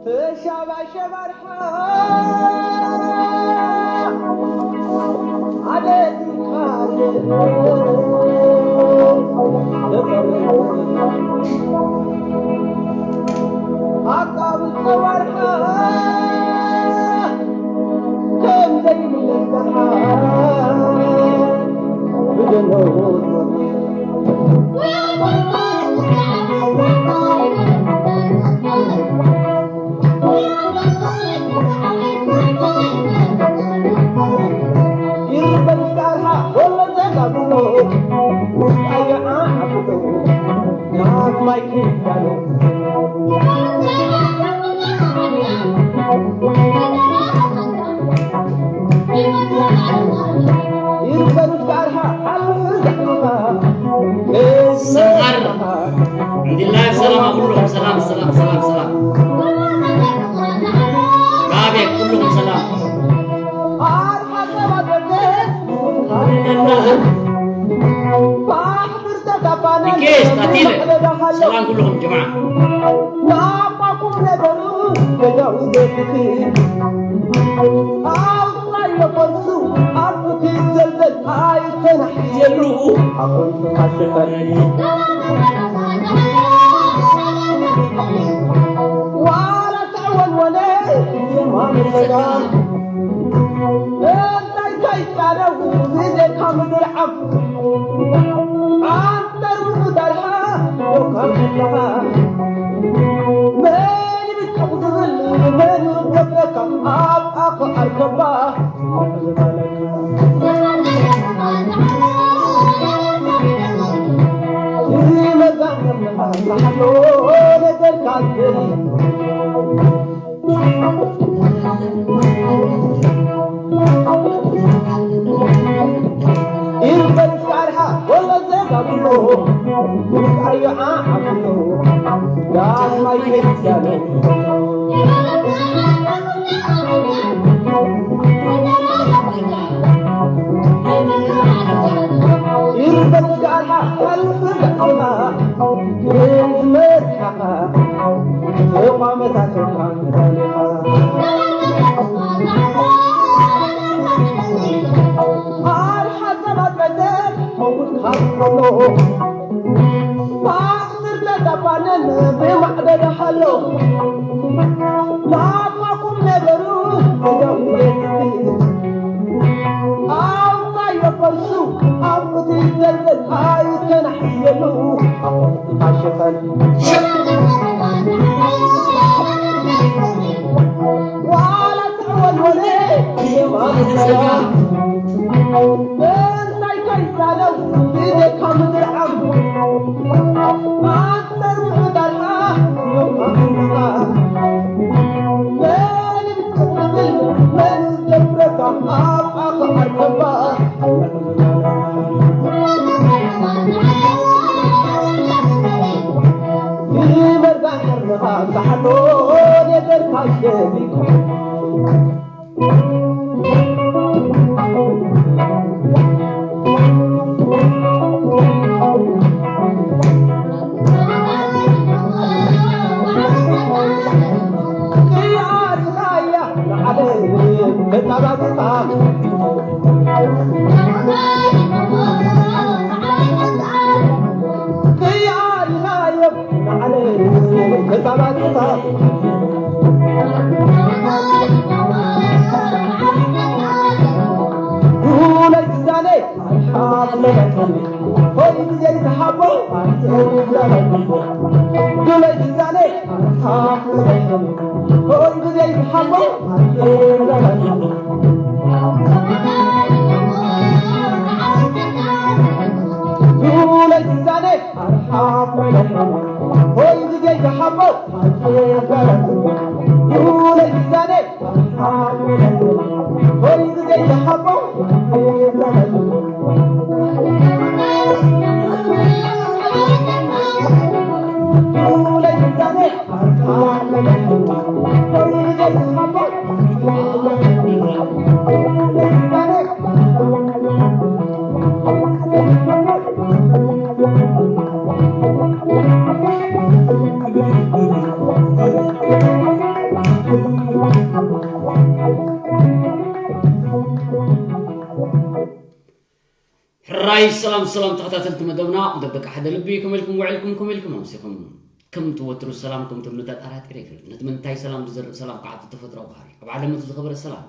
ተሻባሸብ ኣርሓ ዓደትካ ኣቃብጾ ኣርሓ ከም ዘይምለስ ደሓን ብደኖት ሰምሃር እንዲላይ ሰላም ኩሎም ሰላም ሰላም ሰላም ሰላም ራቤ ኩሎም ሰላም ሚኬስ ታቲለ ሰላም ኩሎም ጀማዓ ናባኩም ነገሩ ገዛው ቤትቲ ኣውራዮ በርሱ ኣብቲ ዘልዘል ኣይተናሕየሉ ኣኮንቱ ካሸፈኒ ዋላ ተወልወለ የማን ሰጋ እንታይ ከይጻረው ብዘካ ምድር ዓም ኣንተር ምኑ ዳርሃ ወካም ዘለኻ መን ይብቀው ዝብል መን ይገብረካ ኣብ ኣኸ ኣርከባ ሰላም ሰላም ተኸታተልቲ መደብና፣ መደብ ደቂ ሓደ ልቢ፣ ከመይ ኢልኩም ውዒልኩም፣ ከመይ ኢልኩም ኣምሲኹም? ከም ትወትሩ ሰላም ከም ትብሉ ተጠራጢረ ኣይፈልጥን። ነቲ መንታይ ሰላም ዝዘርእ ሰላም ከዓ እቲ ተፈጥሮ ባህሪ። ኣብ ዓለም እቲ ዝኸበረ ሰላም፣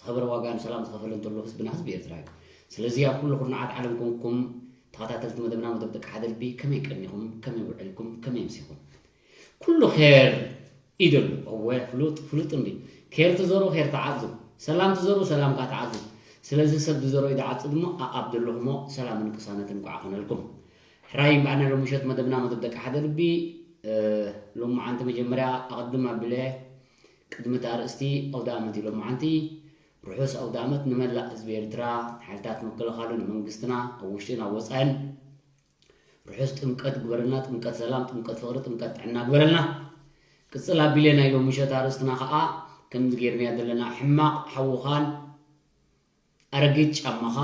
ዝኸበረ ዋጋ ንሰላም ዝኸፈለ እንተሎ ህዝብና ህዝቢ ኤርትራ እዩ። ስለዚ ኣብ ኩሉ ኩርናዓት ዓለም ኮንኩም ተኸታተልቲ መደብና፣ መደብ ደቂ ሓደ ልቢ፣ ከመይ ቀኒኹም፣ ከመይ ውዒልኩም፣ ከመይ ኣምሲኹም? ኩሉ ኬር እዩ ዘሎ። እወ፣ ፍሉጥ ፍሉጥ እንዲ። ኬር ትዘሩ ኬር ትዓጹ፣ ሰላም ትዘሩ ሰላም ከዓ ትዓጹ። ስለዚ ሰብ ዝዘሮ እዩ ዝዓጹ ድማ ኣኣብ ዘለኹሞ ሰላምን ቅሳነትን እንቋዕ ኾነልኩም። ሕራይ እምበኣር ናይ ሎምሸት መደብና መደብ ደቂ ሓደ ልቢ። ሎማዓንቲ መጀመርያ ኣቐድም ኣቢለ ቅድሚ እቲ ኣርእስቲ ኣውደ ዓመት እዩ ሎማዓንቲ። ርሑስ ኣውደ ዓመት ንመላእ ህዝቢ ኤርትራ፣ ሓይልታት ምክልኻሉ፣ ንመንግስትና ኣብ ውሽጥን ኣብ ወጻእን። ርሑስ ጥምቀት ግበረልና፣ ጥምቀት ሰላም፣ ጥምቀት ፍቕሪ፣ ጥምቀት ጥዕና ግበረልና። ቅጽል ኣቢለ ናይ ሎምሸት ኣርእስትና ኸኣ ከምዚ ጌርናያ ዘለና፣ ሕማቕ ሓውኻን ኣረጊት ጫማኻ፣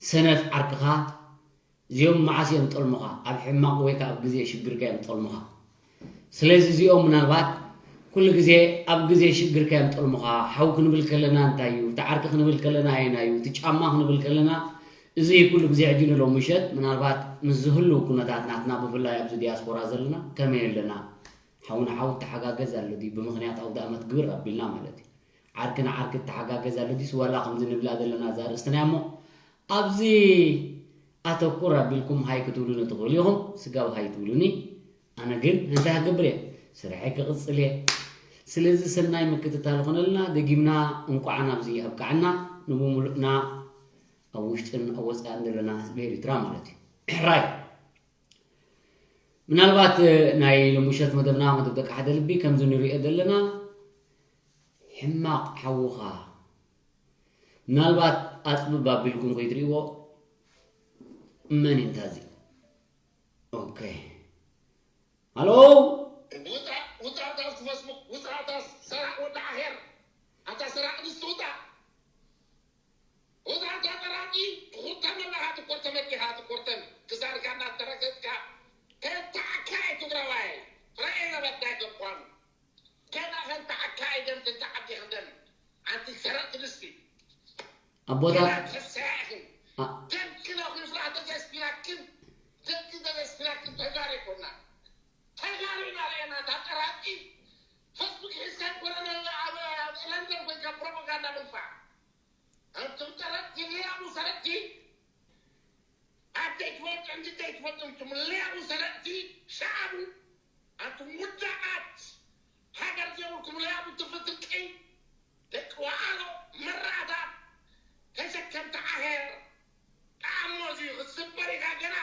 ሰነፍ ዓርክኻ፣ እዚኦም መዓስ እዮም ጠልሙኻ? ኣብ ሕማቕ ወይ ከኣ ኣብ ግዜ ሽግርካ እዮም ጠልሙኻ። ስለዚ እዚኦም ምናልባት ኩሉ ግዜ ኣብ ግዜ ሽግርካ እዮም ጠልሙኻ። ሓው ክንብል ከለና እንታይ እዩ? እቲ ዓርኪ ክንብል ከለና ኣየናይ እዩ? እቲ ጫማ ክንብል ከለና እዚ ኩሉ ግዜ ሕጂ ንሎሚ ምሸት ምናልባት ምስ ዝህሉ ኩነታት ናትና ብፍላይ ኣብዚ ዲያስፖራ ዘለና ከመይ ኣለና? ሓው ንሓው ተሓጋገዝ ኣሎ ድዩ? ብምኽንያት ኣውደ ኣመት ግብር ኣቢልና ማለት እዩ። ዓርኪ ንዓርኪ ተሓጋገዝ ኣሎ ድዩስ ዋላ ከምዚ ንብላ ዘለና እዛ ኣርእስትና እሞ ኣብዚ ኣተኩር ኣቢልኩም ሃይ ክትብሉኒ ትኽእሉ ኢኹም። ስጋብ ሃይ ትብሉኒ፣ ኣነ ግን እንታይ ክገብር እየ? ስርሐይ ክቕጽል እየ። ስለዚ ሰናይ ምክትታል ይኹነልና። ደጊምና እንቋዕ ናብዚ ኣብቅዓና። ንብምሉእና ኣብ ውሽጥን ኣብ ወጻእን ዘለና ህዝቢ ኤርትራ ማለት እዩ። ሕራይ። ምናልባት፣ እ፣ ናይ ሎምሸት መደብና፣ መደብ ደቂ ሓደ ልቢ፣ ከምዚ ንሪኦ ዘለና፣ ሕማቕ ሓውኻ፣ ምናልባት ኣጽብብ ኣቢልኩም ከይትሪእዎ፣ መን እዩ እንታዚ? ኦኬ። ሃሎ? ውጻ፣ ውጻ፣ ውጻ፣ ውጻ፣ ውጻ፣ ሰራቕ ወዲ ዓኼር። ኣታ ሰራቕ ንስቲ ውጻ። ውጻ፣ ኣታ ጠራቂ፣ ትኹርተም ኣለኻ፣ ትኮርተም ኣዴኻ፣ ትኮርተም። ክሳድካ እናተረገጽካ፣ ተንተዓካ እዩ ትግራዋይ። ረኤ ነበዳይ ገባኑ። ገና ከንተዓካ እዩ ደም፣ ተንተዓዲኺ ደም። ኣንቲ ሰረቕቲ ንስቲ። ኣቦታት ገና ተሰያኺ። ኣ- ደምኪ ለኺ ፍራ ተገስቢራክን፣ ደምኪ ተገስቢራክን ተጋሩ ኣይኮና። ተጋሩ ኢና ርኤና፣ እታ ጠራቂ። ፌስቡክ ሒዝካ ኮነ ኣብ፣ ኣብ ለንደን ኮይንካ ፕሮፓጋንዳ ምንፋዕ። ኣንቱም ጠረጥቲ፣ ሌላቡ ሰረቅቲ፣ ኣደይ ትፈልጡ፣ እንድደይ ትፈልጡ፣ እንቱም ሌላቡ ሰረቅቲ፣ ሸዓቡ፣ ኣንቱም ውዳቃት፣ ሃገር ዘይብልኩም ሌላቡ ትርፊ ስርቂ፣ ደቂ ወዓሎ፣ መራእታ፣ ተሸከምቲ ዓሄር፣ ጣዕሞ እዚ ክስበር ኢኻ ገና፣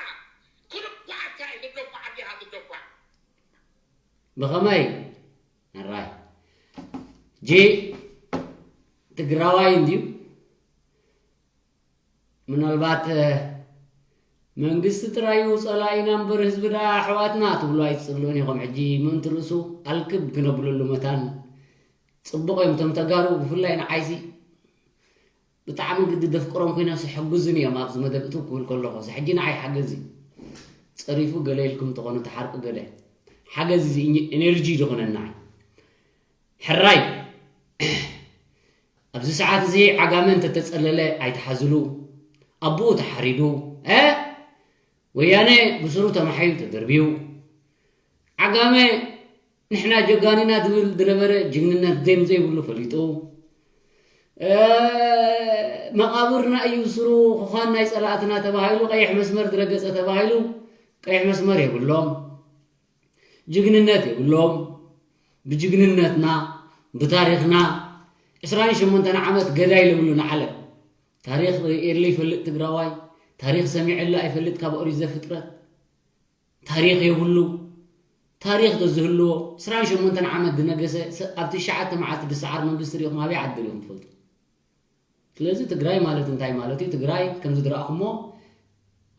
ክድፋዓካ እዩ፣ ትደፋዕ ኣዴኻ ትደፋዕ። ብኸመይ? ሕራይ። ጂ ትግራዋይ እንድዩ። ምናልባት፣ እ፣ መንግስቲ ጥራይ እዩ ጸላኢና እምበር ህዝቢ ደኣ ኣሕዋትና ትብሉ ኣይትጽልኡን ኢኹም። ሕጂ ምእንቲ ርእሱ ኣልክብ ክነብለሉ መታን ጽቡቕ እዮም። እቶም ተጋሩ ብፍላይ ንዓይሲ ብጣዕሚ ግዲ ደፍቅሮም ኮይኖም ሕጉዝን እዮም። ኣብዚ መደብ እትው ክብል ከለኹ፣ እዚ ሕጂ ንዓይ ሓገዝ እዩ። ጸሪፉ ገለ ኢልኩም ተኾኑ ተሓርቁ ገለ። ሓገዝ እዚ ኢነ-፣ ኤነርጂ ዝኾነና። ሕራይ። ኣብዚ ሰዓት እዚ ዓጋመ እንተተጸለለ ኣይትሓዝሉ። ኣቦኡ ተሓሪዱ። እ? ወያነ ብስሩ ተማሕዩ ተደርብዩ። ዓጋመ ንሕና ጀጋኒና ዝብል ዝነበረ ጅግንነት ደም ዘይብሉ ፈሊጡ። እ፣ መቓብርና እዩ ስሩ ኹኻን ናይ ጸላእትና ተባሂሉ፣ ቀይሕ መስመር ዝረገጸ ተባሂሉ፣ ቀይሕ መስመር የብሎም። ጅግንነት የብሎም። ብጅግንነትና፣ ብታሪኽና፣ ዕስራን ሸሞንተን ዓመት ገዳይ ለብሉ ንዓለም። ታሪኽ ርእየሉ ይፈልጥ ትግራዋይ፣ ታሪኽ ሰሚዐሉ ኣይፈልጥ ካብ ኦሪት ዘፍጥረት። ታሪኽ የብሉ። ታሪኽ ተዝህልዎ፣ ዕስራን ሸሞንተን ዓመት ዝነገሰ ሰ-፣ ኣብ ትሽዓተ መዓልቲ ዝሰዓር መንግስቲ ርኢኹም ኣበይ ዓዲ ርኢኹም ትፈልጡ? ስለዚ ትግራይ ማለት እንታይ ማለት እዩ? ትግራይ ከምዚ ዝረኣኹሞ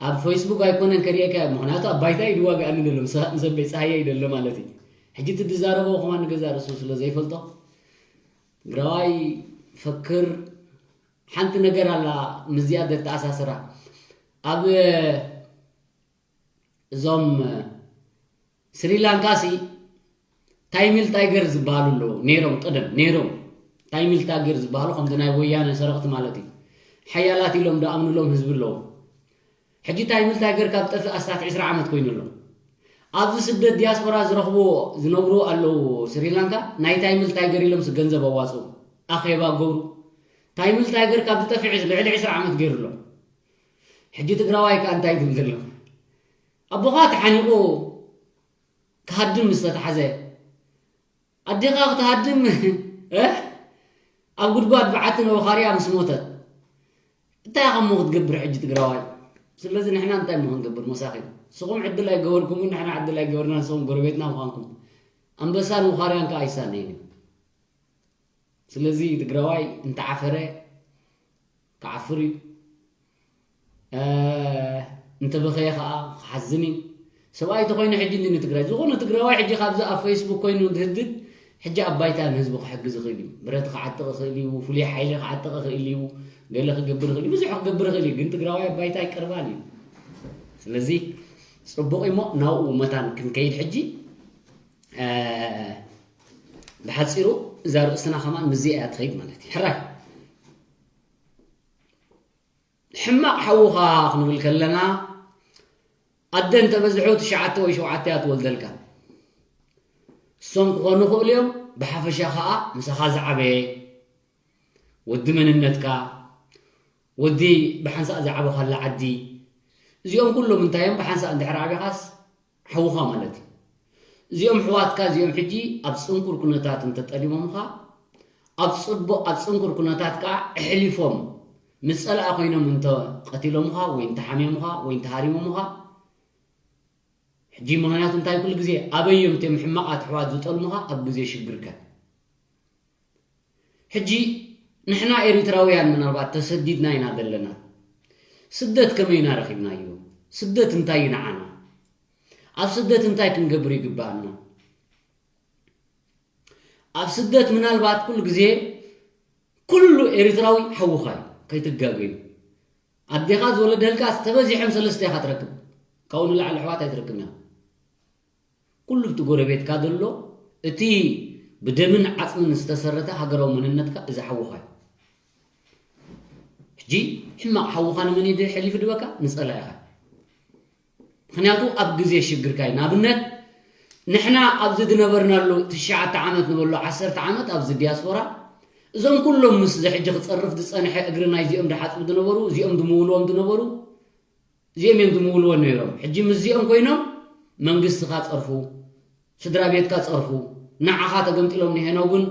ኣብ ፌስቡክ ኣይኮነን ከርእየካ፣ ምኽንያቱ ኣብ ባይታ እዩ ዝዋግኣኒ ዘሎ፣ ምስ፣ ምስ ኣበይ ፀሃየ እዩ ዘሎ ማለት እዩ። ሕጂ እቲ ዝዛረቦ ከማን ንገዛእ ርእሱ ስለ ዘይፈልጦ፣ ትግራዋይ ፈክር፣ ሓንቲ ነገር ኣላ ምስዚኣ ዘተኣሳስራ። ኣብ እዞም ስሪላንካሲ ታይሚል ታይገር ዝበሃሉ ኣለዉ ነይሮም፣ ቀደም ነይሮም። ታይሚል ታይገር ዝበሃሉ ከምዚ ናይ ወያነ ሰረቕቲ ማለት እዩ። ሓያላት ኢሎም ዝኣምኑሎም ህዝቢ ኣለዎም። ሕጂ ታይምል ታይገር ካብ ጠፍእ ኣስታት ዕስራ ዓመት ኮይኑ ኣሎ። ኣብዚ ስደት ዲያስፖራ ዝረኽብዎ ዝነብሩ ኣለዉ። ስሪላንካ ናይ ታይምል ታይገር ኢሎም ገንዘብ ኣዋፅኡ፣ ኣኼባ ገብሩ። ታይምል ታይገር ካብ ዝጠፍዕ ልዕሊ ዕስራ ዓመት ገይሩ ኣሎ። ሕጂ ትግራዋይ ከኣ እንታይ ትብል ዘሎ? ኣቦኻ ተሓኒቑ ክሃድም ምስ ተታሕዘ፣ ኣዴኻ ክትሃድም፣ እ? ኣብ ጉድጓድ በዓቲ ነወኻርያ ምስ ሞተት፣ እንታይ ኢኻ እሞ ክትገብር ሕጂ ትግራዋይ? ስለዚ ንሕና እንታይ እሞ ክንገብር መሳኺን? ንስኹም ዕድል ኣይገበርኩምን፣ ንሕና ዕድል ኣይገበርና፣ ንስኹም ጎረቤትና ምዃንኩም። ኣንበሳን ወኻርያን ከኣ ኣይሳነይን እዩ። ስለዚ ትግራዋይ እንተዓፈረ ክዓፍር እዩ። እ፣ እንተበኸየ ኸዓ ክሓዝን እዩ። ሰብኣይ እንተኾይኑ ሕጂ እንዲ ንትግራይ፣ ዝኾነ ትግራዋይ ሕጂ ካብዚ ኣብ ፌስቡክ ኮይኑ ዝህድድ፣ ሕጂ ኣብ ባይታ ንህዝቡ ክሕግዝ ይኽእል እዩ። ብረት ክዓጥቕ ይኽእል እዩ፣ ፍሉይ ሓይሊ ክዓጥቕ ይኽእል እዩ፣ ገለ ክገብር ይኽእል እዩ፣ ብዙሕ ክገብር ይኽእል እዩ። ግን ትግራዋይ ኣብ ባይታ ኣይቀርባን እዩ። ስለዚ ጽቡቕ እሞ ናብኡ መታን ክንከይድ ሕጂ፣ እ፣ ብሓጺሩ እዛ ርእስትና ከማን ምስዚ እያ ትኸይድ ማለት እዩ። ሕራይ። ሕማቕ ሓውኻ ክንብል ከለና፣ ኣደ እንተበዝሑ ትሽዓተ ወይ ሸውዓተ እያ ትወልደልካ። እሶም ክኾኑ ይኽእሉ እዮም፣ ብሓፈሻ ኸኣ ምሳኻ ዝዓበየ፣ ወዲ መንነትካ፣ ወዲ ብሓንሳእ ዝዓበኻላ ዓዲ፣ እዚኦም ኩሎም እንታይ እዮም? ብሓንሳእ እንድሕር ዓቢኻስ ሓውኻ ማለት እዩ። እዚኦም ኣሕዋትካ እዚኦም ሕጂ ኣብ ጽንኩር ኩነታት እንተጠሊሞምኻ፣ ኣብ ጽቡቕ፣ ኣብ ጽንኩር ኩነታት ከኣ ኣሕሊፎም ምስ ጸላኢ ኮይኖም እንተ ቀቲሎምኻ ወይ እንተ ሓሚዮምኻ ወይ እንተ ሃሪሞምኻ፣ ሕጂ ምኽንያቱ እንታይ ኩሉ ግዜ ኣበይ እዮም እቶም ሕማቓት ኣሕዋት ዝጠልሙኻ? ኣብ ግዜ ሽግርካ። ሕጂ ንሕና ኤሪትራውያን ምናልባት ተሰዲድና ኢና ዘለና። ስደት ከመይ ኢና ረኺብናዮ? ስደት እንታይ እዩ ንዓና? ኣብ ስደት እንታይ ክንገብር ይግብኣና? ኣብ ስደት ምናልባት ኩሉ ግዜ ኩሉ ኤሪትራዊ ሓውኻ እዩ፣ ከይትጋገዩ። ኣዴኻ ዝወለደልካ ተበዚሖም ሰለስተ ኢኻ ትረክብ፣ ካብኡ ንላዕሊ ኣሕዋት ኣይትረክብን ኢኻ። ኩሉ እቲ ጎረቤትካ ዘሎ፣ እቲ ብደምን ዓጽምን ዝተሰረተ ሃገራዊ መንነትካ እዚ ሓውኻ እዩ። ሕጂ ሕማቕ ሓውኻ ንመን እዩ ሕሊፉ ድበካ? ንጸላኢኻ። ምኽንያቱ ኣብ ግዜ ሽግርካ እዩ። ንኣብነት ንሕና ኣብዚ ዝነበርናሉ ትሽዓተ ዓመት ንበሎ ዓሰርተ ዓመት ኣብዚ ዲያስፖራ፣ እዞም ኩሎም ምስ እዚ ሕጂ ክጸርፍ ዝጸንሐ እግሪ ናይዚኦም ድሓጽቡ ዝነበሩ፣ እዚኦም ድምውልዎም ዝነበሩ፣ እዚኦም እዮም ዝምውልዎ ነይሮም። ሕጂ ምስዚኦም ኮይኖም መንግስትኻ ጸርፉ፣ ስድራ ቤትካ ጸርፉ፣ ንዓኻ ተገምጢሎም ንሄኖ ግን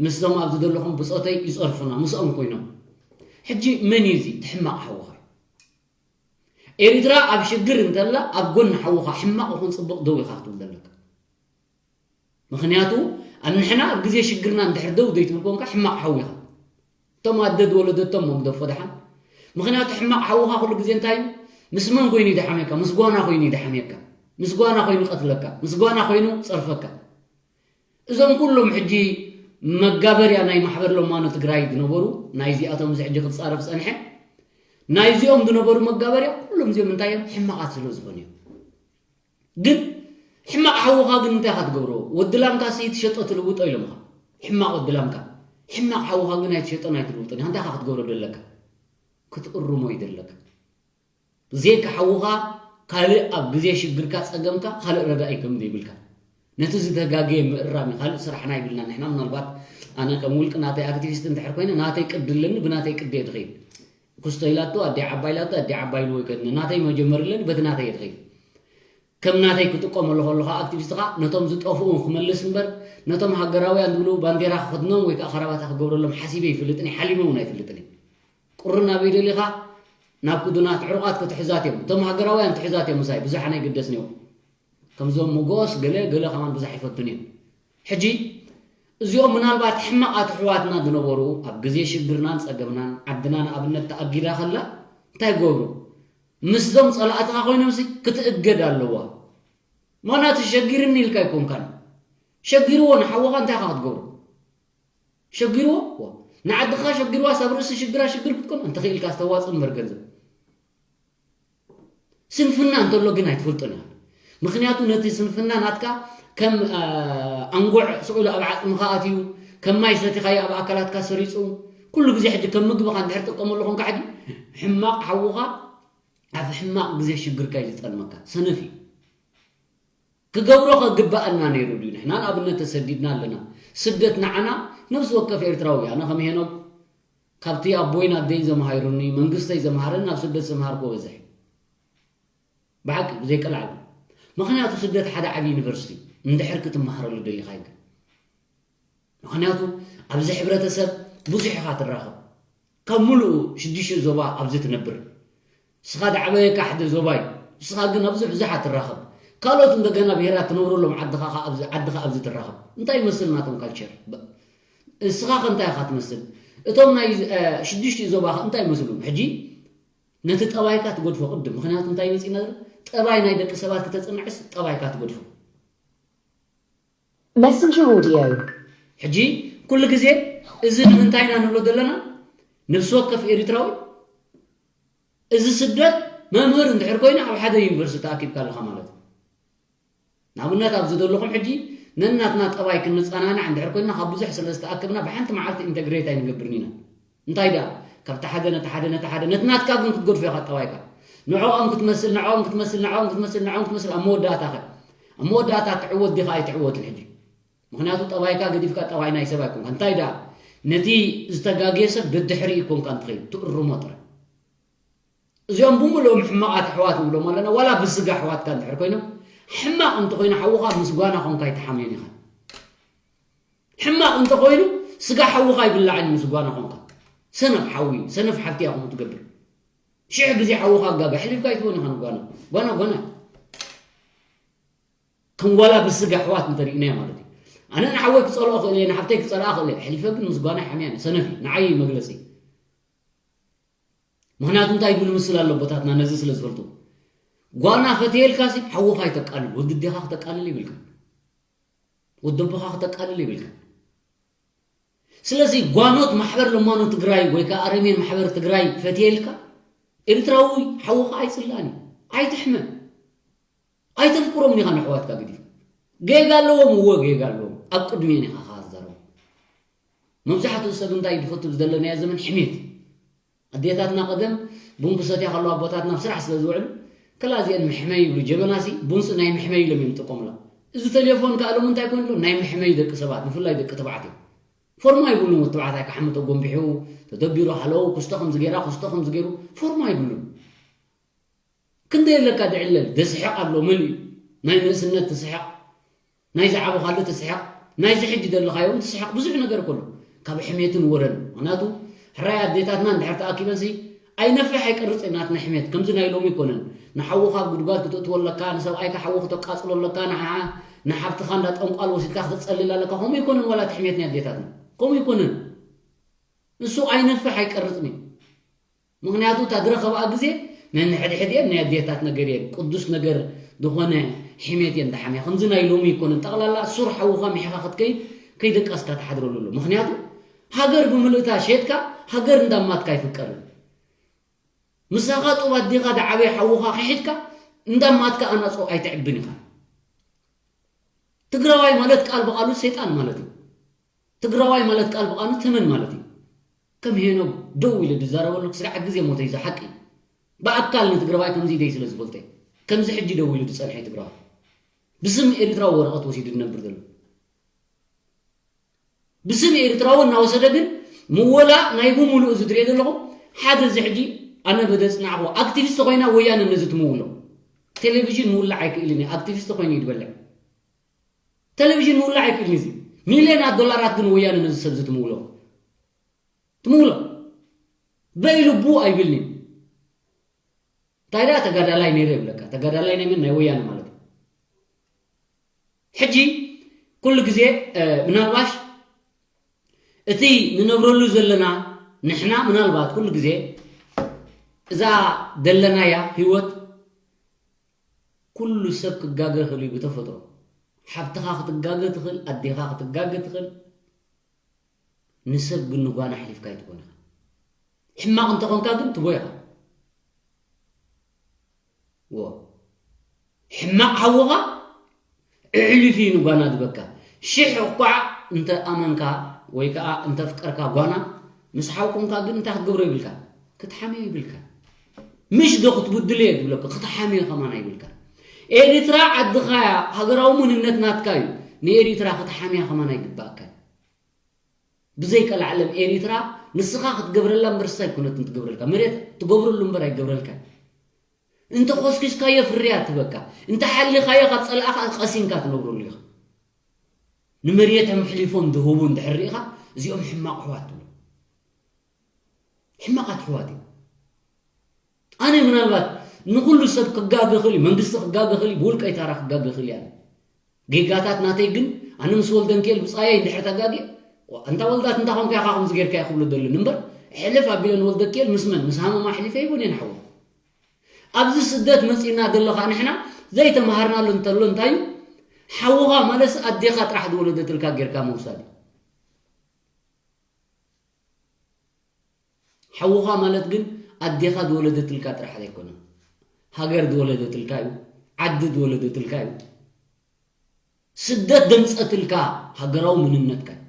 ምስዞም ኣብዚ ዘለኹም ብጾተይ ይጸርፉና፣ ምስኦም ኮይኖም። ሕጂ መን እዩ እዚ እቲ ሕማቕ ሓውኻ? ኤሪትራ ኣብ ሽግር እንተላ ኣብ ጎኒ ሓውኻ ሕማቕ ይኹን ጽቡቕ ደው ኢኻ ክትብል ዘለካ። ምኽንያቱ ኣብ ንሕና ኣብ ግዜ ሽግርና እንድሕር ደው ዘይትብል ኮንካ ሕማቕ ሓው ኢኻ። እቶም ኣደ ዝወለደቶም መግደፎ ደሓን። ምኽንያቱ ሕማቕ ሓውኻ ኩሉ ግዜ እንታይ እዩ? ምስ መን ኮይኑ ይደሓምየካ? ምስ ጓና ኮይኑ ይደሓምየካ። ምስ ጓና ኮይኑ ይቐትለካ። ምስ ጓና ኮይኑ ይጸርፈካ። እዞም ኩሎም ሕጂ መጋበርያ ናይ ማሕበር ለማኖ ትግራይ ዝነበሩ፣ ናይዚኣቶም እዚ ሕጂ ክጻረፍ ጸንሐ፣ ናይዚኦም ዝነበሩ መጋበርያ ኩሎም እዚኦም እንታይ እዮም? ሕማቓት ስለ ዝኾኑ እዮም። ግን ሕማቕ ሓውኻ ግን እንታይ ኢኻ ትገብሮ? ወዲ ላምካ ሲ ትሸጦ ትልውጦ ኢሎምኻ። ሕማቕ ወዲ ላምካ። ሕማቕ ሓውኻ ግን ኣይትሸጦን ኣይትልውጦን ኢኻ። እንታይ ኢኻ ክትገብሮ ዘለካ? ክትእርሞ እዩ ዘለካ። ብዘይካ ሓውኻ ካልእ ኣብ ግዜ ሽግርካ፣ ጸገምካ ካልእ ረዳኢ ከም ዘይብልካ። ነቲ ዝተጋገየ ምእራም እዩ። ካልእ ስራሕና ይብልና ንሕና። ምናልባት ኣነ ከም ውልቂ ናተይ ኣክቲቪስት እንድሕር ኮይነ ናተይ ቅዲ ኣለኒ፣ ብናተይ ቅዲ እየ ዝኸይድ። ክስቶ ኢላቶ፣ ኣደይ ዓባይ ኢላቶ፣ ኣደይ ዓባይ ኢልዎ ይከድኒ። ናተይ መጀመሪ ኣለኒ፣ በቲ ናተይ እየ ዝኸይድ። ከም ናተይ ክጥቀመሉ ከለኹ ኣክቲቪስት ኸኣ ነቶም ዝጠፍኡ ክመልስ እምበር፣ ነቶም ሃገራውያን ዝብሉ ባንዴራ ክኸድኖም ወይ ከኣ ከረባታ ክገብረሎም ሓሲበ ኣይፈልጥን እየ፣ ሓሊመ እውን ኣይፈልጥን እየ። ቁሪ ናበይ ደሊኻ ናብ ክዱናት ዕሩቓት ክትሕዛት እዮም። እቶም ሃገራውያን ትሕዛት እዮም ምሳይ፣ ብዙሓን ኣይግደስን እዮም። ከምዞም ሞጎስ ገለ ገለ ከማን ብዙሕ ኣይፈቱን እዮም። ሕጂ እዚኦም ምናልባት ሕማቓት ኣሕዋትና ዝነበሩ ኣብ ግዜ ሽግርናን ጸገምናን ዓድና ንኣብነት ተኣጊዳ ከላ እንታይ ይገብሩ? ምስዞም ጸላእትኻ ኮይኖምሲ ክትእገድ ኣለዋ። ምኽንያቱ ሸጊርኒ ኢልካ ኣይኮንካን። ሸጊርዎ ንሓውኻ እንታይ ኢኻ ክትገብሮ? ሸጊርዎ? ዋ። ንዓድኻ ሸጊርዋ፣ ሰብ ርእሲ ሽግራ ሽግር ክትኮን እንተኽኢልካ ዝተዋጽእ እምበር ገንዘብ። ስንፍና እንተሎ ግን ኣይትፈልጦን ኢኻ። ምኽንያቱ ነቲ ስንፍና ናትካ ከም፣ አ፣ ኣንጉዕ ስቕ ኢሉ ኣብ ዓጽምኻ ኣትዩ፣ ከም ማይ ሰቲኻዮ ኣብ ኣካላትካ ሰሪጹ፣ ኩሉ ግዜ ሕጂ ከም ምግብኻ እንድሕር ትጥቀመሉ ኮንካ ሕጂ ሕማቕ ሓውኻ ኣብ ሕማቕ ግዜ ሽግርካ እዩ ዝጠልመካ። ሰነፍ እዩ። ክገብሮ ከግብኣና ነይሩ ድዩ? ንሕና ንኣብነት ተሰዲድና ኣለና። ስደት ንዓና ነብሲ ወከፍ ኤርትራዊ፣ ኣነ ከም ሄኖክ ካብቲ ኣቦይን ኣደይን ዘምሃይሩኒ መንግስተይ ዘምሃረኒ ናብ ስደት ዘምሃርክዎ በዝሕ ብሓቂ ብዘይቀልዓል። ምኽንያቱ ስደት ሓደ ዓብዪ ዩኒቨርሲቲ እንድሕር ክትመሃረሉ ደሊኻ ይግን ምኽንያቱ ኣብዚ ሕብረተሰብ ብዙሕ ኢኻ ትራኸብ። ካብ ሙሉኡ ሽዱሽተ ዞባ ኣብዚ ትነብር። ንስኻ ዝዓበየካ ሓደ ዞባ እዩ። ንስኻ ግን ኣብዚ ብዙሓት ትራኸብ። ካልኦት እንደገና ብሄራት ትነብረሎም ዓድኻ ኸዓ ኣብዚ ዓድኻ ኣብዚ ትራኸብ። እንታይ ይመስል ናቶም ካልቸር? ንስኻ ከ እንታይ ኢኻ ትመስል? እቶም ናይ ሽዱሽተ ዞባ ኸ እንታይ ይመስሉ? ሕጂ ነቲ ጠባይካ ትገድፎ ቅድም። ምኽንያቱ እንታይ መፂና ጠባይ ናይ ደቂ ሰባት ክተፅንዕስ ጠባይካ ትገድፎ። Messenger audio. ሕጂ ኩሉ ግዜ እዚ ንምንታይ ኢና ንብሎ ዘለና? ነብሲ ወከፍ ኤሪትራዊ እዚ ስደት መምህር እንድሕር ኮይና ኣብ ሓደ ዩኒቨርሲቲ ተኣኪብካ ኣለኻ ማለት እዩ። ንኣብነት ኣብዚ ዘለኹም ሕጂ ነናትና ጠባይ ክንጸናናዕ እንድሕር ኮይና ካብ ብዙሕ ስለ ዝተኣከብና ብሓንቲ መዓልቲ ኢንተግሬት ኣይንገብርን ኢና። እንታይ ደኣ ካብቲ ሓደ ነቲ ሓደ ነቲ ሓደ ነቲ ናትካ ግን ክትገድፎ ኢኻ ጠባይካ። ንዕኦም ክትመስል ንዕኦም ክትመስል ንዕኦም ክትመስል ንዕኦም ክትመስል ኣብ መወዳእታ ኸ ኣብ መወዳእታ ትዕወት ዲኻ ኣይትዕወትን ሕጂ ምኽንያቱ ጠባይካ ገዲፍካ ጠባይ ናይ ሰብ ኣይኮንካ እንታይ ደኣ ነቲ ዝተጋግየ ሰብ ደድሕሪ ይኮንካ እንትኸይድ ትእርሞ ጥራይ እዚኦም ብምልኦም ሕማቓት ኣሕዋት ንብሎም ኣለና ዋላ ብስጋ ኣሕዋትካ እንድሕር ኮይኖም ሕማቕ እንተኮይኑ ሓውኻ ምስ ጓና ኮንካ ኣይትሓምዮን ኢኻ ሕማቕ እንተኮይኑ ስጋ ሓውኻ ኣይብላዕን ምስ ጓና ኮንካ ሰነፍ ሓዊ ሰነፍ ሓብቲ እያ ከምኡ ትገብር ሽሕ ግዜ ሓውኻ ኣጋጋ ሕሊፍካ ኣይትቦን ኢኻ ንጓና ጓና ጓና ከም ዋላ ብስጋ ኣሕዋት እንተሪእናዮ ማለት እዩ ኣነ ንሓወይ ክፀልኦ ክእል እየ ንሓብተይ ክፀልኣ ክእል እየ ሕሊፈ ግን ምስ ጓና ሓምያ ሰነፍ እዩ ንዓይ መግለፂ ምኽንያቱ እንታይ ይብሉ ምስል ኣሎ ቦታትና ነዚ ስለ ዝፈልጡ ጓና ፈትየልካ ሲ ሓውኻ ይተቃልል ወዲ ዴኻ ክተቃልል ይብልካ ወዲ ኣቦኻ ክተቃልል ይብልካ ስለዚ ጓኖት ማሕበር ለማኖ ትግራይ ወይ ከዓ ኣረሜን ማሕበር ትግራይ ፈትየልካ ኤርትራዊ ሓውኻ ኣይፅላእን እዩ ኣይትሕመ ኣይተፍቅሮም ዲኻ ንኣሕዋትካ ገዲፍ ጌጋ ኣለዎም እወ ጌጋ ኣለዎም ኣብ ቅድሚኤን ኢኻ ከዓ ዝዛረቡ መብዛሕትኡ ሰብ እንታይ ድፈቱ ዘለናዮ ዘመን ሕሜት ኣዴታትና ቀደም ቡን ክሰትያ ከለዋ ኣቦታትና ኣብ ስራሕ ስለ ዝውዕሉ ከላ እዚአን መሕመይ ይብሉ ጀበናሲ ቡንሲ ናይ መሕመይ ኢሎም እዮም ዝጥቀሙላ እዚ ቴሌፎን ከኣ ሎም እንታይ ኮይኑ ናይ መሕመይ ደቂ ሰባት ብፍላይ ደቂ ተባዕትዮ ፎርማ ይብሉን ወዲ ተባዕታይ ክሓሚ ተጎንቢሑ ተደቢሩ ሃለው ክስቶ ከምዚ ገይራ ክስቶ ከምዚ ገይሩ ፎርማ ይብሉን ክንደይ ኣለካ ድዕለል ደስሕቕ ኣሎ መን እዩ ናይ ንእስነት ትስሕቕ ናይ ዝዓበኻሉ ትስሕቕ ናይዚ ሕጂ ዘለኻዮ እውን ትስሕቕ ብዙሕ ነገር ከሎ ካብ ሕሜትን ወረን ምክንያቱ ሕራይ ኣዴታትና እንድሕር ተኣኪበንሲ ኣይነፍሕ ኣይቀርፅ ናትና ሕሜት ከምዚ ናይ ሎሚ ይኮነን ንሓውኻ ኣብ ጉድጓድ ክትእትዎ ኣለካ ንሰብኣይካ ሓዊ ክተቃፅሎ ኣለካ ንሓ ንሓብትኻ እንዳ ጠንቋል ወሲድካ ክትፀልል ኣለካ ከምኡ ይኮነን ዋላ እቲ ሕሜት ናይ ኣዴታትና ከምኡ ይኮነን ንሱ ኣይነፍሕ ኣይቀርፅን እዩ ምኽንያቱ እታ ዝረኸብኣ ግዜ ነንሕድሕድኤን ናይ ኣዴታት ነገር እየን ቅዱስ ነገር ዝኾነ ሕሜት እየን ዝሓምያ ከምዚ ናይ ሎሚ ኣይኮነን ጠቕላላ ሱር ሓውኻ ሚሕኻ ክትከይድ ከይደቀስካ ትሓድረሉ ኣሎ ምኽንያቱ ሃገር ብምልእታ ሸጥካ ሃገር እንዳማትካ ኣይፍቀርን ምሳኻ ጡብ ኣዴኻ ዝዓበየ ሓውኻ ክሒድካ እንዳማትካ ኣናጾ ኣይትዕብን ኢኻ ትግራዋይ ማለት ቃል ብቓሉ ሰይጣን ማለት እዩ ትግራዋይ ማለት ቃል ብቓሉ ተመን ማለት እዩ ከም ሄኖግ ደው ኢለ ዝዛረበሉ ክስራዕ ግዜ ሞተ እዩ ዝሓቂ ብኣካል ንትግራዋይ ከምዚ ደይ ስለ ዝፈልጠ ከምዚ ሕጂ ደው ኢሉ ዝፀንሐ ትግራዋይ ብስም ኤርትራዊ ወረቐት ወሲዱ ዝነብር ዘሎ ብስም ኤርትራዊ እናወሰደ ግን ምወላ ናይ ብምሉእ እዚ ትሪኦ ዘለኹ ሓደ እዚ ሕጂ ኣነ በደ ፅናዕኹ ኣክቲቪስት ኮይና ወያነ ነዚ ትምውሎ ቴሌቪዥን ምውላዕ ኣይክእልን እዩ ኣክቲቪስት ኮይኑ እዩ ዝበልዕ ቴሌቪዥን ምውላዕ ኣይክእልን እዚ ሚልዮናት ዶላራት ግን ወያነ ነዚ ሰብ እዚ ትምውሎ ትምውሎ በይ ልቡ ኣይብልኒ እንታይ ደኣ ተጋዳላይ ነይረ ይብለካ ተጋዳላይ ናይ መን ናይ ወያነ ማለት እዩ ሕጂ ኩሉ ግዜ ምናልባሽ እቲ ንነብረሉ ዘለና ንሕና ምናልባት ኩሉ ግዜ እዛ ዘለናያ ህይወት ኩሉ ሰብ ክጋገ ክእል እዩ ብተፈጥሮ ሓብትኻ ክትጋገ ትኽእል ኣዴኻ ክትጋገ ትኽእል ንሰብ ግን ንጓና ኣሕሊፍካ ኣይትኮን ኢኻ ሕማቕ እንተኾንካ ግን ትቦ ኢኻ ሕማቕ ሓውኻ ኣሕሊፉ እዩ ንጓና ዝበካ ሽሕ እኳ እንተ ኣመንካ ወይ ከዓ እንተ ፍቀርካ ጓና ምስ ሓው ኮንካ ግን እንታይ ክትገብሮ ይብልካ? ክትሓምዮ ይብልካ። ምሽ ዶ ክትብድል እየ ዝብለካ? ክትሓምዮ ከማን ኣይብልካ። ኤርትራ ዓድኻ እያ፣ ሃገራዊ መንነት ናትካ እዩ። ንኤርትራ ክትሓምያ ከማን ኣይግባእካ። ብዘይ ቀልዓለም ኤርትራ ንስኻ ክትገብረላ እምበር ንሳ ኣይኮነትን ትገብረልካ። መሬት ትገብረሉ እምበር ኣይገብረልካ። እንተ ኮስኪስካዮ ፍርያ ትበካ። እንተ ሓሊኻዮ ካብ ጸላእኻ ቀሲንካ ትነብረሉ ኢኻ። ንመሬቶም ኣሕሊፎም ዝህቡ እንድሕር ርኢኻ፣ እዚኦም ሕማቕ ኣሕዋት ትብሎ። ሕማቓት ኣሕዋት እዮም። ኣነ ምናልባት ንኹሉ ሰብ ክጋገ ክእል እዩ፣ መንግስቲ ክጋገ ክእል እዩ፣ ብውልቀይ ታራ ክጋገ ክእል እየ። ጌጋታት ናተይ ግን ኣነ ምስ ወልደንክኤል ብጻየይ እንድሕር ተጋግየ፣ "እንታ ወልዳት እንታ ኾንካ ኢኻ ከምዚ ጌርካዮ?" ክብሎ ደልን እምበር፣ ሕልፍ ኣቢለ ንወልደንክኤል ምስ መን? ምስ ሃመማ ኣሕሊፈ ይቦን እየ ንሓዉ። ኣብዚ ስደት መጺእና ዘለኻ ንሕና ዘይተማሃርናሉ እንተሎ እንታይ እዩ? ሓውኻ ማለትስ ኣዴኻ ጥራሕ ዝወለደትልካ ጌርካ ምውሳድ እዩ። ሓውኻ ማለት ግን ኣዴኻ ዝወለደትልካ ጥራሕ ዘይኮነ፣ ሃገር ዝወለደትልካ እዩ፣ ዓዲ ዝወለደትልካ እዩ። ስደት ደምጸትልካ ሃገራዊ መንነትካ እዩ።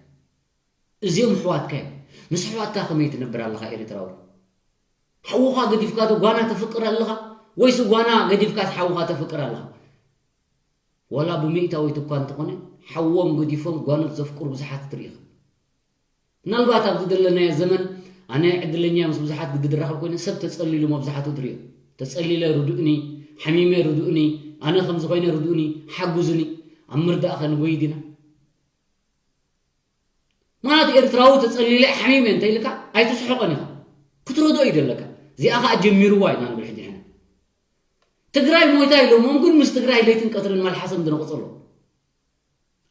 እዚኦም ኣሕዋትካ እዮም። ምስ ኣሕዋትካ ከመይ ትነብር ኣለኻ ኤርትራዊ? ሓውኻ ገዲፍካ ዶ ጓና ተፍቅር ኣለኻ? ወይስ ጓና ገዲፍካስ ሓውኻ ተፍቅር ኣለኻ? ዋላ ብሚእታዊት እኳ እንተኾነ፣ ሓዎም ገዲፎም ጓኖት ዘፍቅሩ ብዙሓት ትርኢ ኢኻ። ምናልባት ኣብዚ ዘለናዮ ዘመን ኣነ ዕድለኛ ምስ ብዙሓት ግዲ ዝራኸብ ኮይነ፣ ሰብ ተጸሊሉ መብዛሕትኡ ትርእዮ። ተጸሊለ ርድኡኒ፣ ሓሚመ ርድኡኒ፣ ኣነ ከምዚ ኮይነ ርድኡኒ፣ ሓጉዙኒ፣ ኣብ ምርዳእ ከንጎይድ ኢና። ማለት ኤርትራዊ ተጸሊለ ሓሚመ እንተ ኢልካ ኣይትስሕቆን ኢኻ። ክትረድኦ እዩ ዘለካ። እዚኣ ኸኣ ጀሚርዋ ኢና ንብል ሕጂ ንሕና። ትግራይ ሞይታ ኢሎሞም ግን ምስ ትግራይ ለይትን ቀትርን መልሓሶም ዝነቕጹ ኣለዉ።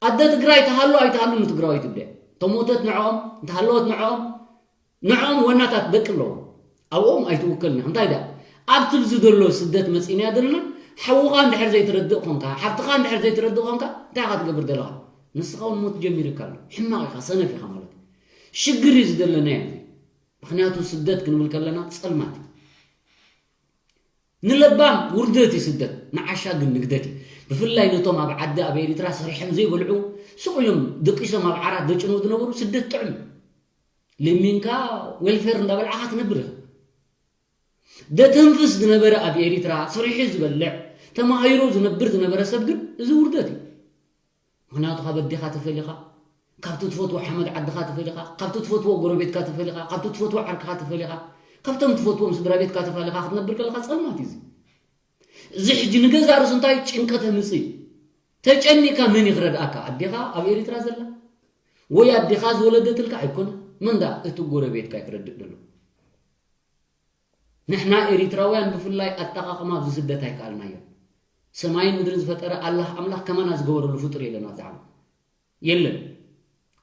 ኣደ ትግራይ ትሃሉ ኣይትሃሉ ንትግራዋይ ትብለ። ተሞተት ንዕኦም፣ እንተሃለወት ንዕኦም፣ ንዕኦም ወናታት ደቂ ኣለዎም። ኣብኦም ኣይትውከልን ኢኻ። እንታይ ደኣ? ኣብቲ ብዚ ዘሎ ስደት መጺእናዮ ዘለና፣ ሓውኻ እንድሕር ዘይትረድእ ኾንካ፣ ሓፍትኻ እንድሕር ዘይትረድእ ኾንካ፣ እንታይ ኢኻ ትገብር ዘለኻ? ንስኻ እውን ሞት ጀሚርካ ኣሎ። ሕማቕ ኢኻ፣ ሰነፍ ኢኻ ማለት እዩ። ሽግር እዩ ዝደለናዮ እዚ። ምኽንያቱ ስደት ክንብል ከለና ጸልማት እዩ። ንለባም ውርደት እዩ ስደት፣ ንዓሻ ግን ንግደት እዩ። ብፍላይ ነቶም ኣብ ዓዲ ኣብ ኤሪትራ ሰሪሖም ዘይበልዑ፣ ሱቕ ኢሎም ደቂሶም ኣብ ዓራት ዘጭንዉ ዝነበሩ ስደት ጥዑም እዩ። ለሚንካ ዌልፌር እንዳበልዓኻ ትነብር ኢኻ። ደተንፍስ ዝነበረ ኣብ ኤሪትራ ሰሪሑ ዝበልዕ፣ ተማሂሩ ዝነብር ዝነበረ ሰብ ግን እዚ ውርደት እዩ። ምኽንያቱ ካብ ኣዴኻ ተፈሊኻ፣ ካብቲ ትፈትዎ ሓመድ ዓድኻ ተፈሊኻ፣ ካብቲ ትፈትዎ ጎረቤትካ ተፈሊኻ፣ ካብቲ ትፈትዎ ዓርክኻ ተፈሊኻ፣ ካብቶም ትፈትዎም ስድራ ቤትካ ተፋሊኻ ክትነብር ከለኻ ጸልማት እዩ እዚ። እዚ ሕጂ ንገዛእ ርእሱ እንታይ ጭንቀት የምጽእ እዩ። ተጨኒቕካ መን እዩ ክረድኣካ? ኣዴኻ ኣብ ኤሪትራ ዘላ? ወይ ኣዴኻ ዝወለደትልካ ኣይኮነ? መን ደኣ እቲ ጎረቤትካ እዩ ክረድእ ደሎ? ንሕና ኤሪትራውያን ብፍላይ ኣጠቓቕማ ኣብዚ ስደት ኣይከኣልናዮን። ሰማይን ምድርን ዝፈጠረ ኣላህ ኣምላኽ ከማና ዝገበረሉ ፍጡር የለን ኣብዚ ዓለም። የለን።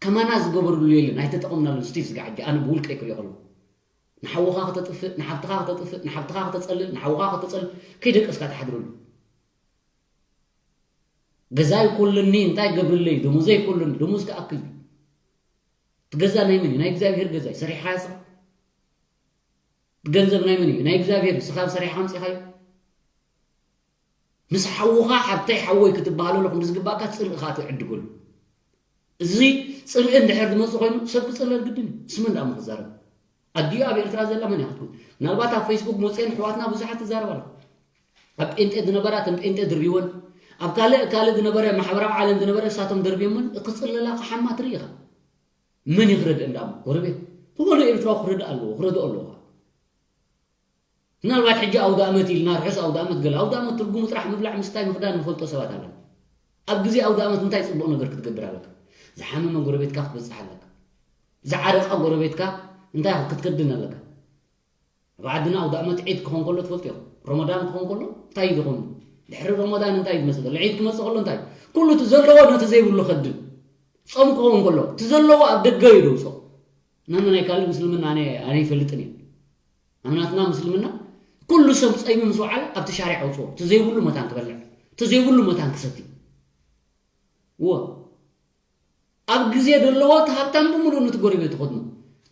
ከማና ዝገበረሉ የለን። ኣይተጠቐምናሉን። ስቲል ስጋዕ ሕጂ ኣነ ብውልቀይ ክሪኦ ከለኹ። ንሓውኻ ከተጥፍእ፣ ንሓፍትኻ ከተጥፍእ፣ ንሓፍትኻ ከተጸልል፣ ንሓውኻ ከተጸልል፣ ከይደቀስካ ትሓድረሉ። ገዛ ይኮለኒ፣ እንታይ ገብርለይ፣ ደሞዘ ይኮለኒ፣ ደሞዝ ክኣክል። እቲ ገዛ ናይ መን እዩ? ናይ እግዚኣብሔር ገዛ እዩ። ሰሪሕኻዮ ስኻ? ገንዘብ ናይ መን እዩ? ናይ እግዚኣብሔር እዩ። ስኻ ሰሪሕኻ ኣምጺኻዮ? ምስ ሓውኻ ሓብተይ ሓወይ ክትበሃለሉ ክንዲ ዝግባእካ ጽልእኻ ትዕድገሉ። እዚ ጽልኢ እንድሕር ዝመጽእ ኮይኑ ሰብ ክጽለል ግድን እዩ። ምስ መን ደኣ እሞ ክዛረብ? ኣዲኡ ኣብ ኤርትራ ዘላ መን እያ ክትብል? ምናልባት ኣብ ፌስቡክ መጽኤን ኣሕዋትና ብዙሓት ትዛረብ ኣላ። ኣብ ጴንጤ ዝነበራ እተን ጴንጤ ድርብወን፣ ኣብ ካልእ ካልእ ዝነበረ ማሕበራዊ ዓለም ዝነበረ እሳቶም ደርብዮምን ክጽለላ ክሓማ ትርኢ ኢኻ። መን እዩ ክረድእ እንዳ እሞ? ጎረቤት። ዝኾነ ኤርትራዊ ክረድእ ኣለዎ፣ ክረድኦ ኣለዎ ኸኣ። ምናልባት ሕጂ ኣውደ ኣመት ኢልና ርሑስ ኣውደ ኣመት ገለ ኣውደ ኣመት ትርጉሙ ጥራሕ ምብላዕ ምስታይ ምኽዳን ንፈልጦ ሰባት ኣለና። ኣብ ግዜ ኣውደ ኣመት እንታይ ጽቡቕ ነገር ክትገብር ኣለካ? ዝሓመመ ጎረቤትካ ክትበጽሕ ኣለካ። ዝዓረቐ ጎረቤትካ እንታይ ክትከድን ኣለካ? ኣብ ዓድና ኣውደ ኣመት ዒድ ክኾን ከሎ ትፈልጡ ኢኹም። ረመዳን ክኾን ከሎ እንታይ እዩ ዝኾኑ? ድሕሪ ረመዳን እንታይ እዩ ዝመጽእ ዘሎ? ዒድ ክመጽእ ከሎ እንታይ? ኩሉ እቲ ዘለዎ ነቲ ዘይብሉ ከድን። ጾም ክኸውን ከሎ እቲ ዘለዎ ኣብ ደገ እዩ ደውጾ። ናና ናይ ካልእ ምስልምና ኣነ ኣነ ይፈልጥን እየ። ኣምናትና ምስልምና ኩሉ ሰብ ጸይሙ ምስ ወዓለ ኣብቲ ሻርዕ ኣውጽኦ። እቲ ዘይብሉ መታን ክበልዕ፣ እቲ ዘይብሉ መታን ክሰቲ። እወ። ኣብ ግዜ ዘለዎ እቲ ሃብታም ብምሉእ ነቲ ጎረቤቱ ከድኑ።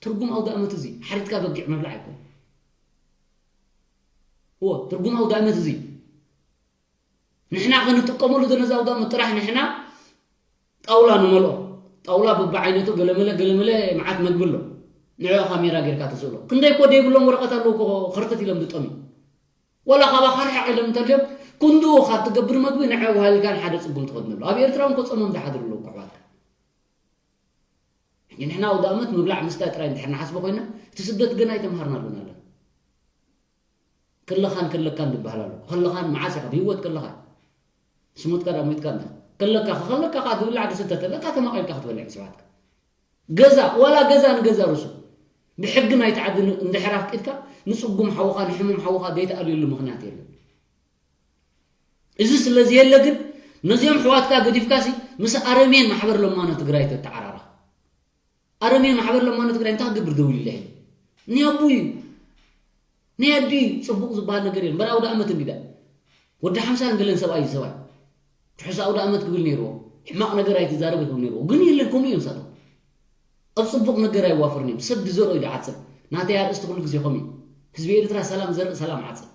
ትርጉም ኣውደ ኣመት እዚ ሓሪድካ በጊዕ ምብላዕ ኣይኮን። እወ፣ ትርጉም ኣውደ ኣመት እዚ ንሕና ክንጥቀመሉ ነዚ ኣውደ ኣመት ጥራሕ ንሕና ጣውላ ንመልኦ። ጣውላ በብዓይነቱ ገለመለ ገለመለ መዓት መግቢ ኣሎ። ንዕኡ ካሜራ ጌርካ ተስእሎ። ክንደይ እኮ ደይብሎም ወረቐት ኣለዉ እኮ፣ ኸርተት ኢሎም ዝጠምዩ። ወላ ካባኻ ርሕቕ ኢሎም እንተልዮም፣ ክንድኡ ካብ ትገብር መግቢ ንዕኡ ሃልካን ሓደ ጽጉም ትኸድነሉ። ኣብ ኤርትራ እውን ኮ ጸሞም ዝሓድሩ ኣለዉ እኮ ኣሕዋትካ። ሕጂ ንሕና ኣውደ ኣመት ምብላዕ ምስታይ ጥራይ እንድሕር ንሓስቦ ኮይና፣ እቲ ስደት ግን ኣይተምሃርናሉን ኣለና። ከለኻን ከለካን ዝበሃል ኣሎ። ከለኻን መዓስ ኢኻ ብህይወት ከለኻ? ስሙትካ ዳ ሞይትካ እንዳ ከለካ ከለካ ከኣ ትብላዕ ድስተ ተለካ ተማቒልካ ክትበልዕ ብስብሓትካ። ገዛ ዋላ ገዛ ንገዛ ርሱ ብሕጊ ናይቲ ዓዲ ን- እንድሕር ኣፍቂድካ ንጽጉም ሓውኻ ንሕሙም ሓውኻ ዘይትኣልየሉ ምኽንያት የለን። እዚ ስለ ዘየለ ግን ነዚኦም ኣሕዋትካ ገዲፍካሲ ምስ ኣረሜን ማሕበር ለማኖ ትግራይ ተተዓራረኽ። ኣረሜን ማሕበር ለማኖ ትግራይ እንታይ ክገብር ደው ኢሉ ይሕል? ናይ ኣቡ እዩ። ናይ ኣዱ እዩ። ጽቡቕ ዝበሃል ነገር የለን። በራ ኣውደ ኣመት እንዲዳ ወዲ ሓምሳን ገለን ሰብኣይ እዩ ሰብኣይ። ትሕሱ ኣውደ ኣመት ክብል ነይርዎ። ሕማቕ ነገር ኣይትዛረብ ክብል ነይርዎ። ግን የለን ከምኡ እዮም ሳቶም። ኣብ ጽቡቕ ነገር ኣይዋፈርን እዮም። ሰብ ዝዘርኦ እዩ ዝዓጽድ። ናተይ ኣርእስቲ ኩሉ ግዜ ከምኡ እዩ። ህዝቢ ኤርትራ ሰላም ዘርእ ሰላም ዓጽድ።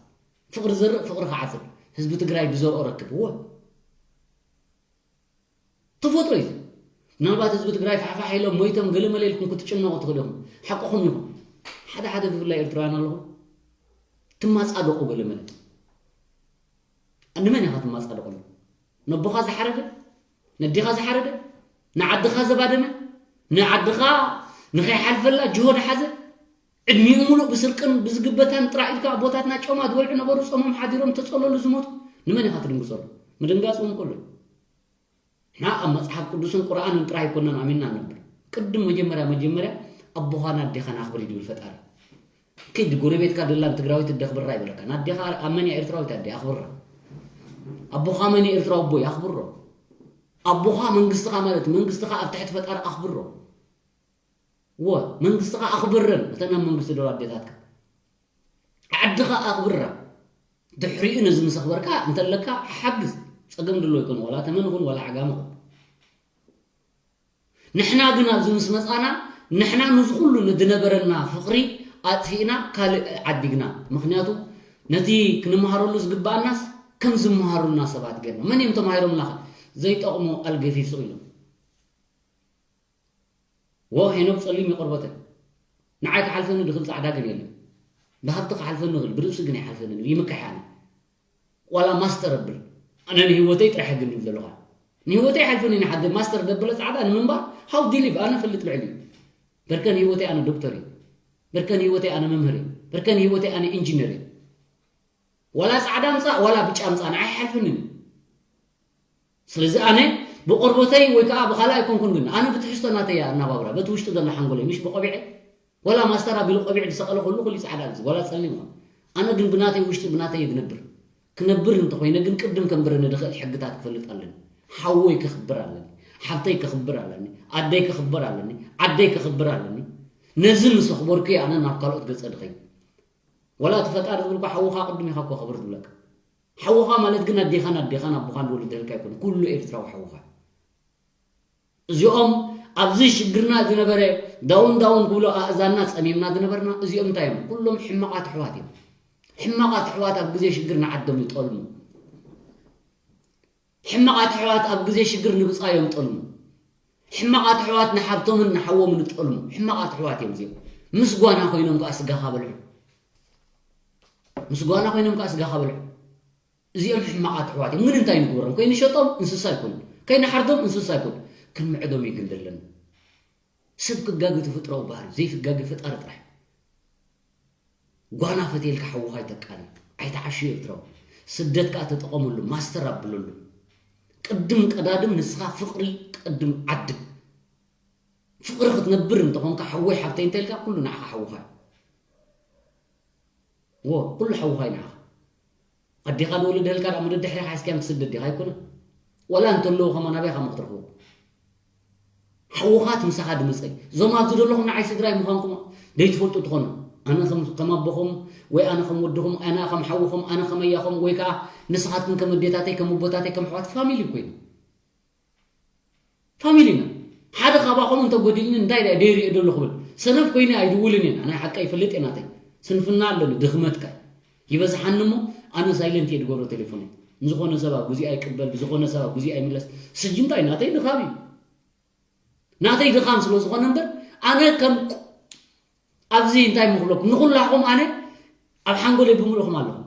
ፍቕሪ ዘርእ ፍቕሪ ክዓጽድ። ህዝቢ ትግራይ ዝዘርኦ ረክብ። እወ። ተፈጥሮ እዩ። ምናልባት ህዝቢ ትግራይ ፋሕፋሕ ኢሎም ሞይቶም ገለመለ ኢልኩም ክትጭነቑ ትኽእሉ ኢኹም። ሓቅኹም ይኹን። ሓደ ሓደ ብፍላይ ኤርትራውያን ኣለኹም ትማጻደቑ ገለመለ። ንመን ኢኻ ትማጻደቐሉ? ነቦኻ ዝሓረደ? ነዴኻ ዝሓረደ? ንዓድኻ ዘባደመ? ንዓድኻ ንኸይሓልፈላ ጅሆ ዝሓዘ? ዕድሚኡ ሙሉእ ብስርቅን ብዝግበታን ጥራይ ኢልካ ኣቦታትና ጮማ ዝበልዑ ነበሩ፣ ጾሞም ሓዲሮም ተጸለሉ ዝሞቱ። ንመን ኢኻ ትድንግጸሉ? ምድንጋጽ እውን ከሎ እዩ። ንሕና ኣብ መጽሓፍ ቅዱስን ቁርኣንን ጥራይ ኣይኮናን ኣሚንና ንነብር። ቅድም መጀመርያ መጀመርያ ኣቦኻን ኣዴኻን ኣኽብር እዩ ዝብል ፈጣሪ። ኪድ ጎረቤትካ ደላን ትግራዊት እደኽብራ ይብለካ። ንኣዴኻ ኣመን እያ ኤርትራዊት ኣደ ኣኽብራ። ኣቦኻ መን እዩ ኤርትራዊ ኣቦይ ኣኽብሮ። ኣቦኻ መንግስትኻ ማለት መንግስትኻ ኣብ ትሕቲ ፈጣሪ ኣኽብሮ። እወ መንግስትኻ ኣኽብረን እተን ኣብ መንግስቲ ደው ኣዴታትካ። ዓድኻ ኣኽብራ። ድሕሪኡ ነዚ ምስ ኣኽበርካ እንተለካ ሓግዝ። ጸገም ድሎ ይኮነ ዋላ ተመን ይኹን ዋላ ዓጋመ ይኹን። ንሕና ግን ኣብዚ ምስ መጻና ንሕና ነዚ ኩሉ ንዝነበረና ፍቕሪ ኣጥፊእና ካልእ ዓዲግና። ምኽንያቱ ነቲ ክንመሃረሉ ዝግባኣናስ ከም ዝመሃሩልና ሰባት ጌርና። መን እዮም ተማሂሮምና? ዘይጠቕሙ ኣልገፊፍ ስቕ ኢሎም። ወ ሄኖክ ጸሊም ይቆርበተይ። ንዓይ ክሓልፈኒ ድኽል ጻዕዳ ግን የለን። ብሃብቲ ክሓልፈኒ ይኽእል፣ ብርእሲ ግን ኣይሓልፈንን። ይምክሕ ኣነ። ዋላ ማስተር እብል። ኣነ ንህይወተይ ጥራሕ ግን ይብል ዘለኹ። ንህይወተይ ኣይሓልፈንን ሓደ ማስተር ደበለ ጻዕዳ ንምንባር how do you live ኣነ ፈልጥ ልዕሊ እዩ። በርከ ንህይወተይ ኣነ ዶክተር እዩ። በርከ ንህይወተይ ኣነ መምህር እዩ። በርከ ንህይወተይ ኣነ ኢንጂነር እዩ። ዋላ ጻዕዳ ምጻእ ዋላ ብጫ ምጻእ ንዓይ ኣይሓልፈንን እዩ። ስለዚ ኣነ ብቆርበተይ ወይ ከዓ ብኻልእ ኣይኮንኩን ግን ኣነ ብትሕዝቶ ናተይ እያ ኣናባብራ በቲ ውሽጢ ዘሎ ሓንጎለይ ምሽ ብቆቢዐ ዋላ ማስተር ኣቢሉ ቆቢዕ ዝሰቐለ ኩሉ ኩሉ ጻዕዳ እዩ ዋላ ጸሊም ይኹን ኣነ ግን ብናተይ ውሽጢ ብናተይ እየ ዝነብር ክነብር እንተኾይነ ግን ቅድም ከንብረኒ ድኽእል ሕግታት ክፈልጥ ኣለኒ ሓወይ ከኽብር ኣለኒ ሓብተይ ከኽብር ኣለኒ ኣደይ ከኽብር ኣለኒ ዓደይ ከኽብር ኣለኒ ነዚ ምስ ኣኽበርኩ እየ ኣነ ናብ ካልኦት ገጸ ድኸይ ዋላ እቲ ፈጣሪ ዝብልኳ ሓውኻ ቅድም ኢኻ እኮ ክብር ዝብለካ ሓውኻ ማለት ግን ኣዴኻን ኣዴኻን ኣቦኻን ዝወለደልካ ኣይኮነ ኩሉ ኤርትራዊ ሓውኻ እዚኦም ኣብዚ ሽግርና ዝነበረ ዳውን ዳውን ክብሎ ኣእዛንና ጸሚምና ዝነበርና እዚኦም እንታይ እዮም ኩሎም ሕማቓት ኣሕዋት እዮም ሕማቓት ኣሕዋት ኣብ ግዜ ሽግር ንዓዶም ይጠልሙ ሕማቓት ኣሕዋት ኣብ ግዜ ሽግር ንብጻዮም ጠልሙ ሕማቓት ኣሕዋት ንሓብቶምን ንሓዎምን ይጠልሙ ሕማቓት ኣሕዋት እዮም እዚኦም ምስ ጓና ኮይኖም ከዓ ስጋኻ በልዑ ምስ ጓና ኮይኖም ከዓ ስጋኻ በልዑ እዚኦም ሕማቓት ኣሕዋት እዮም ግን እንታይ ንግበሮም ከይንሸጦም እንስሳ ይኮኑ ከይንሓርዶም እንስሳ ይኮኑ ክንምዕዶም እዩ ግን ዘለና ሰብ ክጋገ ተፈጥራዊ ባህሪ ዘይክጋገ ፈጣሪ ጥራሕ ጓና ፈትየልካ ሓውኻ ይተቃኒ ኣይትዓሹ ኤርትራዊ ስደት ከዓ ተጠቐመሉ ማስተር ኣብለሉ ቅድም ቀዳድም ንስኻ ፍቕሪ ቅድም ዓድም ፍቕሪ ክትነብር እንተኾንካ ሓወይ ሓብተይ እንተልካ ኩሉ ንዓኻ ሓውኻ እዩ ዎ ኩሉ ሓውኻ እዩ ንዓኻ ኣዴኻ ዝወለደልካ ደኣ መደብ ድሕሪኻ ሒዝካዮም ትስደድ ዲኻ ኣይኮነን ዋላ እንተለዉ ከማን ኣበይ ኢኻ ክትረኽቦ ሓውኻት ምሳኻ ድመጸ እዩ እዞም ኣብዚ ዘለኹም ንዓይ ስድራይ ምዃንኩም ዘይትፈልጡ ትኾኑ ኣነ ከም ኣቦኹም ወይ ኣነ ከም ወድኹም ኣነ ከም ሓውኹም ኣነ ከም ኣያኹም ወይ ከዓ ንስኻትኩም ከም ኣዴታተይ ከም ኣቦታተይ ከም ኣሕዋት ፋሚሊ ኮይና ፋሚሊ ኢና ሓደ ካባኹም እንተጎዲልኒ እንታይ ደኣ ደይሪኦ ደሎ ክብል ሰነፍ ኮይነ ኣይድውልን እየ ናይ ሓቀ ይፈልጥ እየ ናተይ ስንፍና ኣለኒ ድኽመትካ ይበዝሓኒ እሞ ኣነ ሳይለንት እየ ድገብሮ ቴሌፎነይ ንዝኾነ ሰብ ኣብ ግዜኣ ይቅበል ብዝኾነ ሰብ ኣብ ግዜኣ ይምለስ ስጂ እንታይ ናተይ ድኻም እዩ ናተይ ድኻም ስለ ዝኾነ እምበር ኣነ ከም ኣብዚ እንታይ ምኽለኩም ንኹላኹም ኣነ ኣብ ሓንጎለይ ብምልኹም ኣለኹም።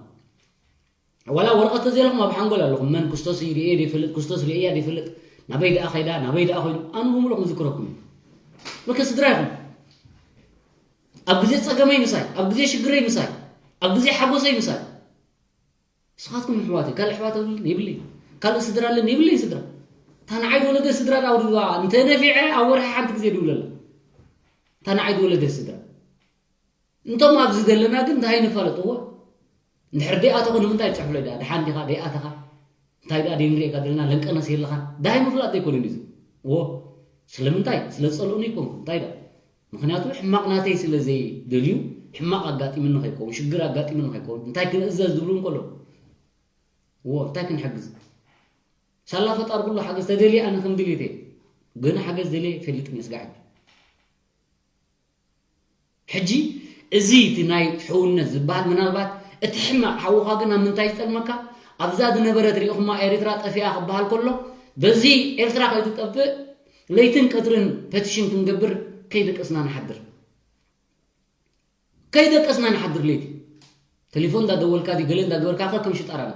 ዋላ ወረቐት ተዘይለኹም ኣብ ሓንጎል ኣለኹም። መን ክስቶስ ይርእየ ዘይፈልጥ፣ ክስቶስ ርእያ ዘይፈልጥ፣ ናበይ ደኣ ኸይዳ ናበይ ደኣ ኸይዱ ኣነ ብምልኹም ዝክረኩም እዩ። በከ ስድራ ይኹም። ኣብ ግዜ ጸገመይ ምሳይ፣ ኣብ ግዜ ሽግረይ ምሳይ፣ ኣብ ግዜ ሓጎሰይ ምሳይ። ንስኻትኩም ኣሕዋተይ፣ ካልእ ኣሕዋት ኣለኒ የብለይ፣ ካልእ ስድራ ኣለኒ የብለይ። ስድራ እታ ንዓይ ዝወለደ ስድራ ዳውድዋ እንተ ነፊዐ ኣብ ወርሒ ሓንቲ ግዜ ድውለላ እታ ንዓይ ዝወለደ ስድራ። እንቶም ኣብዚ ዘለና ግን እንታይ ንፋለጥዎ? እንድሕር ደይኣተኹ ንምንታይ ትጽሕፍለይ ደኣ? ደሓን ዲኻ? ደይኣተኻ? እንታይ ደኣ ደይንሪኤካ ዘለና? ለንቀነስ የለኻን? ዳይ ምፍላጥ ዘይኮነን እዚ። እዎ፣ ስለምንታይ? ስለ ዝጸልኡኒ ይኮንኩ። እንታይ ደኣ? ምኽንያቱ ሕማቕ ናተይ ስለ ዘይደልዩ፣ ሕማቕ ኣጋጢምኒ ከይከውን፣ ሽግር ኣጋጢምኒ ከይከውን፣ እንታይ ክንእዘዝ ዝብሉ እንከሎ፣ እዎ፣ እንታይ ክንሕግዝ? ሳላ ፈጣር ኩሉ ሓገዝ ተደልየ ኣነ ከም ድሌተይ ግን ሓገዝ ደልየ ይፈልጥን እየ ስጋዕ ሕጂ። ሕጂ እዚ እቲ ናይ ሕውነት ዝበሃል ምናልባት እቲ ሕማቕ ሓውኻ ግን ኣብ ምንታይ ዝጠልመካ ኣብዛ ዝነበረት ርኢኹማ ኤሪትራ ጠፊኣ ክበሃል ከሎ በዚ ኤርትራ ከይትጠፍእ ለይትን ቀትርን ፐቲሽን ክንገብር ከይደቀስና ንሓድር ከይደቀስና ንሓድር ለይቲ ተሌፎን እንዳደወልካ ዲ ገለ እንዳገበርካ ከ ከም ሽጣራና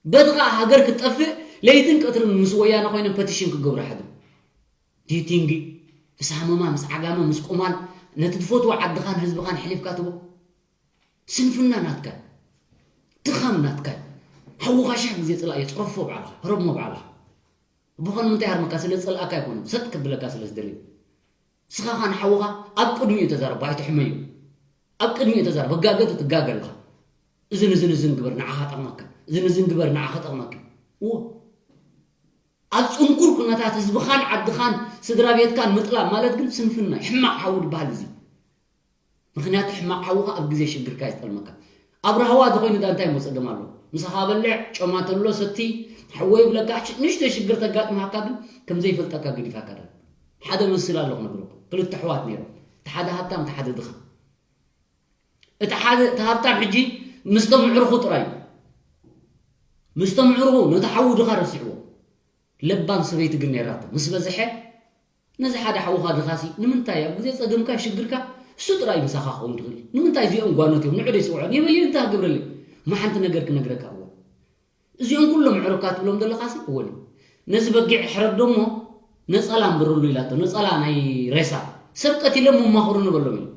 በቲ ኸኣ ሃገር ክትጠፍእ ለይትን ቀትርን ምስ ወያነ ኮይኖም ፐቲሽን ክገብሩ ሓድሩ ዲቲንግ ምስ ሃመማ ምስ ዓጋመ ምስ ቁማል ነቲ ትፈትዎ ዓድኻን ህዝብኻን ሕሊፍካ ትቦ ስንፍና ናትካ ድኻም ናትካ ሓውኻ ሽሕ ግዜ ጽላእ የጽረፎ ባዕልኻ ረሞ ባዕልኻ ብኾን ምንታይ ሃርመካ ስለ ዝጸልኣካ ኣይኮነ ሰጥ ክብለካ ስለ ዝደልዩ ስኻኻ ንሓውኻ ኣብ ቅድሚኡ ተዛረብ ኣይትሕመዩ ኣብ ቅድሚኡ ተዛረብ ህጋገ ትትጋገ ኣለኻ እዝን እዝን እዝን ግበር ንዓኻ ጠቕመካ እዝን እዝን ግበር ንዓኻ ጠቕመካ እዎ ኣብ ጽንኩር ኩነታት ህዝብኻን ዓድኻን ስድራ ቤትካን ምጥላም ማለት ግን ስንፍና ሕማቕ ሓዊ ዝበሃል እዚ ምኽንያቱ ሕማቕ ሓውኻ ኣብ ግዜ ሽግርካ ይጠልመካ ኣብ ራህዋ ተኾይኑ ዳ እንታይ ሞ ጸገም ኣሎ ምሳኻ በልዕ ጨማ ተሎ ሰቲ ሓወ ይብለካ ንሽተ ሽግር ተጋጥመካ ግን ከም ዘይፈልጠካ ገዲፋካ ዳ ሓደ መስል ኣሎ ክነግረኩም ክልተ ኣሕዋት ነይሮም እቲ ሓደ ሃብታም እቲ ሓደ ድኻ እቲ ሓደ እቲ ሃብታም ሕጂ ምስቶም ምዕርኹ ጥራይ ምስቶም ምዕርኹ ነቲ ሓዉ ድኻ ረሲዕዎ ለባም ሰበይቲ ግን ነይራቶ ምስ በዝሐ ነዚ ሓደ ሓውኻ ድኻሲ ንምንታይ ኣብ ግዜ ጸገምካ ሽግርካ እሱ ጥራይ ምሳኻ ክኸውን ትኽእል ንምንታይ እዚኦም ጓኖት እዮም ንዑ ደይስውዖን የበልዮ እንታይ ክገብረለይ ማሓንቲ ነገር ክነግረካ እዎ እዚኦም ኩሎም ዕሩካት ትብሎም ዘለኻሲ እወ ነዚ በጊዕ ሕረዶ እሞ ነጸላ እንብረሉ ኢላቶ ነጸላ ናይ ሬሳ ሰብ ቀቲሎም መማኽሩ ንበሎም ኢሉ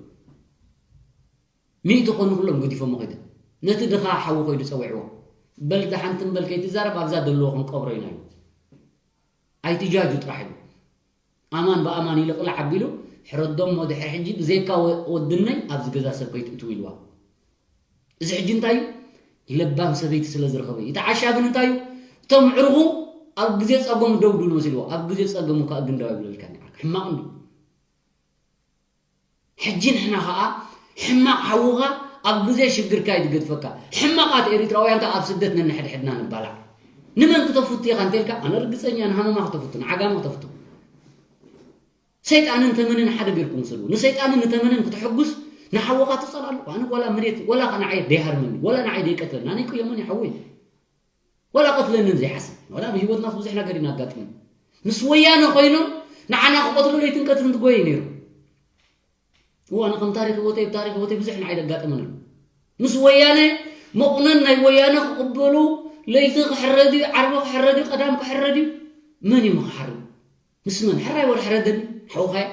ሚእቲ ኮኑ ኩሎም ገዲፎሞ ከይደ ነቲ ድኻ ሓዊ ኮይዱ ጸዊዕዎ በል ደሓንቲ እምበል ከይትዛረብ ኣብዛ ደለዎ ክንቀብሮ ኢና ኢሉ ኣይትጃጁ ጥራሕ ኢሉ ኣማን ብኣማን ኢሉ ቅላዕ ኣቢሉ ሕረዶሞ ድሕሪ ሕጂ ብዘይካ ወድነይ ኣብዚ ገዛ ሰብ ከይትእትው ኢልዋ እዚ ሕጂ እንታይ እዩ ለባም ሰበይቲ ስለ ዝረኸበ እዩ እቲ ዓሻ ግን እንታይ እዩ እቶም ዕርኹ ኣብ ግዜ ጸጎም ደው ድሉ መሲልዎ ኣብ ግዜ ጸገሙ ከዓ ግንዳው ይብለልካ ሕማቕ እንዲ ሕጂ ንሕና ከዓ ሕማቕ ሓውኻ ኣብ ግዜ ሽግርካ እዩ ዝገድፈካ ሕማቓት ኤሪትራውያን ከዓ ኣብ ስደት ነንሕድሕድና ንባላዕ ንመን ክተፍቱ ኢኻ እንተልካ ኣነ ርግፀኛ ንሃመማ ክተፍቱ ንዓጋመ ክተፍቱ ሰይጣንን ተመንን ሓደ ገይርኩም ውሰዱ ንሰይጣንን ንተመንን ክትሕጉስ ንሓወኻ ትፀላሉ ኣነ ዋላ መሬት ዋላ ንዓይ ደይሃርመኒ ዋላ ንዓይ ደይቀትለኒ ኣነ ይቅየሞን ይሓወይ ዋላ ቀትለንን ዘይሓስብ ዋላ ብሂወትና ብዙሕ ነገር ኢና ኣጋጥመን ምስ ወያነ ኮይኖም ንዓና ክቐትሉ ለይትን ቀትርን ትጎየ ነይሩ እዋን ከም ታሪክ ህይወተይ ታሪክ ህይወተይ ብዙሕ ንዓይ ዘጋጠመን ኣሎ ምስ ወያነ መቑነን ናይ ወያነ ክቕበሉ ለይቲ ክሕረድ እዩ ዓርቢ ክሕረድ እዩ ቀዳም ክሕረድ እዩ መን እዩ ክሓርድ ምስ መን ሕራይ ወር ሕረደኒ ሓውኻይ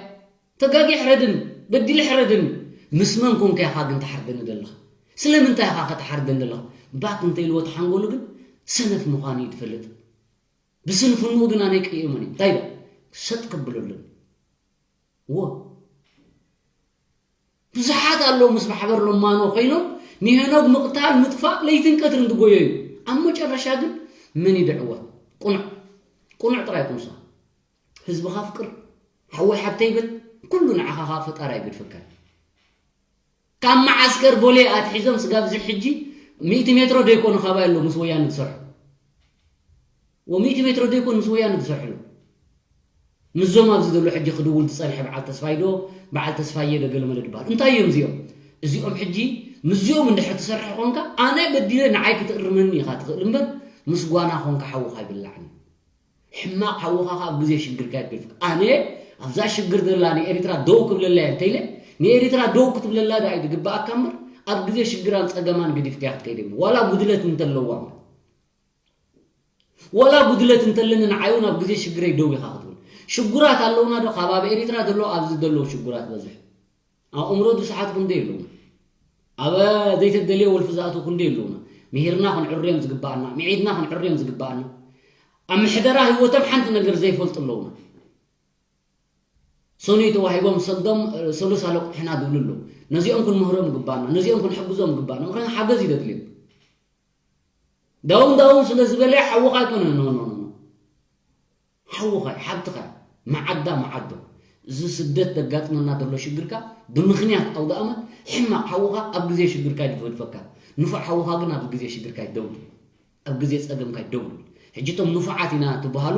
ተጋጊ ሕረድኒ በዲሊ ሕረድኒ ምስ መን ኮንካ ኢኻ ግን ትሓርደኒ ዘለኻ ስለምንታይ ኢኻ ከተሓርደኒ ዘለኻ ባክ እንተኢልዎ ተሓንጎሉ ግን ሰነፍ ምዃኑ እዩ ትፈልጥ ብስንፍንኡ ግን ኣነ ይቅየመን እዩ እንታይ ዳ ሰጥ ከብለሉን እዎ ብዙሓት ኣለዉ ምስ ማሕበር ሎማኖ ኮይኖም ንሄኖግ ምቕታል ምጥፋእ ለይትን ቀትርን ዝጎዮ እዩ ኣብ መጨረሻ ግን መን ይድዕወት ቁኑዕ ቁኑዕ ጥራይ ኩምሳ ህዝብኻ ፍቅር ሓወይ ሓብተይ በል ኩሉ ንዓኻ ኸዓ ፈጣሪ ኣይገድፈካን ካብ መዓስከር ቦሌ ኣትሒዞም ስጋብ እዚ ሕጂ ሚእቲ ሜትሮ ደይኮኑ ካባይ ኣለዉ ምስ ወያነ ዝሰርሑ ወሚእቲ ሜትሮ ደይኮኑ ምስ ወያነ ዝሰርሑ ኣለዉ ምስዞም ኣብዚ ዘሎ ሕጂ ክድውል ዝፀንሐ በዓል ተስፋይ ዶ በዓል ተስፋየ ዶ ገለመለ ድበሃል እንታይ እዮም እዚኦም እዚኦም ሕጂ ምስዚኦም እንድሕር ትሰርሕ ኮንካ ኣነ በዲለ ንዓይ ክትእርመኒ ኢኻ ትኽእል እምበር ምስ ጓና ኮንካ ሓውኻ ኣይብላዕን ሕማቕ ሓውኻ ኣብ ግዜ ሽግርካ የድግልፍካ ኣነ ኣብዛ ሽግር ዘላ ንኤሪትራ ደው ክብለላ እየ እንተኢለ ንኤሪትራ ደው ክትብለላ ደኣ እዩ ዝግብኣካ እምበር፣ ኣብ ግዜ ሽግራን ጸገማን ገዲፍካያ ክትከይድ የብልካ። ዋላ ጉድለት እንተለዋ፣ ዋላ ጉድለት እንተለኒ፣ ንዓይ እውን ኣብ ግዜ ሽግረይ ደው ኢኻ ክትብል። ሽጉራት ኣለውና ዶ? ካብ ኣብ ኤሪትራ ዘለዉ ኣብዚ ዘለዉ ሽጉራት በዝሑ። ኣብ እምሮ ዝሰሓቱ ክንደይ ኣለውና? ኣብ ዘይተደልየ ወልፊ ዝኣትዉ ክንደይ ኣለውና? ምሂርና ክንዕርዮም ዝግብኣና፣ ምዒድና ክንዕርዮም ዝግብኣና። ኣብ ምሕደራ ህይወቶም ሓንቲ ነገር ዘይፈልጡ ኣለውና። ሰኑይ ተዋሂቦም ሰግዶም፣ እ፣ ሰሉስ ኣለቁሕና ዝብሉ ኣለዉ። ነዚኦም ክንምህሮም ይግባና፣ ነዚኦም ክንሕግዞም ይግባና። ምኽንያቱ ሓገዝ እዩ ዘድልዮም። ዳውን ዳውን ስለ ዝበለ ሓውኻ ኣይኮነን። ኖ፣ ኖ፣ ኖ፣ ኖ። ሓውኻ፣ ሓብትኻ፣ መዓዳ መዓዶ። እዚ ስደት ዘጋጥመና ዘሎ ሽግርካ ብምኽንያት ኣውደ ኣመት ሕማቕ ሓውኻ ኣብ ግዜ ሽግርካ ይገድፈካ። ንፉዕ ሓውኻ ግን ኣብ ግዜ ሽግርካ ይደውል። ኣብ ግዜ ጸገምካ ይደውል። ሕጂ እቶም ንፉዓት ኢና ትበሃሉ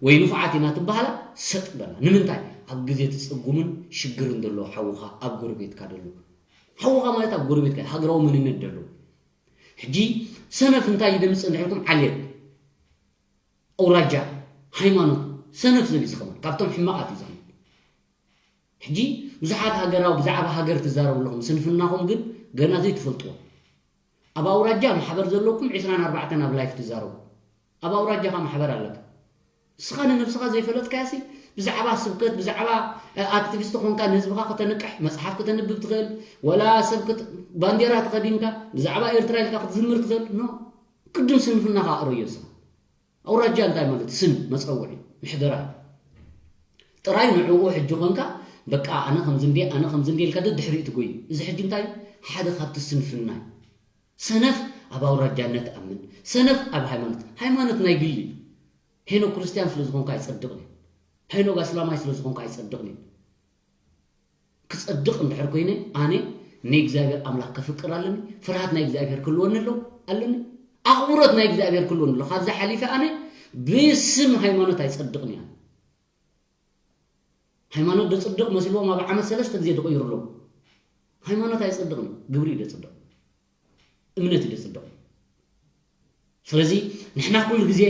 ወይ ንፉዓት ኢና ትበሃላ ሰጥ በላ። ንምንታይ? ኣብ ግዜ እቲ ጽጉምን ሽግርን ዘሎ ሓውኻ ኣብ ጎረቤትካ ዘሎ። ሓውኻ ማለት ኣብ ጎረቤትካ ሃገራዊ መንነት ዘሎ። ሕጂ ሰነፍ እንታይ ይደምጽ እንድሕርኩም ዓሌት፣ ኣውራጃ፣ ሃይማኖት፣ ሰነፍ ሰብ እዩ ዝኸውን። ካብቶም ሕማቓት እዩ ዝኸውን። ሕጂ ብዙሓት ሃገራዊ ብዛዕባ ሃገር ትዛረቡ ኣለኹም፣ ስንፍናኹም ግን ገና ዘይትፈልጥዎ። ኣብ ኣውራጃ ማሕበር ዘለኩም ዒስራን ኣርባዕተን ኣብ ላይፍ ትዛረቡ። ኣብ ኣውራጃኻ ማሕበር ኣለካ። ንስኻ ንነብስኻ ዘይፈለጥካያሲ ብዛዕባ ስብከት፣ ብዛዕባ፣ እ፣ ኣክቲቪስት ኾንካ ንህዝብኻ ከተንቅሕ፣ መጽሓፍ ከተንብብ ትኽእል፣ ወላ ሰብ ክት-፣ ባንዴራ ተኸዲንካ ብዛዕባ ኤርትራ ኢልካ ክትዝምር ትኽእል። ኖ፣ ቅድም ስንፍናኻ ኣረዮ ንስኻ። ኣውራጃ እንታይ ማለት? ስም መጸውዒ፣ ምሕደራ። ጥራይ ንዕኡ ሕጂ ኾንካ በቃ ኣነ ከምዚ እንድየ፣ ኣነ ከምዚ እንድየ ኢልካ ደድሕሪኡ ትጎይ። እዚ ሕጂ እንታይ? ሓደ ካብቲ ስንፍና እዩ። ሰነፍ ኣብ ኣውራጃነት ኣምን፣ ሰነፍ ኣብ ሃይማኖት። ሃይማኖት ናይ ግሊ እዩ። ሄኖክ ክርስትያን ስለ ዝኾንካ ኣይጸድቕን እዩ። ሄኖክ ኣስላማይ ስለ ዝኾንካ ኣይጸድቕን እዩ። ክጸድቕ እንድሕር ኮይነ ኣነ ንእግዚኣብሔር ኣምላኽ ከፍቅር ኣለኒ፣ ፍርሃት ናይ እግዚኣብሔር ክህልወኒ ኣለዎ፣ ኣለኒ። ኣኽብሮት ናይ እግዚኣብሔር ክህልወኒ ኣለዎ። ካብዚ ሓሊፈ ኣነ ብስም ሃይማኖት ኣይጸድቕን እየ። ሃይማኖት ደጽድቕ መስልዎም ኣብ ዓመት ሰለስተ ግዜ ዝቕይሩ ኣለዉ። ሃይማኖት ኣይጸድቕን፣ ግብሪ እዩ ደጽድቕ። እምነት እዩ ደጽድቕ። ስለዚ ንሕና ኩሉ ግዜ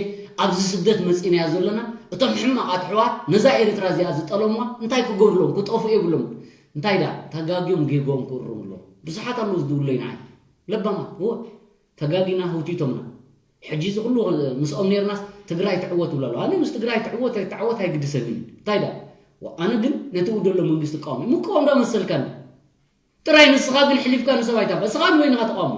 ኣብዚ ስደት መጺእናዮ ዘለና፣ እቶም ሕማቕ ኣሕዋት ነዛ ኤርትራ እዚኣ ዝጠለምዋ እንታይ ክገብርሎም? ክጠፍኡ የብሎም። እንታይ ደኣ ተጋግዮም ጌግኦም ክእርሙ ኣለዎም። ብዙሓት ኣለዉ ዝድውለዩ ንዓይ። ለባማት፣ እወ፣ ተጋጊና ህውቲቶምና። ሕጂ እዚ ኩሉ ምስኦም ኔርናስ ትግራይ ትዕወት ይብሉ ኣለዉ። ኣነ ምስ ትግራይ ትዕወት ኣይትዓወት ኣይግድሰንን እዩ። እንታይ ደኣ? ዋ፣ ኣነ ግን ነቲ ደሎ መንግስቲ እቃወም እየ። ምቅዋም ዶ መሰልካኒ? ጥራይ ንስኻ ግን ሕሊፍካ ንሰብ ኣይታፍ። እስኻ ንበይንኻ ተቃውሞ።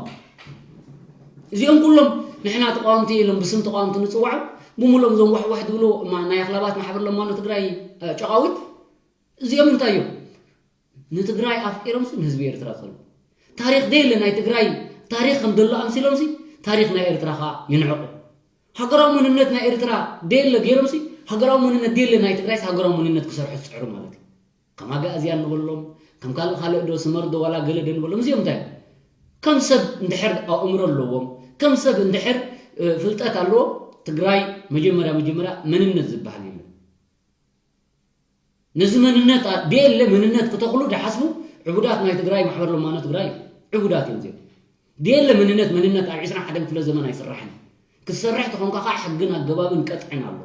እዚኦም ኩሎም ንሕና ተቃወምቲ ኢሎም ብስም ተቃወምቲ ንጽውዖም፣ ብምሎም እዞም ዋሕዋሕ ዝብሉ ማ-፣ ናይ ኣኽላባት ማሕበር ለማኖ ትግራይ፣ እ፣ ጨቃዊት፣ እዚኦም እንታይ እዮም? ንትግራይ ኣፍቂሮምሲ ንህዝቢ ኤርትራ ጸልኡ። ታሪኽ ደየለ ናይ ትግራይ ታሪኽ ከም ዘሎ ኣምሲሎምሲ ታሪኽ ናይ ኤርትራ ኸኣ ይንዕቑ። ሃገራዊ መንነት ናይ ኤርትራ ደየለ ገይሮምሲ ሃገራዊ መንነት ደየለ ናይ ትግራይስ ሃገራዊ መንነት ክሰርሑ ዝጽዕሩ ማለት እዩ። ከም ኣጋእዝያን ንበሎም፣ ከም ካልእ ካልእ ዶ ስመር ዶ ዋላ ገለ ዶ ንበሎም፣ እዚኦም እንታይ እዮም? ከም ሰብ እንድሕር ኣእምሮ ኣለዎም፣ ከም ሰብ እንድሕር፣ እ፣ ፍልጠት ኣለዎም፣ ትግራይ መጀመርያ መጀመርያ መንነት ዝበሃል የለን። ነዚ መንነት ኣ-፣ ደየለ መንነት ክተኽሉ ድሓስቡ ዕቡዳት ናይ ትግራይ ማሕበር ለማኖ ትግራይ እዩ። ዕቡዳት እዮም እዚኦም። ደየለ መንነት፣ መንነት ኣብ ዒስራን ሓደን ክፍለ ዘመን ኣይስራሕን። ክትሰርሕ ተኾንካ ኸዓ ሕግን ኣገባብን ቀጥዕን ኣሎ።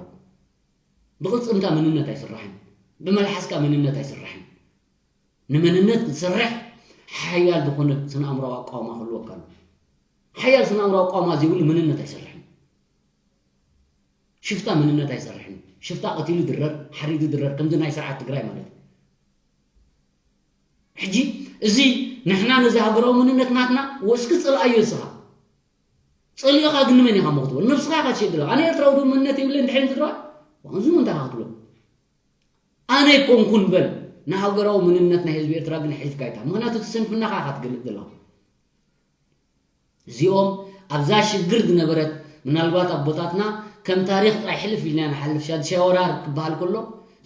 ብቕልጽምካ መንነት ኣይስራሕን። ብመልሓስካ መንነት ኣይስራሕን። ንመንነት ክትሰርሕ ሓያል ዝኾነ ስነ ኣእምሮኣዊ ኣቃውማ ክህልወካ ኣሎ። ሓያል ስነ ኣእምሮኣዊ ኣቃውማ ዘይብሉ መንነት ኣይሰርሕን። ሽፍታ መንነት ኣይሰርሕን። ሽፍታ ቀቲሉ ይድረር፣ ሓሪዱ ይድረር፣ ከምዚ ናይ ስርዓት ትግራይ ማለት እዩ። ሕጂ እዚ ንሕና ነዚ ሃገራዊ መንነት ናትና ወ-፣ እስኪ ጽልኣዮ እስኻ። ጸሊእኻ ግን ንመን ኢኻ እሞ ክትብል? ነብስኻ ኢኻ ትሸይድ ዘለኻ። ኣነ ኤርትራዊ ዶ መንነት የብለይን ድሕሪ ትግራዋይ? ዋንዙ እንታይ ኢኻ ክትብሎ? ኣነ ኣይኮንኩን በል። ንሃገራዊ መንነት ናይ ህዝቢ ኤርትራ ግን ሒዝካ ኣይታ። ምኽንያቱ እቲ ስንፍናኻ ኢኻ ትገልጽ ዘለኻ። እዚኦም ኣብዛ ሽግር ዝነበረት፣ ምናልባት ኣቦታትና ከም ታሪኽ ጥራይ ሕልፍ ኢልና ንሓልፍ። ሻድሻይ ወራር ክበሃል ከሎ፣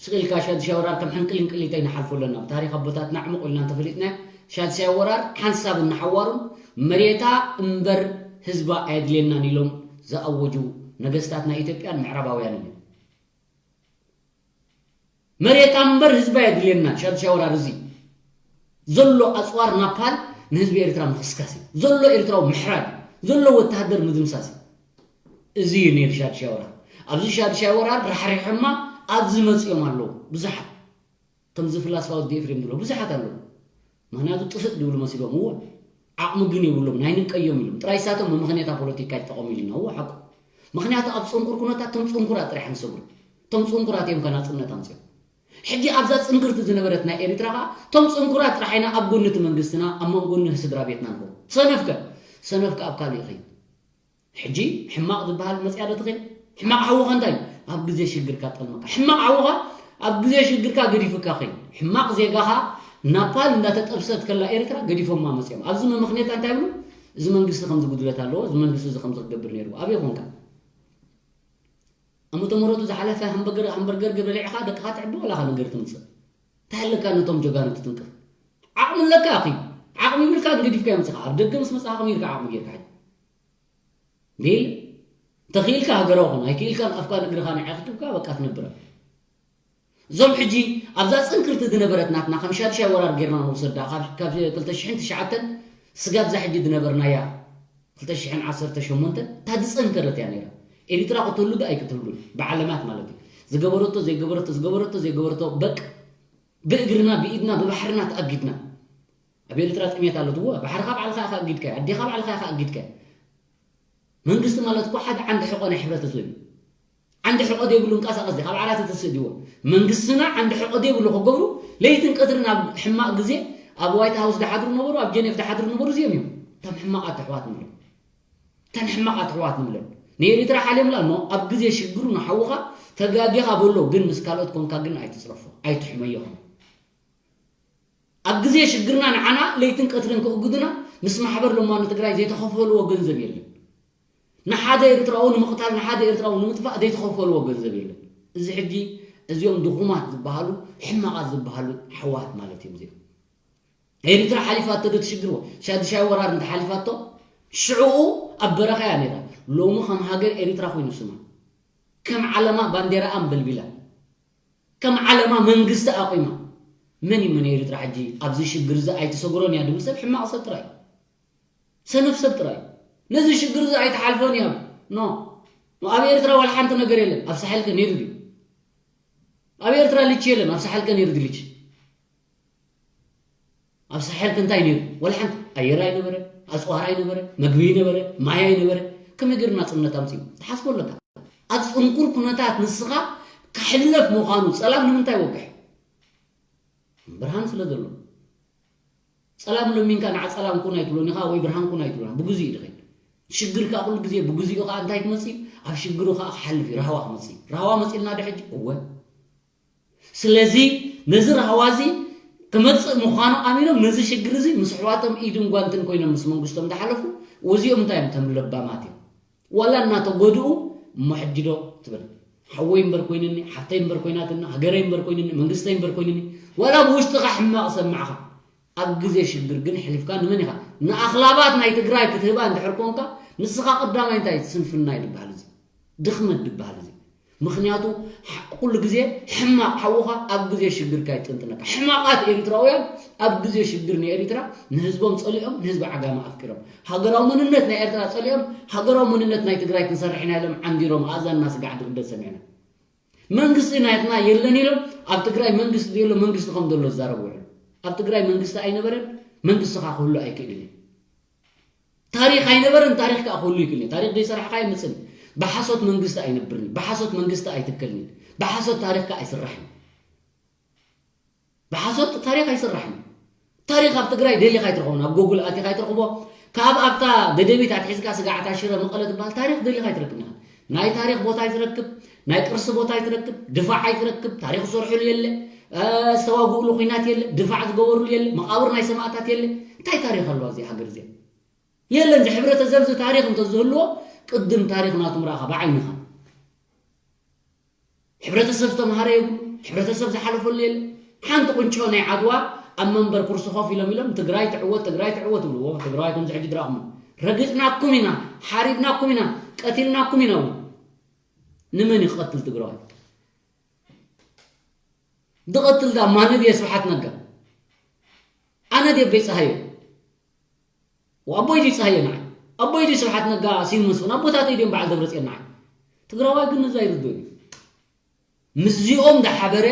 ስቕ ኢልካ ሻድሻይ ወራር ከም ሕንቅሊንቅሊተይ ንሓልፎ ኣለና። ብታሪኽ ኣቦታትና ዕሙቕ ኢልና እንተፈሊጥናዮ፣ ሻድሻይ ወራር ሓንሳብ እናሓዋሩን መሬታ እምበር ህዝባ ኣየድልየናን ኢሎም ዝኣወጁ ነገስታት ናይ ኢትዮጵያን ምዕራባውያንን እዮም። መሬታ እምበር ህዝባ የድልየና። ሻድሻይ ወራር እዚ ዘሎ ኣፅዋር ናፓል ንህዝቢ ኤርትራ ምኽስካስ እዩ። ዘሎ ኤርትራዊ ምሕራድ እዩ። ዘሎ ወተሃደር ምድምሳስ እዩ። እዚ እዩ ነይሩ ሻድሻይ ወራር። ኣብዚ ሻድሻይ ወራር ራሕሪሖማ ኣብዚ መፂኦም ኣለዉ ብዙሓት። ከምዚ ፍላስፋ ወዲ ኤፍሬም ዝብሎ ብዙሓት ኣለዉ። ምክንያቱ ጥፍእ ዝብሉ መሲሎም እዎ ዓቕሚ ግን የብሎም ናይ ንቀዮም ኢሎም ጥራይ ሳቶም መምኸኔታ ፖለቲካ ይጠቐሙ ኢልና እዎ ሓቁ። ምክንያቱ ኣብ ፅንቁር ኩነታት ቶም ፅንኩራት ጥራሕ ንሰብሩ ቶም ፅንኩራት እዮም ከናፅነት ኣምፅኦም። ሕጂ ኣብዛ ፅንክርቲ ዝነበረት ናይ ኤሪትራ ከዓ ቶም ፅንኩራት ጥራሕ ኢና ኣብ ጎኒ እቲ መንግስትና ኣብ መንጎኒ ስድራ ቤትና ንኸው ሰነፍከ ሰነፍከ ኣብ ካልእ ይኸይድ። ሕጂ ሕማቕ ዝበሃል መፅያ ዶ ትኽእል? ሕማቕ ሓውኻ እንታይ እዩ? ኣብ ግዜ ሽግርካ ጠልመካ። ሕማቕ ሓውኻ ኣብ ግዜ ሽግርካ ገዲፉካ ኸይ ሕማቕ ዜጋኻ ናፓል እንዳተጠብሰት ከላ ኤርትራ ገዲፎማ መፅኦም። ኣብዚ መምኽኔታ እንታይ ይብሉ? እዚ መንግስቲ ከምዚ ጉድለት ኣለዎ፣ እዚ መንግስቲ እዚ ከምዚ ክገብር ነይርዎ። ኣበይ ኾንካ? ኣመተ ምህረቱ ዝሓለፈ ሃምበርገር ሃምበርገር በሊዕኻ ደቅኻ ትዕቢ ዋላኻ ነገር ትምፅእ? እንታይ ኣለካ ነቶም ጀጋኑ ትትንቅፍ? ዓቕሚ ኣለካ ኣኺ። ዓቕሚ ይብልካ ገዲፍካ የምፅኻ። ኣብ ደገ ምስ መፅኻ ከመይ ኢልካ ዓቕሚ ጌርካ ሕጂ? ዲል ተኽኢልካ ሃገራዊ ኹን ኣይክኢልካን ኣፍካ ንእግርኻ ንዓኺ ክብካ በቃ ትነብረ። እዞም ሕጂ ኣብዛ ፅንክርቲ ዝነበረት ናትና ከም ሻድሻይ ወራር ጌርና ንውሰዳ ካብ ካብ ክልተ ሽሕን ትሽዓተን ስጋብ ዛ ሕጂ ዝነበርናያ ክልተ ሽሕን ዓሰርተ ሸሞንተን እታ ዝፀንከረት እያ ነይራ። ኤሪትራ ክትህሉ ዶ ኣይክትህሉን ብዓለማት ማለት እዩ። ዝገበረቶ ዘይገበረቶ ዝገበረቶ ዘይገበረቶ በቅ ብእግርና ብኢድና ብባሕርና ተኣጊድና። ኣብ ኤሪትራ ጥሜት ኣሎ ትዋ ባሕርኻ ባዕልኻ ኢኻ ኣጊድካዮ ኣዴኻ ባዕልኻ ኢኻ ኣጊድካዮ። መንግስቲ ማለት እኮ ሓደ ዓንዲ ሕቆ ናይ ሕብረተሰብ እዩ። ዓንዲ ሕቆ ዘይብሉ እንቀሳቀስ ካብ ዓራት ተስእድዎ መንግስትና ዓንዲ ሕቆ ዘይብሉ ክገብሩ ለይትን ቀትርን ኣብ ሕማቅ ግዜ ኣብ ዋይት ሃውስ ድሓድሩ ነበሩ ኣብ ጀኔቭ ድሓድሩ ነበሩ እዚኦም እዮም። እቶም ሕማቃት ኣሕዋት ንብሎም እተን ሕማቃት ኣሕዋት ንብለን ንኤሪትራ ሓልዮምላ እሞ ኣብ ግዜ ሽግሩ ንሓውኻ ተጋጊኻ በሎ ግን ምስ ካልኦት ኮንካ ግን ኣይትፅረፎ ኣይትሕመዮ ኸም ኣብ ግዜ ሽግርና ንዓና ለይትን ቀትርን ክእግዱና ምስ ማሕበር ለማኑ ትግራይ ዘይተኸፈልዎ ገንዘብ የለን። ንሓደ ኤርትራዊ ንምቕታል ንሓደ ኤርትራዊ ንምጥፋእ ዘይተኸፈልዎ ገንዘብ የለን። እዚ ሕጂ እዚኦም ድኹማት ዝበሃሉ ሕማቓት ዝበሃሉ ኣሕዋት ማለት እዮም እዚኦም። ኤሪትራ ሓሊፋቶ ዶ ትሽግርዎ ሻድሻይ ወራር እንተ ሓሊፋቶ ሽዕኡ ኣብ በረኻ እያ ነይራ። ሎሚ ከም ሃገር ኤሪትራ ኮይኑ ስማ ከም ዓለማ ባንዴራኣ ኣንበልቢላ ከም ዓለማ መንግስቲ ኣቑማ። መን እዩ መን ኤርትራ ሕጂ ኣብዚ ሽግር እዚ ኣይትሰግሮን እያ ድብል ሰብ ሕማቕ ሰብ ጥራይ ሰነፍ ሰብ ጥራይ ነዚ ሽግር እዚ ኣይትሓልፎን እያ። ኖ ኣብ ኤርትራ ዋላ ሓንቲ ነገር የለን። ኣብ ሳሕል ከ ነይሩ ድዩ? ኣብ ኤርትራ ልቺ የለን። ኣብ ሳሕል ከ ነይሩ ድዩ ልቺ? ኣብ ሳሕል ከ እንታይ ነይሩ? ዋላ ሓንቲ ኣየር ኣይነበረ፣ ኣፅዋር ኣይነበረ፣ መግቢ ኣይነበረ፣ ማይ ኣይነበረ። ከመይ ገይሩ ናፅነት ኣምፅኡ? ትሓስቦ ኣለካ። ኣብ ፅንኩር ኩነታት ንስኻ ክሕለፍ ምዃኑ ፀላም ንምንታይ ወግሕ? ብርሃን ስለ ዘሎ። ጸላም ለሚንካ ንዓ ጸላም ኩን ኣይትብሎን ኢኻ ወይ ብርሃን ኩን ኣይትብሎን። ብግዜኡ እዩ ዝኸይድ። ሽግር ከኣ ኩሉ ግዜ ብግዜኡ ከኣ እንታይ ክመጽእ እዩ? ኣብ ሽግሩ ከኣ ክሓልፍ እዩ። ራህዋ ክመጽእ እዩ። ራህዋ መጺእልና ዶ ሕጂ? እወ። ስለዚ ነዚ ራህዋ እዚ ክመጽእ ምዃኑ ኣሚኖም ነዚ ሽግር እዚ ምስ ኣሕዋቶም ኢድን ጓንትን ኮይኖም ምስ መንግስቶም ዝሓለፉ እዚኦም እንታይ እዮም? እቶም ለባማት እዮም። ዋላ እናተጎድኡ እሞ ሕጂ ዶ ትብል ሓወይ እምበር ኮይንኒ ሓፍተይ እምበር ኮይናትኒ ሃገረይ እምበር ኮይንኒ መንግስተይ እምበር ኮይንኒ ዋላ ብውሽጥኻ ሕማቕ ሰማዕኻ ኣብ ግዜ ሽግር ግን ሕሊፍካ ንመን ኢኻ ንኣኽላባት ናይ ትግራይ ክትህባ እንድሕር ኮንካ ንስኻ ቀዳማይ እንታይ ስንፍና እዩ ዝበሃል እዚ ድኽመት ዝበሃል እዚ ምኽንያቱ ኩሉ ግዜ ሕማቕ ሓውኻ ኣብ ግዜ ሽግርካ ይጥንጥነካ ሕማቓት ኤርትራውያን ኣብ ግዜ ሽግር ንኤሪትራ ንህዝቦም ጸሊኦም ንህዝቢ ዓጋመ ኣፍቂሮም ሃገራዊ መንነት ናይ ኤርትራ ጸሊኦም ሃገራዊ መንነት ናይ ትግራይ ክንሰርሕ ኢና ኢሎም ዓንዲሮም ኣእዛንና ስጋዕ ድቕደድ ሰሚዕና መንግስቲ ናትና የለን ኢሎም ኣብ ትግራይ መንግስቲ ዘየሎ መንግስቲ ከም ዘሎ ዝዛረቡ ውዕሉ ኣብ ትግራይ መንግስቲ ኣይነበረን መንግስቲ ካ ክህሉ ኣይክእልን እዩ ታሪክ ኣይነበረን ታሪክ ከዓ ክህሉ ይክእል እዩ ታሪክ ዘይሰራሕካ ኣይመፅን ብሓሶት መንግስቲ ኣይነብርን ብሓሶት መንግስቲ ኣይትከልን ብሓሶት ታሪክ ከዓ ኣይስራሕን ብሓሶት ታሪክ ኣይስራሕን ታሪክ ኣብ ትግራይ ደሊካ ኣይትረክቦ ኣብ ጎጉል ኣቲካ ኣይትረክቦ ካብ ኣብታ ደደቢት ኣትሒዝካ ስጋዕታ ሽረ መቐለ ትበሃል ታሪክ ደሊካ ኣይትረክብ ናይ ታሪክ ቦታ ኣይትረክብ ናይ ቅርሲ ቦታ ኣይትረክብ ድፋዕ ኣይትረክብ ታሪክ ዝሰርሕሉ የለ ዝተዋግእሉ ኩናት የለ ድፋዕ ዝገበርሉ የለ መቃብር ናይ ሰማእታት የለ እንታይ ታሪክ ኣለዋ እዚኣ ሃገር እዚኣ የለን እዚ ሕብረተሰብ እዚ ታሪክ እንተዝህልዎ ቅድም ታሪክ ናቱ ምራእካ ብዓይንካ ሕብረተሰብ ዝተምሃረ የብሉ ሕብረተሰብ ዝሓለፈሉ የለ ሓንቲ ቁንጮ ናይ ዓድዋ ኣብ መንበር ኩርሲ ኮፍ ኢሎም ኢሎም ትግራይ ትዕወት ትግራይ ትዕወት ይብልዎ ትግራዋይ ከምዚ ሕጂ ድራኹሞ ረጊፅናኩም ኢና ሓሪድናኩም ኢና ቀቲልናኩም ኢና ንመን ይቀትል ትግራዋይ ዝቐትል ዳ ማነ ድየ ስብሓት ነጋ ኣነ ድየ በይፀሃዮ ኣቦይ ድዩ ፀሃዮ ንዓይ ኣቦይ ድዩ ስብሓት ነጋ ሲመስን ኣቦታተይ ድዮም በዓል ደብረፅዮን ንዓይ ትግራዋይ ግን ነዚ ኣይርድኡን እዩ ምስዚኦም ዝሓበረ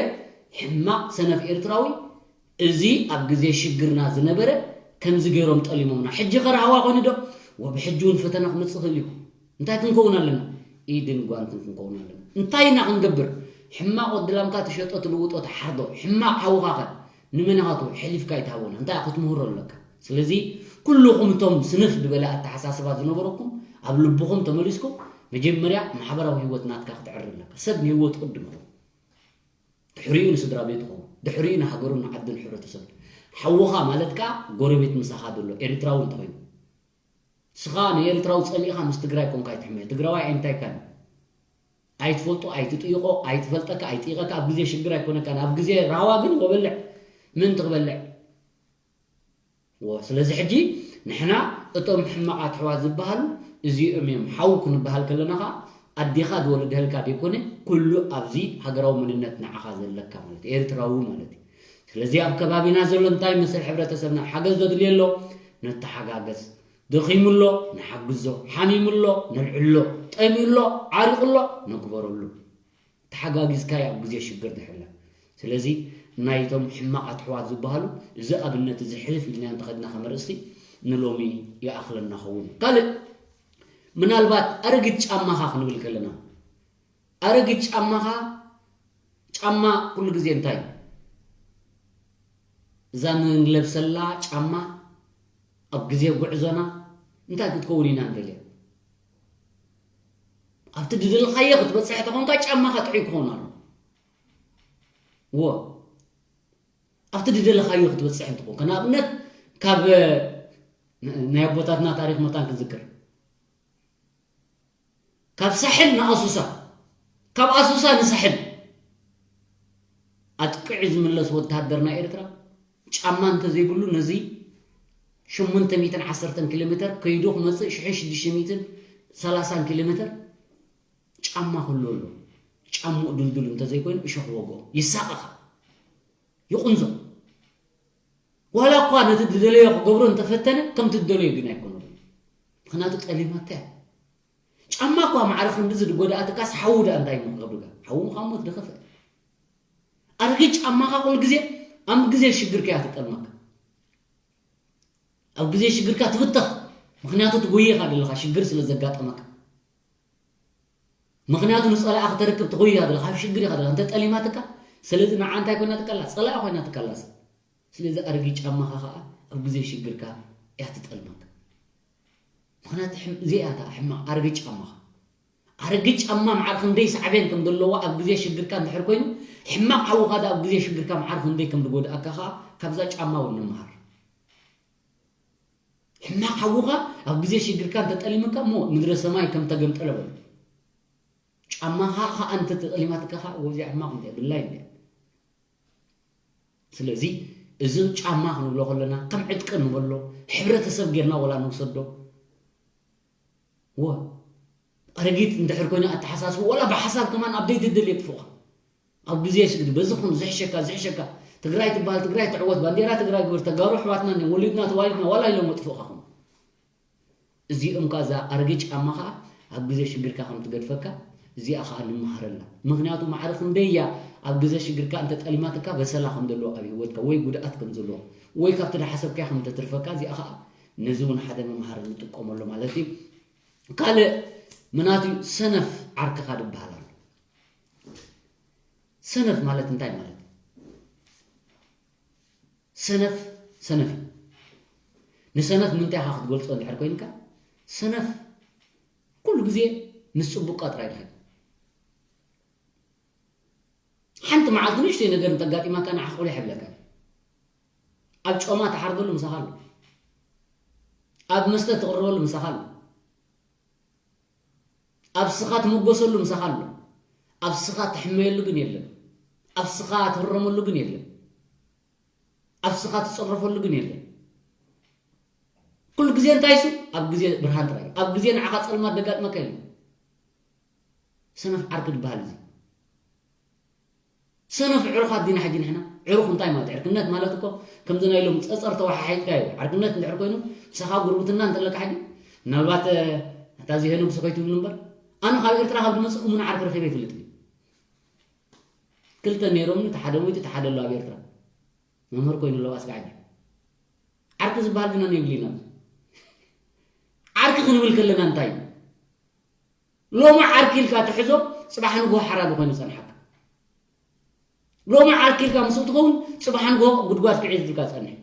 ሕማቕ ሰነፍ ኤርትራዊ እዚ ኣብ ግዜ ሽግርና ዝነበረ ከምዚ ገይሮም ጠሊሞምና። ሕጂ ኸ ራህዋ ኮይኑ ዶ? ወብሕጂ እውን ፈተና ክመጽእ ይኽእል እዩ። እንታይ ክንከውን ኣለና? ኢድን ጓንትን ክንከውን ኣለና። እንታይ ኢና ክንገብር? ሕማቕ ወዲ ላምካ ትሸጦ፣ ትልውጦ፣ ትሓርዶ። ሕማቕ ሓውኻ ኸ ንመን ኢኻ ትህቦ? ሕሊፍካ ኣይትሃቦን። እንታይ ክትምህሮ ኣለካ? ስለዚ ኩልኹም እቶም ስንፍ ዝበለ ኣተሓሳስባ ዝነበረኩም ኣብ ልብኹም ተመሊስኩም መጀመርያ ማሕበራዊ ህይወት ናትካ ክትዕሪ ኣለካ። ሰብ ንህይወት ቅድም ይኸውን። ድሕሪኡ ንስድራ ቤቱ ይኸውን። ድሕሪኡ ንሃገሩን ንዓዱን ሕብረተሰብ። ሓውኻ ማለት ከኣ ጎረቤት ምሳኻ ዘሎ ኤርትራዊ እንተኾይኑ። ንስኻ ንኤርትራዊ ጸሊእኻ ምስ ትግራይ ኮንካ ኣይትሕመዮ። ትግራዋይ ኣይንታይካን። ኣይትፈልጦ፣ ኣይትጥይቖ፣ ኣይትፈልጠካ፣ ኣይጥይቐካ፣ ኣብ ግዜ ሽግር ኣይኮነካን። ኣብ ግዜ ራህዋ ግን ወበልዕ፣ ምእንቲ ክበልዕ። ወ-፣ ስለዚ ሕጂ ንሕና እቶም ሕማቕ ኣሕዋት ዝበሃሉ እዚኦም እዮም። ሓው ክንበሃል ከለና ኸኣ ኣዴኻ ዝወለደልካ ዘይኮነ፣ ኩሉ ኣብዚ ሃገራዊ መንነት ንዓኻ ዘለካ ማለት እዩ። ኤርትራዊ ማለት እዩ። ስለዚ ኣብ ከባቢና ዘሎ እንታይ ይመስል ሕብረተሰብና? ሓገዝ ዶ ድልዮ ኣሎ? ነተሓጋገዝ። ደኺሙ ኣሎ፣ ንሓግዞ። ሓሚሙ ኣሎ፣ ነልዕሎ። ጠምዩ ኣሎ፣ ዓሪቑ ኣሎ፣ ነግበረሉ። ተሓጋጊዝካዮ ኣብ ግዜ ሽግር ድሕላ። ስለዚ ናይቶም ሕማቓት ኣሕዋት ዝበሃሉ እዚ ኣብነት እዚ ሕልፍ ኢልና እንተኸድና ከም ኣርእስቲ ንሎሚ ይኣኽለና ኸውን። ካልእ ምናልባት ኣረጊት ጫማኻ ክንብል ከለና፣ ኣረጊት ጫማኻ፣ ጫማ ኩሉ ግዜ እንታይ እዩ? እዛ ንለብሰላ ጫማ ኣብ ግዜ ጉዕዞና እንታይ ክትከውን ኢና ንደልያ? ኣብቲ ዝደለኻዮ ክትበጽሕ ተኾንካ ጫማኻ ጥዑይ ክኸውን ኣሎ። እዎ፣ ኣብቲ ዝደለኻዮ ክትበጽሕ እንትኾንካ፣ ንኣብነት ካብ፣ እ፣ ናይ ኣቦታትና ታሪኽ መታን ክዝክር፣ ካብ ሳሕል ንኣሱሳ፣ ካብ ኣሱሳ ንሳሕል ኣጥቅዑ ዝምለስ ወተሃደር ናይ ኤርትራ ጫማ እንተዘይብሉ ነዚ ሸሞንተ ሚእትን ዓሰርተን ኪሎ ሜተር ከይዱ ክመጽእ ሽሕን ሽዱሽተ ሚእትን ሰላሳን ኪሎ ሜተር ጫማ ክህሉ ኣሎ። ጫምኡ ድልዱል እንተዘይኮይኑ እሾኽ ይወግኦ፣ ይሳቐኻ፣ ይቑንዞ። ዋላ እኳ ነቲ ዝደለዮ ክገብሮ እንተፈተነ ከምቲ ዝደለዮ ግን ኣይኮነሉ። ምኽንያቱ ጠሊማቶ እያ። ጫማ እኳ ማዕረ ክንድዚ ዝጎድኣትካስ ሓዊ ደኣ እንታይ እሞ ክገብርካ? ሓዊ ምዃን ሞት ዝኸፍእ። ኣረጊት ጫማኻ ኩሉ ግዜ ኣብ ግዜ ሽግርካ እያ ትጠልመካ። ኣብ ግዜ ሽግርካ ትብተኽ። ምኽንያቱ ትጎይኻ ዘለኻ ሽግር ስለ ዘጋጠመካ። ምኽንያቱ ንጸላኣ ክተርክብ ትጎይኻ ዘለኻ፣ ኣብ ሽግር ኢኻ ዘለኻ። እንተ ጠሊማትካ፣ ስለዚ ንዓ እንታይ ኮይና ትቀላ? ጸላኣ ኮይና ትቀላስ። ስለዚ ኣረጊት ጫማኻ ኸኣ ኣብ ግዜ ሽግርካ እያ ትጠልመካ። ምኽንያቱ ሕም-፣ እዚኣ እያ እታ ሕማቕ ኣረጊት ጫማኻ። ኣረጊት ጫማ መዓር ክንደይ ሳዕቤን ከም ዘለዎ ኣብ ግዜ ሽግርካ እንድሕር ኮይኑ፣ ሕማቕ ሓውኻ ደኣ ኣብ ግዜ ሽግርካ መዓር ክንደይ ከም ዝጎድኣካ ኸኣ ካብዛ ጫማ እውን ንምሃር። ሕማቕ ሓውኻ ኣብ ግዜ ሽግርካ እንተጠሊምካ እሞ ምድረ ሰማይ ከም ተገምጠለ በሎ። ጫማኻ ኸኣ እንተተጠሊማትካ ኸኣ ወዚኣ ሕማቕ እንድያ፣ ብላይ እንድያ። ስለዚ እዚ ጫማ ክንብሎ ከለና ከም ዕጥቂ ንበሎ፣ ሕብረተሰብ ጌርና ወላ ንውሰዶ። ወ-፣ ኣረጊት እንድሕር ኮይኑ ኣተሓሳስቡ፣ ወላ ብሓሳብ ከማን ኣብ ዘይትደልዮ የጥፍኡኻ። ኣብ ግዜ ስግዲ በዚ ኹን ዝሕሸካ፣ ዝሕሸካ፣ ትግራይ ትበሃል፣ ትግራይ ትዕወት፣ ባንዴራ ትግራይ ግበር፣ ተጋሩ ኣሕዋትና እኒኦም፣ ወሊድና ተዋሊድና ዋላ ኢሎም የጥፍኡኻ ኹን። እዚኦም ከኣ እዛ ኣረጊት ጫማ ኸኣ ኣብ ግዜ ሽግርካ ከም ትገድፈካ፣ እዚኣ ኸኣ ንመሃረላ። ምኽንያቱ ማዕረ ክንደይ እያ ኣብ ግዜ ሽግርካ እንተ ጠሊማትካ በሰላ ከም ዘለዎ ኣብ ህይወትካ፣ ወይ ጉድኣት ከም ዘለዎ፣ ወይ ካብቲ ዝሓሰብካዮ ከም ተትርፈካ፣ እዚኣ ኸኣ ነዚ እውን ሓደ መምሃሪ ንጥቀመሉ ማለት እዩ። ካልእ ምናቱ ሰነፍ ዓርክኻ ዝበሃል ኣሎ። ሰነፍ ማለት እንታይ ማለት እዩ? ሰነፍ፣ ሰነፍ እዩ። ንሰነፍ ምንታይ ኢኻ ክትገልጾ እንድሕር ኮይንካ፣ ሰነፍ ኩሉ ግዜ ምስ ጽቡቕ ጥራይ ድኸይድ። ሓንቲ መዓልቲ ንእሽተይ ነገር እንተጋጢማካ ንዓኻ ቁሊሕ የብለካን። ኣብ ጮማ ትሓርደሉ ምሳኻ ኣሎ። ኣብ መስተ ትቕረበሉ ምሳኻ ኣሎ። ኣብ ስኻ ትምጎሰሉ ምሳኻ ኣሎ። ኣብ ስኻ ትሕመየሉ ግን የለን። ኣብ ስኻ ትህረመሉ ግን የለን። ኣብ ስኻ ትጸረፈሉ ግን የለን። ኩሉ ግዜ እንታይ እሱ? ኣብ ግዜ ብርሃን ጥራይ። ኣብ ግዜ ንዓኻ ጸልማት ደጋጥመካ የለን። ሰነፍ ዓርኪ ዝበሃል እዚ። ሰነፍ ዕሩኻት ዲና ሕጂ ንሕና? ዕሩኽ እንታይ ማለት? ዕርክነት ማለት እኮ ከምዚ ናይ ሎም ጸጸር ተወሓሒጥካ እዩ። ዕርክነት እንድሕር ኮይኑ ምሳኻ ጉርብትና እንተለካ ሕጂ ምናልባት፣ እ፣ እታ እዚ ሄኖግ ሰኸይትብሉ እምበር ኣነ ካብ ኤርትራ ካብ ዝመጽእ እሙን ዓርኪ ረኺበ ይፈልጥ እዩ። ክልተ ነይሮምኒ፣ እቲ ሓደ ሞይቱ፣ እቲ ሓደ ኣሎ ኣብ ኤርትራ። መምህር ኮይኑ ኣለዋ እስካዕ ሕጂ። ዓርኪ ዝበሃል ግና የብልና። ዓርኪ ክንብል ከለና እንታይ እዩ? ሎሚ ዓርኪ ኢልካ ትሕዞ፣ ጽባሕ ንግሆ ሓራዲ ኮይኑ ጸንሓካ። ሎሚ ዓርኪ ኢልካ ምስኡ ትኸውን፣ ጽባሕ ንግሆ ጉድጓድ ክዒት ኢልካ ጸንሕ።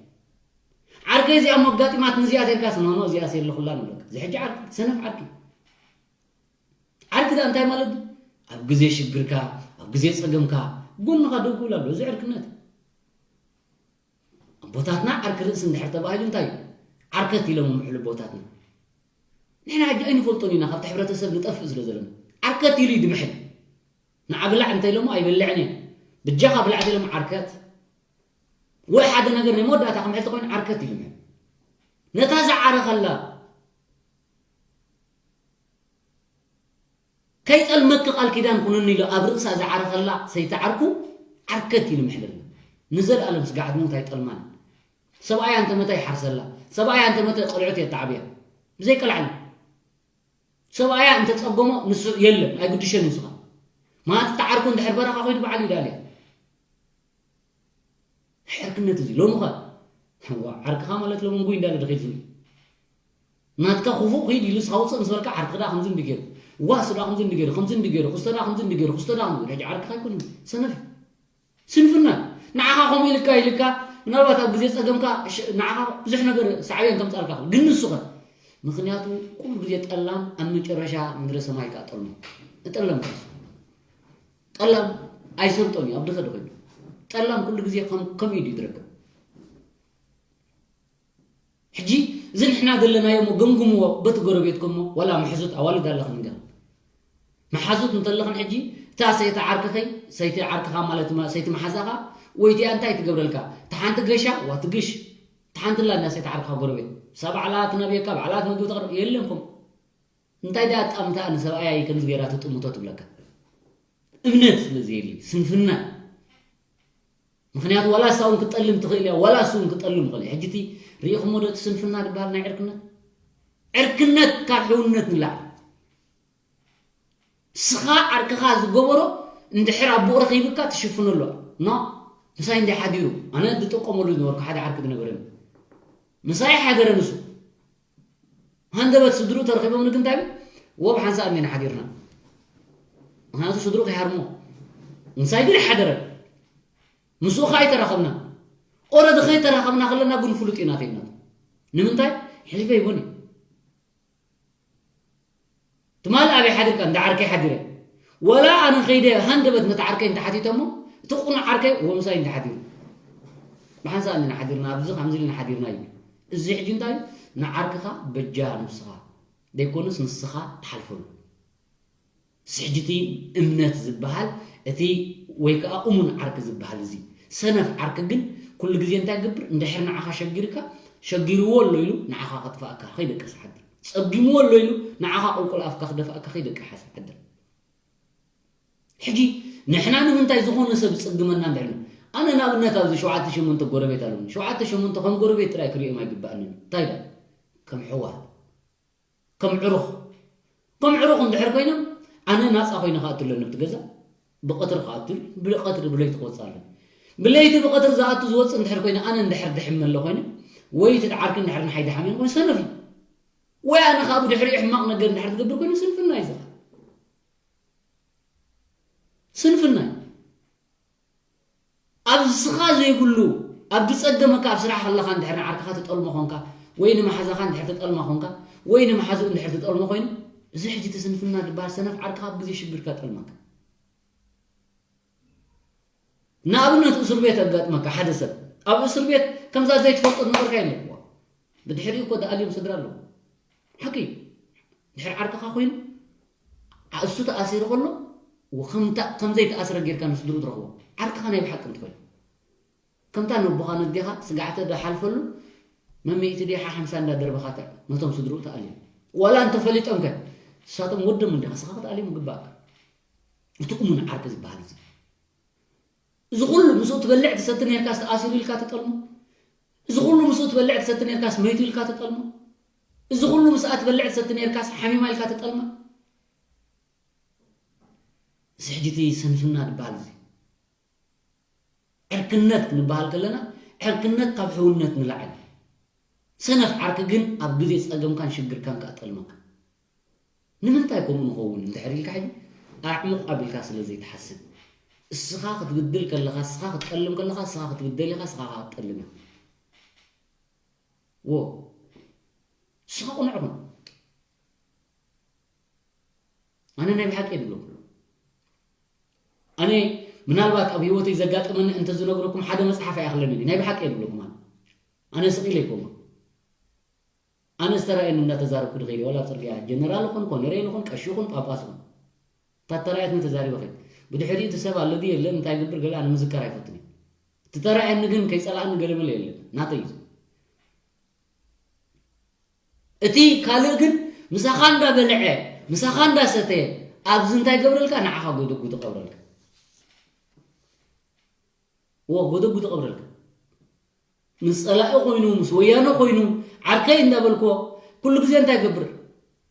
ዓርከይ እዚኣ ሞ ኣጋጢማት ንዚኣ ተልካስ፣ ኖ፣ ኖ፣ እዚኣስ የለኹላ ንብለካ። እዚ ሕጂ ዓርኪ፣ ሰነፍ ዓርኪ። ዓርኪ ደኣ እንታይ ማለት እዩ? ኣብ ግዜ ሽግርካ፣ ኣብ ግዜ ጸገምካ፣ ጎንኻ ደው ክብል ኣሎ። እዚ ዕርክነት እዩ። ኣቦታትና ዓርኪ ርእሲ እንድሕር ተባሂሉ እንታይ እዩ? ዓርከት ኢሎም ምሕሉ ኣቦታትና። ንሕና ሕጂ ኣይንፈልጦን ኢና፣ ካብቲ ሕብረተሰብ ንጠፍእ ስለ ዘለና። ዓርከት ኢሉ እዩ ድምሕል። ንዓ ብላዕ እንተ ኢሎሞ ኣይበልዕን እየ። ብጃኻ ብላዕ እንተ ኢሎሞ ዓርከት። ወይ ሓደ ነገር ናይ መወዳእታ ክምሕል ተኾይኑ ዓርከት ኢሉ ምሕል። ነታ ዝዓረኸላ ከይጠልመኪ ቃል ኪዳን ኩነኒ ኢሉ ኣብ ርእሳ ዝዓረኸላ ሰይቲ ዓርኩ ዓርከት ኢሉ ምሕለልና። ንዘለኣለም ስጋዕ ዝሞት ኣይጠልማን። ሰብኣያ እንተመተ ይሓርሰላ። ሰብኣያ እንተመተ ቆልዑት የጣዕብያ። ብዘይ ቀልዓኒ። ሰብኣያ እንተጸገሞ ንሱ የለን፣ ኣይግድሸን እዩ ንስኻ። ማለት እቲ ዓርኩ እንድሕር በረኻ ኮይኑ በዓል ይዳልያ። ሕርክነት እዚ ሎሚ ኸ? ዋ፣ ዓርክኻ ማለት ሎሚ እንጉይ እንዳለ ድኺድ ዝብል። ናትካ ክፉእ ኺድ ኢሉ ንስኻ ውፅእ ምስ በልካ ዓርኪ ደኣ ከምዚ እንዲ ገይሩ፣ ዋ፣ እሱ ደኣ ከምዚ እንዲ ገይሩ፣ ከምዚ እንዲ ገይሩ፣ ክስቶ ደኣ ከምዚ እንዲ ገይሩ፣ ክስቶ ደኣ ከምዚ ገይሩ። ሕጂ ዓርክኻ ኣይኮነን፣ ሰነፍ እዩ። ስንፍና። ንዓኻ ከምኡ ኢልካ ኢልካ፣ ምናልባት ኣብ ግዜ ጸገምካ ሽ-፣ ንዓኻ ብዙሕ ነገር ሳዕቤን ከምጻልካ ይኽእል። ግን ንሱ ኸ? ምኽንያቱ ኩሉ ግዜ ጠላም ኣብ መጨረሻ ምድረ ሰማይ ከኣ ጠልሞ። እጠለም ከኣ። ጠላም ኣይሰልጦን እዩ፣ ኣብ ድኸ ድኸ እዩ። ጠላም ኩሉ ግዜ ከም፣ ከም ኢዱ እዩ ዝረክብ። ሕጂ እዚ ንሕና ዘለናዮ እሞ ገምግምዎ፣ በቲ ጎረቤትኩም እሞ ዋላ ምሕዙት ኣዋልድ ኣለኽን ገ-፣ መሓዙት እንተለኽን ሕጂ እታ ሰይቲ ዓርክኸይ፣ ሰይቲ ዓርክኻ ማለት ማ-፣ ሰይቲ መሓዛኻ ወይ እቲኣ እንታይ ትገብረልካ? እታ ሓንቲ ገሻ ዋ ትግሽ፣ እታ ሓንቲ ኣላ እንዳ ሰይቲ ዓርክኻ ጎረቤት። እሳ ባዕላ ትነብየካ፣ ባዕላ መግቢ ተቕርብ፣ የለን ከምኡ። እንታይ ደኣ ኣጣምታ ንሰብኣያይ ከምዚ ገይራ ትጥምቶ ትብለካ? እምነት ስለ ዘየድሊ፣ ስንፍና። ምኽንያቱ ዋላ እሳ እውን ክትጠልም ትኽእል እያ፣ ዋላ እሱ እውን ክጠልም ይኽእል እዩ። ሕጂ እቲ ርኢኹሞ ዶ እቲ ስንፍና ዝበሃል ናይ ዕርክነት? ዕርክነት ካብ ሕውነት ንላዕሊ። ስኻ ዓርክኻ ዝገበሮ እንድሕር ኣቦኡ ረኺብካ ትሽፍነሉ። ኖ፣ ምሳይ እንዲ ሓዲሩ፣ ኣነ ዝጥቀመሉ ዝነበርኩ ሓደ ዓርኪ ዝነበረኒ። ምሳይ ሓደረ ንሱ። ሃንደበት ስድርኡ ተረኺቦም ንግንታይ? ወብ ሓንሳእ እኒና ሓዲርና። ምኽንያቱ ስድርኡ ከይሃርሞ። ምሳይ ግን ይሓደረ። ምስኡ ኸኣ ኣይተራኸብና። ኦረዲ ከይተራኸብና ከለና ግን ፍሉጥ ኢና ተይናቱ። ንምንታይ? ሕሊፈ ይቦን እዩ። ትማል ኣበይ ሓዲርካ? እንዳ ዓርከይ ሓዲረ። ወላ ኣነ ከይደ ሃንደበት ነቲ ዓርከይ እንተሓቲተሞ፣ እቲ ቁኑዕ ዓርከይ ወምሳይ እንተሓዲሩ። ብሓንሳእ እንዲና ሓዲርና፣ ኣብዚ ከምዚ ኢልና ሓዲርና እዩ። እዚ ሕጂ እንታይ እዩ? ንዓርክኻ በጃ ነብስኻ። ዘይኮነስ ንስኻ ትሓልፈሉ። ስሕጅቲ እምነት ዝበሃል እቲ ወይ ከዓ እሙን ዓርኪ ዝበሃል እዚ። ሰነፍ ዓርኪ ግን ኩሉ ግዜ እንታይ ይገብር? እንድሕር ንዓኻ ሸጊርካ፣ ሸጊርዎ ኣሎ ኢሉ ንዓኻ ከጥፍኣካ ከይደቅስ ይሓድር። ጸጊምዎ ኣሎ ኢሉ ንዓኻ ቁልቁል ኣፍካ ክደፍኣካ ከይደቅስ ይሓድር። ሕጂ ንሕና ንምንታይ ዝኾነ ሰብ ዝጽግመና እንድሕር፣ ኣነ ንኣብነት ኣብዚ ሸውዓተ ሸሞንተ ጎረቤት ኣለኒ። ሸውዓተ ሸሞንተ ከም ጎረቤት ጥራይ ክርእዮም ኣይግባእንን። እንታይ ደኣ? ከም ሕዋት። ከም ዕሩኽ፣ ከም ዕሩኽ እንድሕር ኮይኖም፣ ኣነ ናጻ ኮይነ ክኣቱ ኣለኒ ኣብቲ ገዛ። ብቐትሪ ክኣቱ፣ ብቐትሪ ብለይቲ ክወጽእ ኣለኒ። ብለይቲ ብቐትሪ ዝኣቱ ዝወጽእ እንድሕር ኮይነ፣ ኣነ እንድሕር ድሕም መለ ኮይነ፣ ወይ እቲ ዓርኪ እንድሕር ንሓይ ድሓም ኮይኑ ሰነፍ እዩ። ወይ ኣነ ከኣ ብድሕሪኡ ሕማቕ ነገር እንድሕር ዝገብር ኮይኑ ስንፍና እዩ ዝኻ። ስንፍና እዩ። ኣብ ዝስኻ ዘይብሉ፣ ኣብ ዝጸገመካ፣ ኣብ ስራሕ ከለኻ እንድሕር ንዓርክኻ ትጠልሞ ኾንካ፣ ወይ ንመሓዛኻ እንድሕር ትጠልማ ኾንካ፣ ወይ ንመሓዝኡ እንድሕር ትጠልሞ ኮይኑ፣ እዚ ሕጂ እቲ ስንፍና ዝበሃል ሰነፍ ዓርክኻ ኣብ ግዜ ሽግርካ ጠልመካ። ንኣብነት እስር ቤት ኣጋጥመካ ሓደ ሰብ፣ ኣብ እስር ቤት ከምዛ ዘይትፈልጦ ዝነበርካ የለን። ብድሕሪኡ እኮ ተኣልዮም ስድራ ኣለዉ። ሓቂ እዩ። ድሕሪ ዓርክኻ ኮይኑ፣ ዓ-፣ እሱ ተኣሲሩ ከሎ፣ ወ-፣ ከምታ-፣ ከም ዘይተኣስረ ጌርካ ንስድርኡ ትረኽቦ። ዓርክኻ ናይ ብሓቂ እንተኾይኑ። ከምታ ነቦኻ ነዴኻ ስጋዕተ ዝሓልፈሉ፣ መሚእቲ ዲኻ ሓምሳ እንዳደርበኻ ተ-፣ ነቶም ስድርኡ ተኣልዮም። ዋላ እንተፈሊጦም ከ፣ ንሳቶም ወዶም እንዲኻ፣ ንስኻ ክትኣልዮም ይግባእካ። እቲ እሙን ዓርኪ ዝበሃል እዚ። እዚ ኩሉ ምስኡ ትበልዕ ትሰቲ ኔርካስ ተኣሲሩ ኢልካ ትጠልሞ? እዚ ኩሉ ምስኡ ትበልዕ ትሰቲ ኔርካስ መይቱ ኢልካ ትጠልሞ? እዚ ኩሉ ምስኣ ትበልዕ ትሰቲ ኔርካስ ሓሚማ ኢልካ ትጠልማ? እዚ ሕጂ እቲ ስንፍና ዝበሃል እዚ። ዕርክነት ክንበሃል ከለና፣ ዕርክነት ካብ ሕውነት ንላዕሊ። ሰነፍ ዓርኪ ግን ኣብ ግዜ ጸገምካን ሽግርካን ከኣ ጠልመካ። ንምንታይ ከምኡ ንኸውን እንድሕር ኢልካ ሕጂ ኣዕሙቕ ኣቢልካ ስለ ዘይትሓስብ። እስኻ ክትብድል ከለኻ፣ እስኻ ክትጠልም ከለኻ፣ እስኻ ክትብደል ኢኻ፣ እስኻ ከኣ ክትጠልም ኢኻ። ዎ። እስኻ ቁኑዕ ኩን። ኣነ ናይ ብሓቂ እየ ዝብለኩም። ኣነ ምናልባት ኣብ ህይወተይ ዘጋጠመኒ እንተዝነግረኩም ሓደ መጽሓፍ ኣይኣኽለንን እዩ። ናይ ብሓቂ እየ ዝብለኩም ኣነ። ኣነ ስቕ ኢለ ኣይኮንኩን። ኣነ ዝተራእየኒ እንዳተዛረብኩ ድኸይደ፣ ዋላ ኣብ ጽርግያ ጀነራል ይኹን፣ ኮነሬል ይኹን፣ ቀሺ ይኹን፣ ጳጳስ ይኹን። እታ እተራእየትኒ ተዛሪበ ኸይድ። ብድሕሪኡ እቲ ሰብ ኣሎ ድዩ የለን፣ እንታይ ይገብር ገለ ኣነ ምዝከር ኣይፈቱን እየ። እቲ ተራእየኒ ግን ከይጸላእኒ ገለ መለ የለን። ናተይ እዩ። እቲ ካልእ ግን ምሳኻ እንዳበልዐ፣ ምሳኻ እንዳሰተየ፣ ኣብዚ እንታይ ይገብረልካ? ንዓኻ ጎደጉ ትቐብረልካ። እዎ፣ ጎደጉ ትቐብረልካ። ምስ ጸላኢ ኮይኑ፣ ምስ ወያነ ኮይኑ፣ ዓርከይ እንዳበልኮ፣ ኩሉ ግዜ እንታይ ይገብር?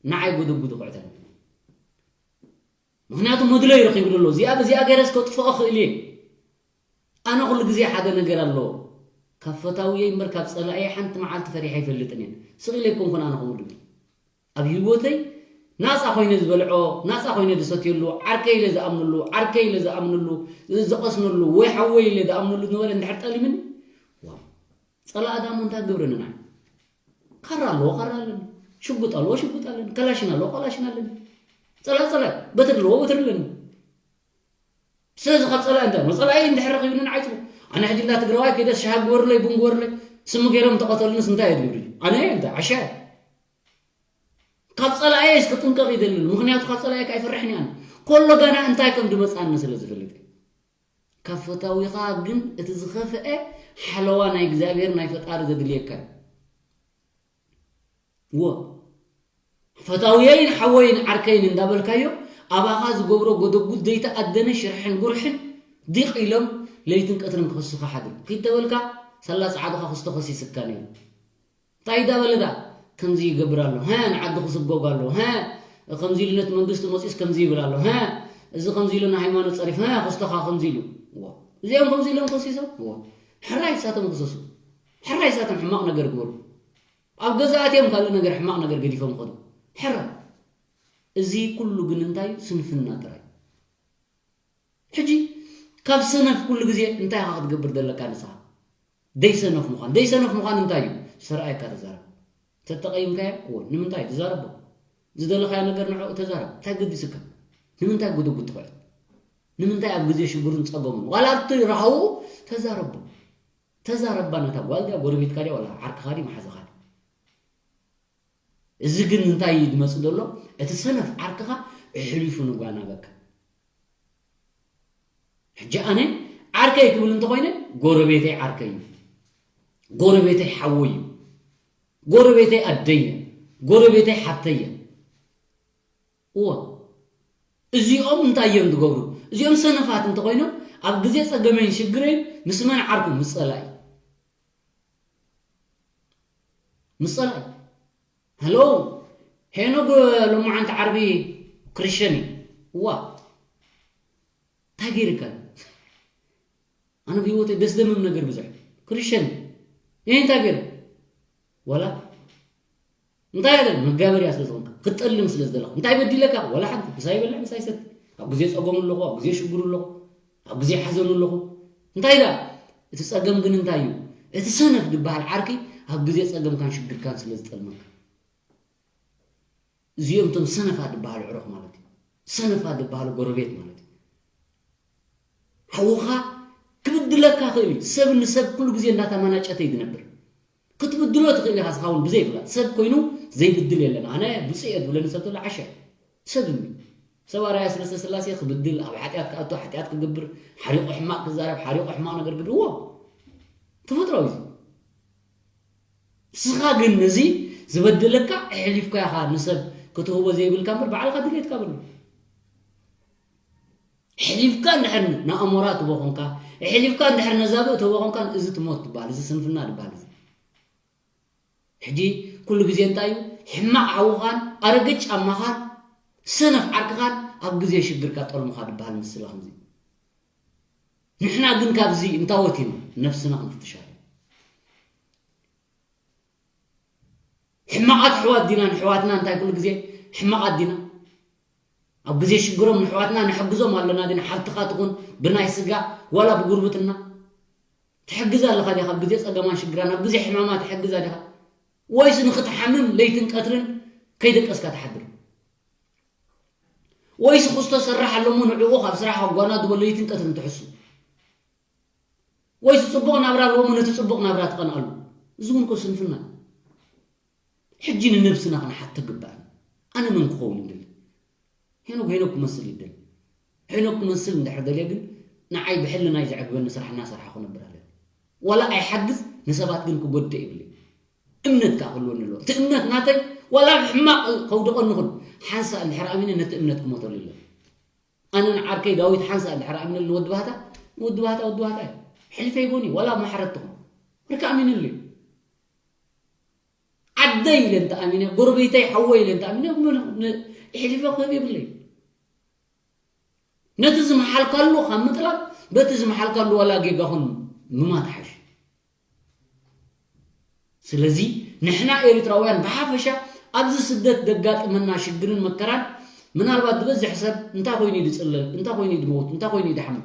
ንዓይ ጎደጉ ትኹዕተኒ። ምኽንያቱ መድለይ ረኺቡሉ ኣሎ። እዚኣ፣ በዚኣ ገይረስ ከጥፍኦ ክእል እየ። ኣነ ኩሉ ግዜ ሓደ ነገር ኣሎ። ካብ ፈታውየይ እምበር ካብ ጸላእየይ ሓንቲ መዓልቲ ፈሪሐ ኣይፈልጥን እየ። ስቕ ኢለ ኣይኮንኩን ኣነ ከምኡ ድብል። ኣብ ህይወተይ ናጻ ኮይነ ዝበልዖ፣ ናጻ ኮይነ ዝሰትየሉ፣ ዓርከይ ኢለ ዝኣምነሉ፣ ዓርከይ ኢለ ዝኣምነሉ፣ ዝቐስነሉ፣ ወይ ሓወይ ኢለ ዝኣምነሉ ዝነበረ እንድሕር ጠሊምኒ፣ ዋው፣ ጸላኢ ዳሞ እንታይ ክገብረኒ ንዓይ? ካራ ኣለዎ፣ ካራ ኣለኒ። ሽጉጥ ኣለዎ፣ ሽጉጥ ኣለኒ። ከላሽን ኣለዎ፣ ከላሽን ኣለኒ። ጸላኢ፣ ጸላኢ፣ በትሪ ኣለዎ፣ በትሪ ኣለኒ። ስለዚ ካብ ጸላኢ እንታይ? ጸላኢ እንድሕር ረኺቡኒ ንዓይ ጽቡቕ። ኣነ ሕጂ እንዳ ትግራዋይ ከይደስ ሻሂ ግበሩለይ፣ ቡን ግበሩለይ፣ ስሚ ገይሮም ተቐተሉንስ እንታይ እየ ዝብል? ኣነ እንታይ? ዓሻ እየ። ካብ ጸላእየስ ክጥንቀቕ ይደልን። ምኽንያቱ ካብ ጸላእየ ከኣ ኣይፈርሕን እየ ኣነ። ኮሎ ገና እንታይ ከም ዝመጽኣኒ ስለ ዝፈልጥ እየ። ካብ ፈታዊኻ ግን እቲ ዝኸፍአ ሓለዋ ናይ እግዚኣብሔር ናይ ፈጣሪ ዘድልየካ እዩ። እዎ። ፈታውየይን ሓወይን ዓርከይን እንዳበልካዮ፣ ኣባኻ ዝገብሮ ጎደጉድ ዘይተኣደነ ሽርሕን ጉርሕን ዲቕ ኢሎም ለይትን ቀትርን ክኸሱኻ ሓድሩ። ኪድ ተበልካ፣ ሳላ ጸዓዱኻ ክስቶ ከሲስካ ነይሩ። እንታይ እንዳበለ ደኣ ከምዚ ይገብር ኣሎ፣ ሀ፣ ንዓዲ ክስጎግ ኣሎ፣ ሀ፣ ከምዚ ኢሉ ነቲ መንግስቲ መጺኡስ ከምዚ ይብል ኣሎ፣ ሀ፣ እዚ ከምዚ ኢሉ ንሃይማኖት ጸሪፍ፣ ሀ፣ ክስቶኻ ከምዚ ኢሉ። እዎ። እዚኦም ከምዚ ኢሎም ከሲሶም? እዎ። ሕራይ ንሳቶም ክሰሱ። ሕራይ ንሳቶም ሕማቕ ነገር ግበሩ። ኣብ ገዛእትዮም ካልእ ነገር ሕማቕ ነገር ገዲፎም ይኸዱ። ሕራይ። እዚ ኩሉ ግን እንታይ እዩ? ስንፍና ጥራይ። ሕጂ ካብ ሰነፍ ኩሉ ግዜ እንታይ ኢኻ ክትገብር ዘለካ ንስኻ? ደይ ሰነፍ ምዃን። ደይ ሰነፍ ምዃን እንታይ እዩ? ዝተረኣየካ ተዛረብ። ተተቐይምካዮ? እወ። ንምንታይ? ተዛረቦ። ዝደለኻዮ ነገር ንዕኡ ተዛረብ። እንታይ ገዲስካ? ንምንታይ ጉድጉድ ትኹዕት? ንምንታይ ኣብ ግዜ ሽግሩን ጸገሙን? ዋላ ኣብቲ ራህዉ ተዛረቦ። ተዛረባ ነታ ጓል ድያ፣ ጎረቤትካ ድያ፣ ዋላ ዓርክኻ ድዩ፣ መሓዛኻ ድዩ? እዚ ግን እንታይ እዩ ዝመጽእ ዘሎ? እቲ ሰነፍ ዓርክኻ ኣሕሊፉ ንጓናበካ። ሕጂ ኣነ ዓርከይ ክብል እንተኾይነ፣ ጎረቤተይ ዓርከይ እዩ። ጎረቤተይ ሓወይ እዩ። ጎረቤተይ ኣደይ እያ። ጎረቤተይ ሓብተይ እያ። እዎ። እዚኦም እንታይ እዮም ዝገብሩ? እዚኦም ሰነፋት እንተኾይኖም፣ ኣብ ግዜ ጸገመይን ሽግረይን ምስ መን ዓርኩ? ምስ ጸላኢ። ምስ ጸላኢ። ሄሎ፣ ሄኖግ ሎማዓንቲ ዓርቢ ክሪሸን እዩ። እዋ። እንታይ ገይርካ? ኣነ ብህይወተይ ደስ ደምም ነገር ብዙሕ። ክሪሸን። ይሄ እንታይ ገይሩ? ወላ እንታይ ገይሩ? መጋበርያ ስለ ዝኾንካ፣ ክትጠልም ስለ ዝደለኻ። እንታይ በዲለካ? ወላ ሓንቲ። ምሳይ ይበልዕ፣ ምሳይ ይሰቲ። ኣብ ግዜ ጸገሙ ኣለኹ፣ ኣብ ግዜ ሽግሩ ኣለኹ፣ ኣብ ግዜ ሓዘኑ ኣለኹ። እንታይ ደኣ? እቲ ጸገም ግን እንታይ እዩ? እቲ ሰነፍ ዝበሃል ዓርኪ ኣብ ግዜ ጸገምካን ሽግርካን ስለ ዝጠልመካ። እዚኦም እቶም ሰነፋት ዝበሃሉ ኣዕሩኽ ማለት እዩ። ሰነፋት ዝበሃሉ ጎረቤት ማለት እዩ። ሓውኻ ክብድለካ ይኽእል እዩ። ሰብ ንሰብ ኩሉ ግዜ እንዳተመናጨተ እዩ ዝነብር። ክትብድሎ ትኽእል ኢኻ፣ ንስኻ እውን ብዘይፍላጥ። ሰብ ኮይኑ ዘይብድል የለን። ኣነ ብፁዕ እየ ዝብለኒ ሰብ ተሎ ዓሻ እዩ። ሰብ እምቢ። ሰብ ኣርኣያ ሰለስተ ስላሴ ክብድል፣ ኣብ ሓጢኣት ክኣቱ፣ ሓጢኣት ክገብር፣ ሓሪቑ ሕማቕ ክዛረብ፣ ሓሪቑ ሕማቕ ነገር ክገብር፣ እዎ። ተፈጥሮኣዊ እዩ። ንስኻ ግን ነዚ ዝበደለካ ኣሕሊፍካ ኢኻ ንሰብ ክትህቦ ዘይብልካ እምበር፣ ባዕልኻ ድሌትካ በሎ። ኣሕሊፍካ እንድሕር ንኣሞራ ትህቦ ኾንካ፣ ኣሕሊፍካ እንድሕር ነዛብእ ትህቦ ኾንካ፣ እዚ ትሞት ትበሃል፣ እዚ ስንፍና ትበሃል እዚ። ሕጂ ኩሉ ግዜ እንታይ እዩ? ሕማቕ ሓውኻን ኣረገ ጫማኻን ሰነፍ ዓርክኻን ኣብ ግዜ ሽግርካ ጠልሙኻ ዝበሃል ምስላ ከምዚ እዩ። ንሕና ግን ካብዚ እንታይ ወቲና? ነፍስና ክንፍትሻ ኣለና። ሕማቓት ኣሕዋት ዲና? ንኣሕዋትና እንታይ ኩሉ ግዜ ሕማቓት ዲና? ኣብ ግዜ ሽግሮም ንኣሕዋትና ንሕግዞም ኣለና ዲና? ሓብትኻ ትኹን ብናይ ስጋ ዋላ ብጉርብትና ትሕግዝ ኣለኻ ዲኻ? ኣብ ግዜ ጸገማን ሽግራን ኣብ ግዜ ሕማማ ትሕግዛ ዲኻ? ወይስ ንኽትሓምም ለይትን ቀትርን ከይደቀስካ ትሓድር? ወይስ ክስቶ ሰራሕ ኣሎ እሞ ንዕኡ ካብ ስራሕ ኣጓናድቦ ለይትን ቀትርን ትሕሱ? ወይስ ጽቡቕ ናብራ ኣለዎ እሞ ነቲ ጽቡቕ ናብራ ትቐንኣሉ? እዚ እውን እኮ ስንፍና እዩ። ሕጂ ንነብስና ክንሓቶ ግባእና። ኣነ መን ክኸውን ይደሊ? ሄኖክ ሄኖክ ክመስል ይደሊ። ሄኖክ ክመስል እንድሕር ደልየ ግን ንዓይ ብሕልናይ ዘዕግበኒ ስራሕ እናሰራሕኹ ነብር ኣለኒ። ዋላ ኣይሓግዝ ንሰባት ግን ክጎድእ የብለይ። እምነት ከዓ ክህልወኒ ኣለዎ። እቲ እምነት ናተይ ዋላ ኣብ ሕማቕ ከውድቐኒ ይኹን ሓንሳእ እንድሕር ኣሚነ ነቲ እምነት ክሞተሉ የለን። ኣነ ንዓርከይ ዳዊት ሓንሳእ እንድሕር ኣሚነሉ ንወዲ ባህታ፣ ንወዲ ባህታ ወዲ ባህታ እዩ። ሕልፈ ይቦኒ ዋላ ኣብ ማሕረትኹም ርካ ኣሚነሉ እዩ። ዓደይ ኢለ እንተ ኣሚነ፣ ጎረቤተይ ሓወይ ኢለ እንተ ኣሚነ፣ ምን- ን- ኣሕሊፈ ክህብ የብለይ። ነቲ ዝመሓልካሉ ካብ ምጥላብ በቲ ዝመሓልካሉ ዋላ ጌጋ ኹን ምማት ሓሽ። ስለዚ ንሕና ኤርትራውያን ብሓፈሻ ኣብዚ ስደት ደጋጥመና ሽግርን መከራን ምናልባት ዝበዝሕ ሰብ እንታይ ኮይኑ እዩ ዝጽለል፣ እንታይ ኮይኑ እዩ ዝመውት፣ እንታይ ኮይኑ እዩ ዝሓምም?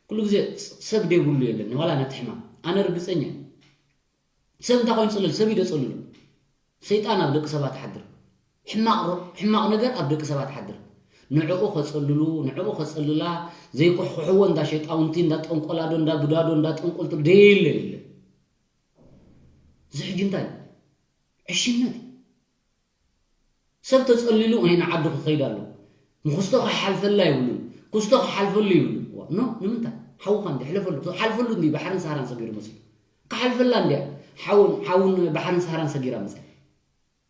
ኩሉ ግዜ ሰብ ደይብሉ የለን ዋላ ነቲ ሕማም ኣነ ርግጸኛ እየ። ሰብ እንታይ ኮይኑ ይጽልል? ሰብ እዩ ዘጽልሉ። ሰይጣን ኣብ ደቂ ሰባት ሓድር። ሕማቕ ሮ- ሕማቕ ነገር ኣብ ደቂ ሰባት ሓድር። ንዕኡ ከጽልሉ፣ ንዕኡ ከጽልላ ዘይኩሕኩሕዎ እንዳ ሸጣውንቲ፣ እንዳ ጠንቆላዶ፣ እንዳ ቡዳዶ፣ እንዳ ጠንቆልቶ ደየለ የለ። እዚ ሕጂ እንታይ እዩ? ዕሽነት እዩ። ሰብ ተጸሊሉ ወይ ንዓዱ ክኸይድ ኣሎ። ንክስቶ ክሓልፈላ ይብሉን ክስቶ ክሓልፈሉ ይብሉን። ዋ፣ ኖ፣ ንምንታይ? ሓውኻ እንዲ ሕለፈሉ። ክሓልፈሉ እንዲ ባሕርን ሰሃራን ሰጊሩ መጽኡ። ክሓልፈላ እንዲያ ሓውን ሓውን ባሕርን ሰሃራን ሰጊራ መጽያ።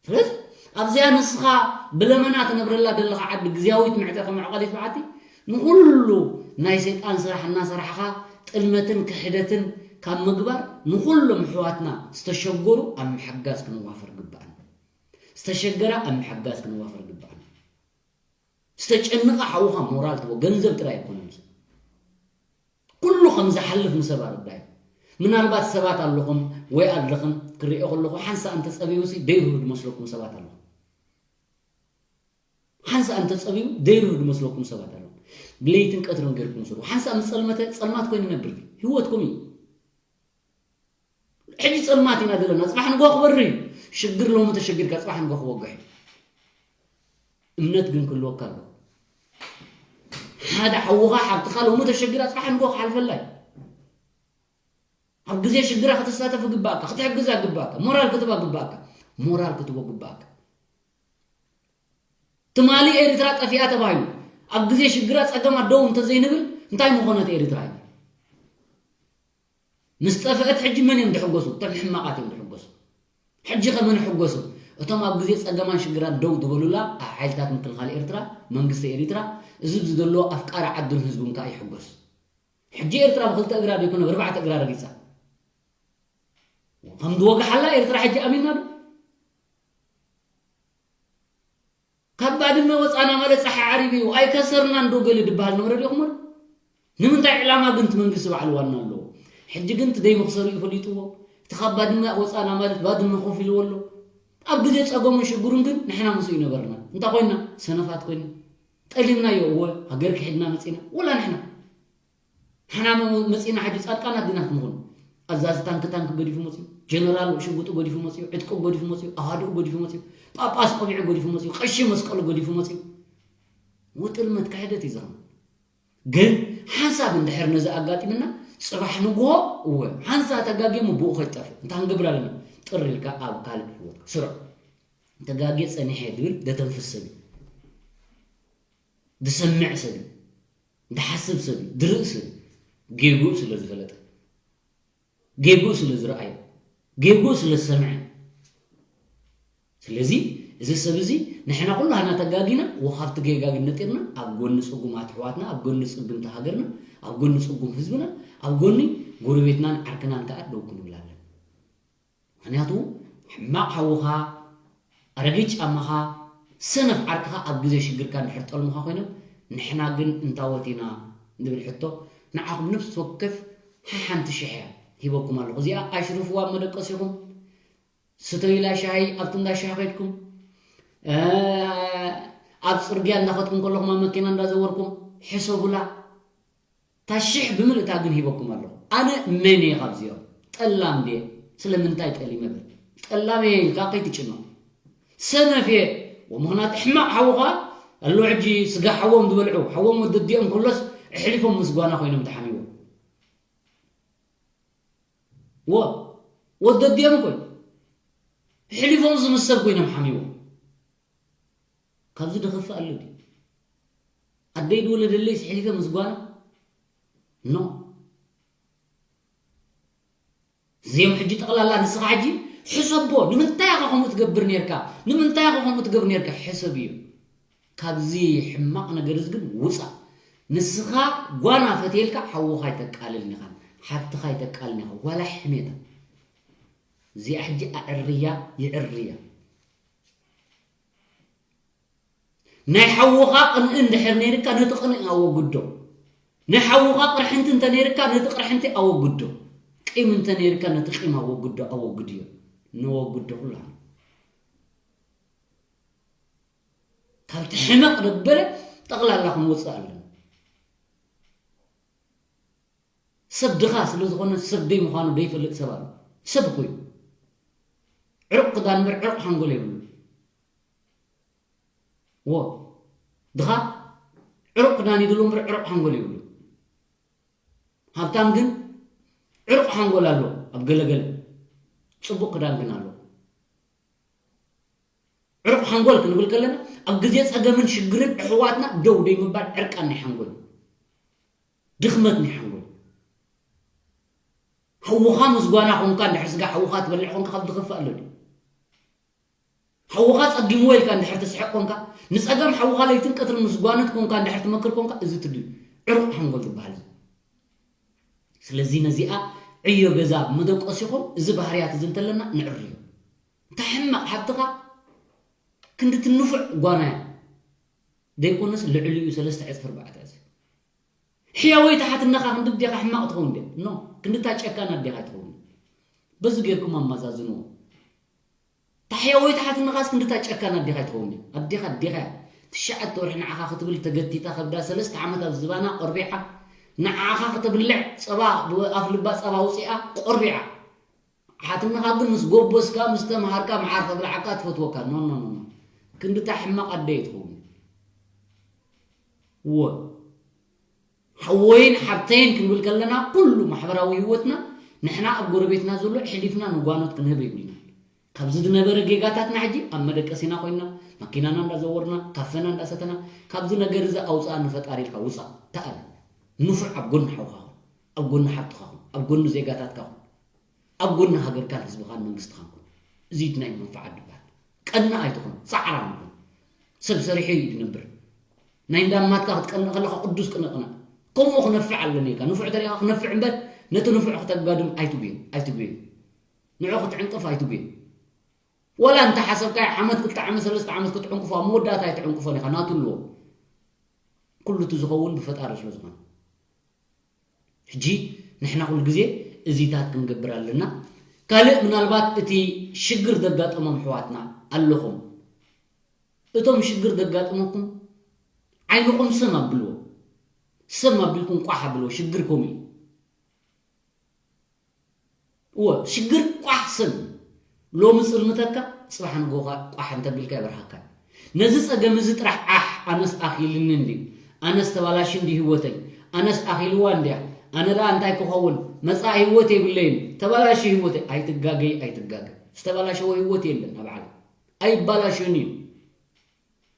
ስለዚ ኣብዚኣ ንስኻ ብለመና ትነብረላ ዘለኻ ዓዲ ግዝያዊት ምዕተ ከም መዕቐሊት በዓቲ ንኹሉ ናይ ሰይጣን ስራሕ እናሰራሕኻ ጥልመትን ክሕደትን ካብ ምግባር ንኹሎም ኣሕዋትና ዝተሸገሩ ኣብ ምሕጋዝ ክንዋፈር ግባእና። ዝተሸገረ ኣብ ምሕጋዝ ክንዋፈር ግባእና። ዝተጨነቐ ሓውኻ ሞራል ትቦ ገንዘብ ጥራይ ኣይኮነን። ኩሉ ከም ዝሓልፍ ንሰብ ኣረዳዩ። ምናልባት ሰባት ኣለኹም ወይ ኣለኽም ክርእዮ ከለኹ ሓንሳእ እንተጸቢቡሲ ደይርሁ ዝመስለኩም ሰባት ኣለኹም። ሓንሳእ እንተጸቢቡ ደይርሁ ዝመስለኩም ሰባት ኣለኹም። ብለይትን ቀትርን ገይርኩም ስሩ። ሓንሳእ ምስ ጸልመተ ጸልማት ኮይኑ ነብር ድዩ? ህይወትኩም እዩ። ሕጂ ጸልማት ኢና ዘለና። ጽባሕ ንጎ ክበሪ እዩ። ሽግር ሎሚ ተሸጊርካ ጽባሕ ንጎ ክወግሕ እዩ። እምነት ግን ክህልወካ ኣሎ። ሓደ ሓውኻ ሓብትኻ ሎሚ ተሸጊራ ጽባሕ ንጎ ክሓልፈላ እዩ። ኣብ ግዜ ሽግራ ክትሳተፍ ግባእካ፣ ክትሕግዛ ግባእካ፣ ሞራል ክትባ ግባእካ። ሞራል ክትቦ ግባእካ። ትማሊ ኤርትራ ጠፊኣ ተባሂሉ ኣብ ግዜ ሽግራ ጸገማ ደው እንተዘይንብል እንታይ ምኾነት ኤርትራ እዩ? ምስ ጠፍአት ሕጂ መን እዮም ዝሕጎሱ? እቶም ሕማቓት እዮም ዝሕጎሱ። ሕጂ ከ መን ሕጎሱ? እቶም ኣብ ግዜ ጸገማን ሽግራን ደው ዝበሉላ ኣብ ሓይልታት ምክልኻል ኤርትራ፣ መንግስቲ ኤርትራ፣ እዚ ዝደለዎ ኣፍቃሪ ዓዱን ህዝቡን ከኣ ይሕጎስ። ሕጂ ኤርትራ ብክልተ እግራ ዘይኮነ ብርባዕተ እግራ ረጊጻ። ከም ዝወግሓላ ኤርትራ ሕጂ ኣሚንና ዶ? ካብ ባድመ ወፃና ማለት ፀሓይ ዓሪቡ እዩ ኣይከሰርናን ዶ ገለ ዝበሃል ነበረ ዲኹም? ንምንታይ ዕላማ ግን እቲ መንግስቲ ባዕሉ ዋና ኣለዎ? ሕጂ ግን እቲ ደይምኽሰሩ እዩ ፈሊጥዎ። እቲ ካብ ባድመ ወፃና ማለት ባድመ ኮፍ ኢልዎ ኣሎ። ኣብ ግዜ ፀገሙን ሽግሩን ግን ንሕና ምስኡ ይነበርና። እንታይ ኮይና? ሰነፋት ኮይና ጠሊምናዮ። እወ ሃገር ክሒድና መፂና ወላ ንሕና ሓና መ- መፂና ሕጂ ፃድቃናት ዲና ክንኾን? ኣዛዚ ታንክ ታንክ ገዲፉ መፅዩ፣ ጀነራል ሽጉጡ ገዲፉ መፅዩ፣ ዕጥቁ ገዲፉ መፅዩ፣ ኣሃድኡ ገዲፉ መፅዩ፣ ጳጳስ ቆቢዑ ገዲፉ መፅዩ፣ ቀሺ መስቀሉ ገዲፉ መፅዩ። ውጥልመት ክሕደት እዩ ዝኸውን። ግን ሓንሳብ እንድሕር ነዚ ኣጋጢምና ፅባሕ ንግሆ እወ ሓንሳ ተጋጊሙ ብኡ ከይጠፍእ እንታይ ክንገብር ኣለና? ጥር ኢልካ ኣብ ካልእ ህይወት ስርዕ ተጋጊ ፀኒሐ ዝብል ደተንፍስ ሰብ እዩ። ዝሰምዕ ሰብ እዩ። ዝሓስብ ሰብ እዩ። ዝርኢ ሰብ እዩ። ጌግኡ ስለ ዝፈለጠ፣ ጌግኡ ስለ ዝረኣየ፣ ጌግኡ ስለ ዝሰምዐ። ስለዚ እዚ ሰብ እዚ ንሕና ኩላህና ተጋጊና ወ ካብቲ ጌጋ ግን ነጢርና ኣብ ጎኒ ጽጉማት ኣሕዋትና፣ ኣብ ጎኒ ጽግምቲ ሃገርና፣ ኣብ ጎኒ ጽጉም ህዝብና፣ ኣብ ጎኒ ጎረቤትናን ዓርክናን ከኣ ደው ክንብል ኣለና። ምኽንያቱ ሕማቕ ሓውኻ፣ ኣረጊት ጫማኻ፣ ሰነፍ ዓርክኻ ኣብ ግዜ ሽግርካ እንድሕር ጠልሙኻ ኮይኖም ንሕና ግን እንታወት ኢና ንብል ሕቶ ንዓኹም ነፍሲ ወከፍ ሓሓንቲ ሽሕ እያ ሂበኩም ኣለኹ። እዚኣ ኣሽርፍዋ ኣብ መደቀሲኹም። ስተዩላ ሻሂ ኣብቲ እንዳ ሻሂ ከድኩም ኣብ ፅርግያ እንዳኸድኩም ከለኹም ኣብ መኪና እንዳዘወርኩም ሕሰቡላ። ታሽሕ ብምልእታ ግን ሂበኩም ኣለኹ። ኣነ መን እየ ካብዚኦም? ጠላም ድየ? ስለምንታይ ጠሊመ ብል? ጠላም እየ ኢልካ ከይትጭነቕ። ሰነፍ እየ። ወምኽንያቱ ሕማቕ ሓውኻ ኣሎ ሕጂ ስጋ ሓዎም ዝበልዑ ሓዎም ወደዲኦም ከሎስ ኣሕሊፎም ምስ ጓና ኮይኖም ተሓሚዎም። ወ ወደዲኦም ኮይ ኣሕሊፎም ዝምሰል ኮይኖም ሓሚዎም። ካብዚ ድኸፍእ ኣሎ ድዩ? ኣደይ ድወለደለይ ስሒሊፈ ምስ ጓና? ኖ። እዚኦም ሕጂ ጠቕላላ ንስኻ ሕጂ ሕሰቦ። ንምንታይ ኢኻ ከምኡ ትገብር ነርካ? ንምንታይ ኢኻ ከምኡ ትገብር ነርካ? ሕሰብ እዩ። ካብዚ ሕማቕ ነገር እዚ ግን ውፃእ። ንስኻ ጓና ፈትየልካ ሓውኻ ኣይተቃልልን ኢኻ፣ ሓብትኻ ኣይተቃልን ኢኻ። ዋላ ሕሜታ እዚኣ ሕጂ ኣዕርያ ይዕርያ። ናይ ሓውኻ ቅንኢ እንድሕር ነይርካ ነቲ ቅንኢ ኣወግዶ። ናይ ሓውኻ ቅርሕንቲ እንተ ነይርካ ነቲ ቅርሕንቲ ኣወግዶ። ቂም እንተ ነይርካ ነቲ ቂም ኣወግዶ፣ ኣወግድዮ። ነወግዶ ኩላና። ካብቲ ሕመቕ ደበለ ጠቕላላ ክንወፅእ ኣለና። ሰብ ድኻ ስለ ዝኾነ ሰብ ደይ ምዃኑ ደይፈልጥ ሰብ ኣሎ። ሰብ እኮ እዩ። ዕሩቕ ክዳን እምበር ዕሩቕ ሓንጎል የብሉ። ወ ድኻ ዕሩቕ ክዳን ይድሉ እምበር ዕሩቕ ሓንጎል የብሉ። ሃብታም ግን ዕሩቕ ሓንጎል ኣሎ ኣብ ገለገለ። ጽቡቕ ክዳን ግን ኣሎ። ዕሩቕ ሓንጎል ክንብል ከለና ኣብ ግዜ ጸገምን ሽግርን ኣሕዋትና ደው ደይ ምባል ዕርቃን ናይ ሓንጎል እዩ። ድኽመት ናይ ሓንጎል። ሓውኻ ምስ ጓና ኾንካ እንድሕር ስጋ ሓውኻ ትበልዕ ኾንካ ካብ ዝኸፍእ ኣሎ ድዩ? ሓውኻ ጸጊምዎ ኢልካ እንድሕር ትስሕቕ ኮንካ፣ ንጸገም ሓውኻ ለይትን ቀትርን ምስ ጓነት ኮንካ እንድሕር ትመክር ኮንካ፣ እዚ ትድ-፣ ዕሩቕ ሓንጎል ዝበሃል እዩ። ስለዚ ነዚኣ ዕዮ ገዛ መደቆሲኹም እዚ ባህርያት እዚ እንተለና ንዕርዮ። እንታይ ሕማቕ ሓብትኻ ክንዲ ትንፉዕ ጓና እያ። ዘይኮነስ ልዕሊኡ ሰለስተ ዕጽፊ ኣርባዕተ ዕጽፊ። ሕያወይ ተሓትነኻ ክንዲ ኣዴኻ ሕማቕ ትኸውን ድያ? ኖ፣ ክንዲ እታ ጨካን ኣዴኻ ኣይትኸውን። በዚ ጌርኩም ኣመዛዝንዎ። እታ ሕያወይ ተሓትነኻስ ክንዲ እታ ጨካን ኣዴኻ ኣይትኸውን ድያ? ኣዴኻ ኣዴኻ እያ። ትሽዓተ ወርሒ ንዓኻ ክትብል ተገቲታ ከብዳ ሰለስተ ዓመት ኣብ ዝባና ቆርቢዓ፣ ንዓኻ ክትብልዕ ጸባ፣ ኣፍ ልባ ጸባ ኣውጺኣ ቆርቢዓ። ሓትነኻ ግን ምስ ጎበዝካ፣ ምስ ተምሃርካ፣ መዓር ከብልዓካ ትፈትወካ። ኖ፣ ኖ፣ ኖ፣ ኖ። ክንዲ እታ ሕማቕ ኣደ እየ ትኸውን። እወ። ሓወይን ሓብተይን ክንብል ከለና፣ ኩሉ ማሕበራዊ ህይወትና፣ ንሕና ኣብ ጎረቤትና ዘሎ ኣሕሊፍና ንጓኖት ክንህብ የብልናን። ካብዚ ዝነበረ ጌጋታትና ሕጂ ኣብ መደቀሲና ኮይንና፣ መኪናና እንዳዘወርና፣ ካፈና እንዳሰተና፣ ካብዚ ነገር እዚ ኣውፅኣኒ ፈጣሪ ኢልካ ውፃእ። ተኣለ። ንፉዕ ኣብ ጎኒ ሓውኻ ኩን። ኣብ ጎኒ ሓብትኻ ኩን። ኣብ ጎኒ ዜጋታትካ ኩን። ኣብ ጎኒ ሃገርካን ህዝብኻን መንግስትኻን ኩን። እዚ እቲ ናይ መንፍዓት ድባል። ቀና ኣይትኹን፣ ጻዕራም ኩን። ሰብ ሰሪሑ እዩ ዝነብር። ናይ እንዳማትካ ክትቀንእ ከለኻ ቅዱስ ቅነ ቅነ። ከምኡ ክነፍዕ ኣለኒ ኢልካ። ንፉዕ ተሪኻ ክነፍዕ እምበር ነቲ ንፉዕ ክተጋድም ኣይትጉየን፣ ኣይትጉየን። ንዑ ክትዕንቅፍ ኣይትጉየን። ወላ እንተ ሓሰብካዮ ዓመት፣ ክልተ ዓመት፣ ሰለስተ ዓመት ክትዕንቅፎ፣ ኣብ መወዳእታ ኣይትዕንቅፎን ኢኻ፣ ናቱ ኣለዎ። ኩሉ እቲ ዝኸውን ብፈጣሪ ስለ ዝኾነ። ሕጂ ንሕና ኩሉ ግዜ እዚታት ክንገብር ኣለና። ካልእ ምናልባት እቲ ሽግር ዘጋጠሞም ኣሕዋትና ኣለኹም። እቶም ሽግር ዘጋጠመኩም ዓይንኹም ሰም ኣብልዎ። ሰም ኣቢልኩም ቋሕ ኣብልዎ። ሽግር ከምኡ እዩ። እወ፣ ሽግር ቋሕ ሰም። ሎሚ ጽልምተካ፣ ጽባሕ ንጎኻ ቋሕ እንተቢልካ ይበርሃካ። ነዚ ጸገም እዚ ጥራሕ ዓሕ፣ ኣነስ ኣኺልኒ እንድዩ፣ ኣነስ ተባላሽ እንድዩ ህይወተይ፣ ኣነስ ኣኺልዋ እንድያ፣ ኣነ ደኣ እንታይ ክኸውን፣ መጻኢ ህይወት የብለይን፣ ተባላሽ ህይወተይ፣ ኣይትጋገይ፣ ኣይትጋገ። ዝተባላሸወ ህይወት የለን ኣብ ዓለም። ኣይባላሽን እዩ።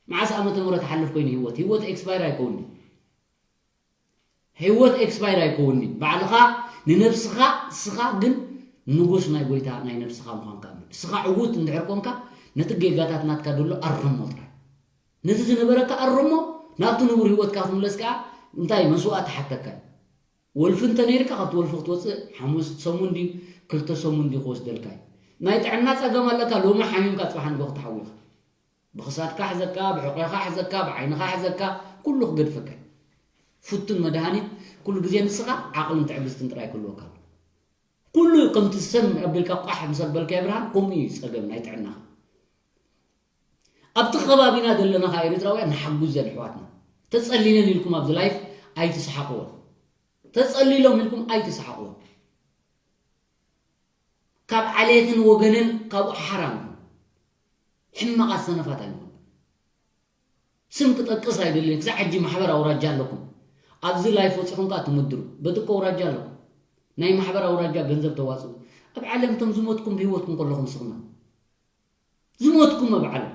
መዓስ ዓመተ ምህረት ሓልፍ ኮይኑ ህይወት፣ ህይወት ኤክስፓየር ኣይከውንን። ህይወት ኤክስፓየር ኣይከውንን። ባዕልኻ ንነብስኻ፣ እስኻ ግን ንጉስ ናይ ጎይታ ናይ ነብስኻ ምዃንካ እመን። እስኻ ዕዉት እንድሕር ኮንካ፣ ነቲ ጌጋታት ናትካ ደሎ ኣርሞ ጥራይ። ነቲ ዝነበረካ ኣርሞ፣ ናብቲ ንቡር ህይወትካ ክትምለስ ከኣ እንታይ መስዋእቲ ሓተካ እዩ። ወልፊ እንተ ነይርካ፣ ካብቲ ወልፊ ክትወጽእ ሓሙስ ሰሙን ድዩ፣ ክልተ ሰሙን ድዩ ክወስደልካ እዩ። ናይ ጥዕና ጸገም ኣለካ፣ ሎሚ ሓሚምካ ጽባሕ ንግሆ ክትሓዊ ኢኻ። ብኽሳድካ ሕዘካ፣ ብሕቆኻ ሕዘካ፣ ብዓይንኻ ሕዘካ፣ ኩሉ ክገድፈካ እዩ። ፍቱን መድሃኒት ኩሉ ግዜ ንስኻ ዓቕልን ትዕግስትን ጥራይ ክህልወካ ኣለዎ። ኩሉ ከምቲ ሰም ኣቢልካ ቋሕ ምስ ኣበልካዮ ብርሃን፣ ከምኡ እዩ ጸገም ናይ ጥዕናኻ። ኣብቲ ከባቢና ዘለና ኸኣ ኤርትራውያን ንሓጉዘን ኣሕዋትና። ተጸሊለን ኢልኩም ኣብዚ ላይፍ ኣይትስሓቕወን። ተጸሊሎም ኢልኩም ኣይትስሓቕወን። ካብ ዓሌትን ወገንን ካብኡ ሓራም። ሕማቓት ሰነፋት ኣይንኹን። ስም ክጠቅስ ኣይደልን። ክሳብ ሕጂ ማሕበር ኣውራጃ ኣለኩም። ኣብዚ ላይፍ ወጺኹም ከኣ ትምድሩ። በቲ እኮ ኣውራጃ ኣለኩም። ናይ ማሕበር ኣውራጃ ገንዘብ ተዋጽኡ። ኣብ ዓለም እቶም ዝሞትኩም ብህይወትኩም ከለኹም ስኽና። ዝሞትኩም ኣብ ዓለም።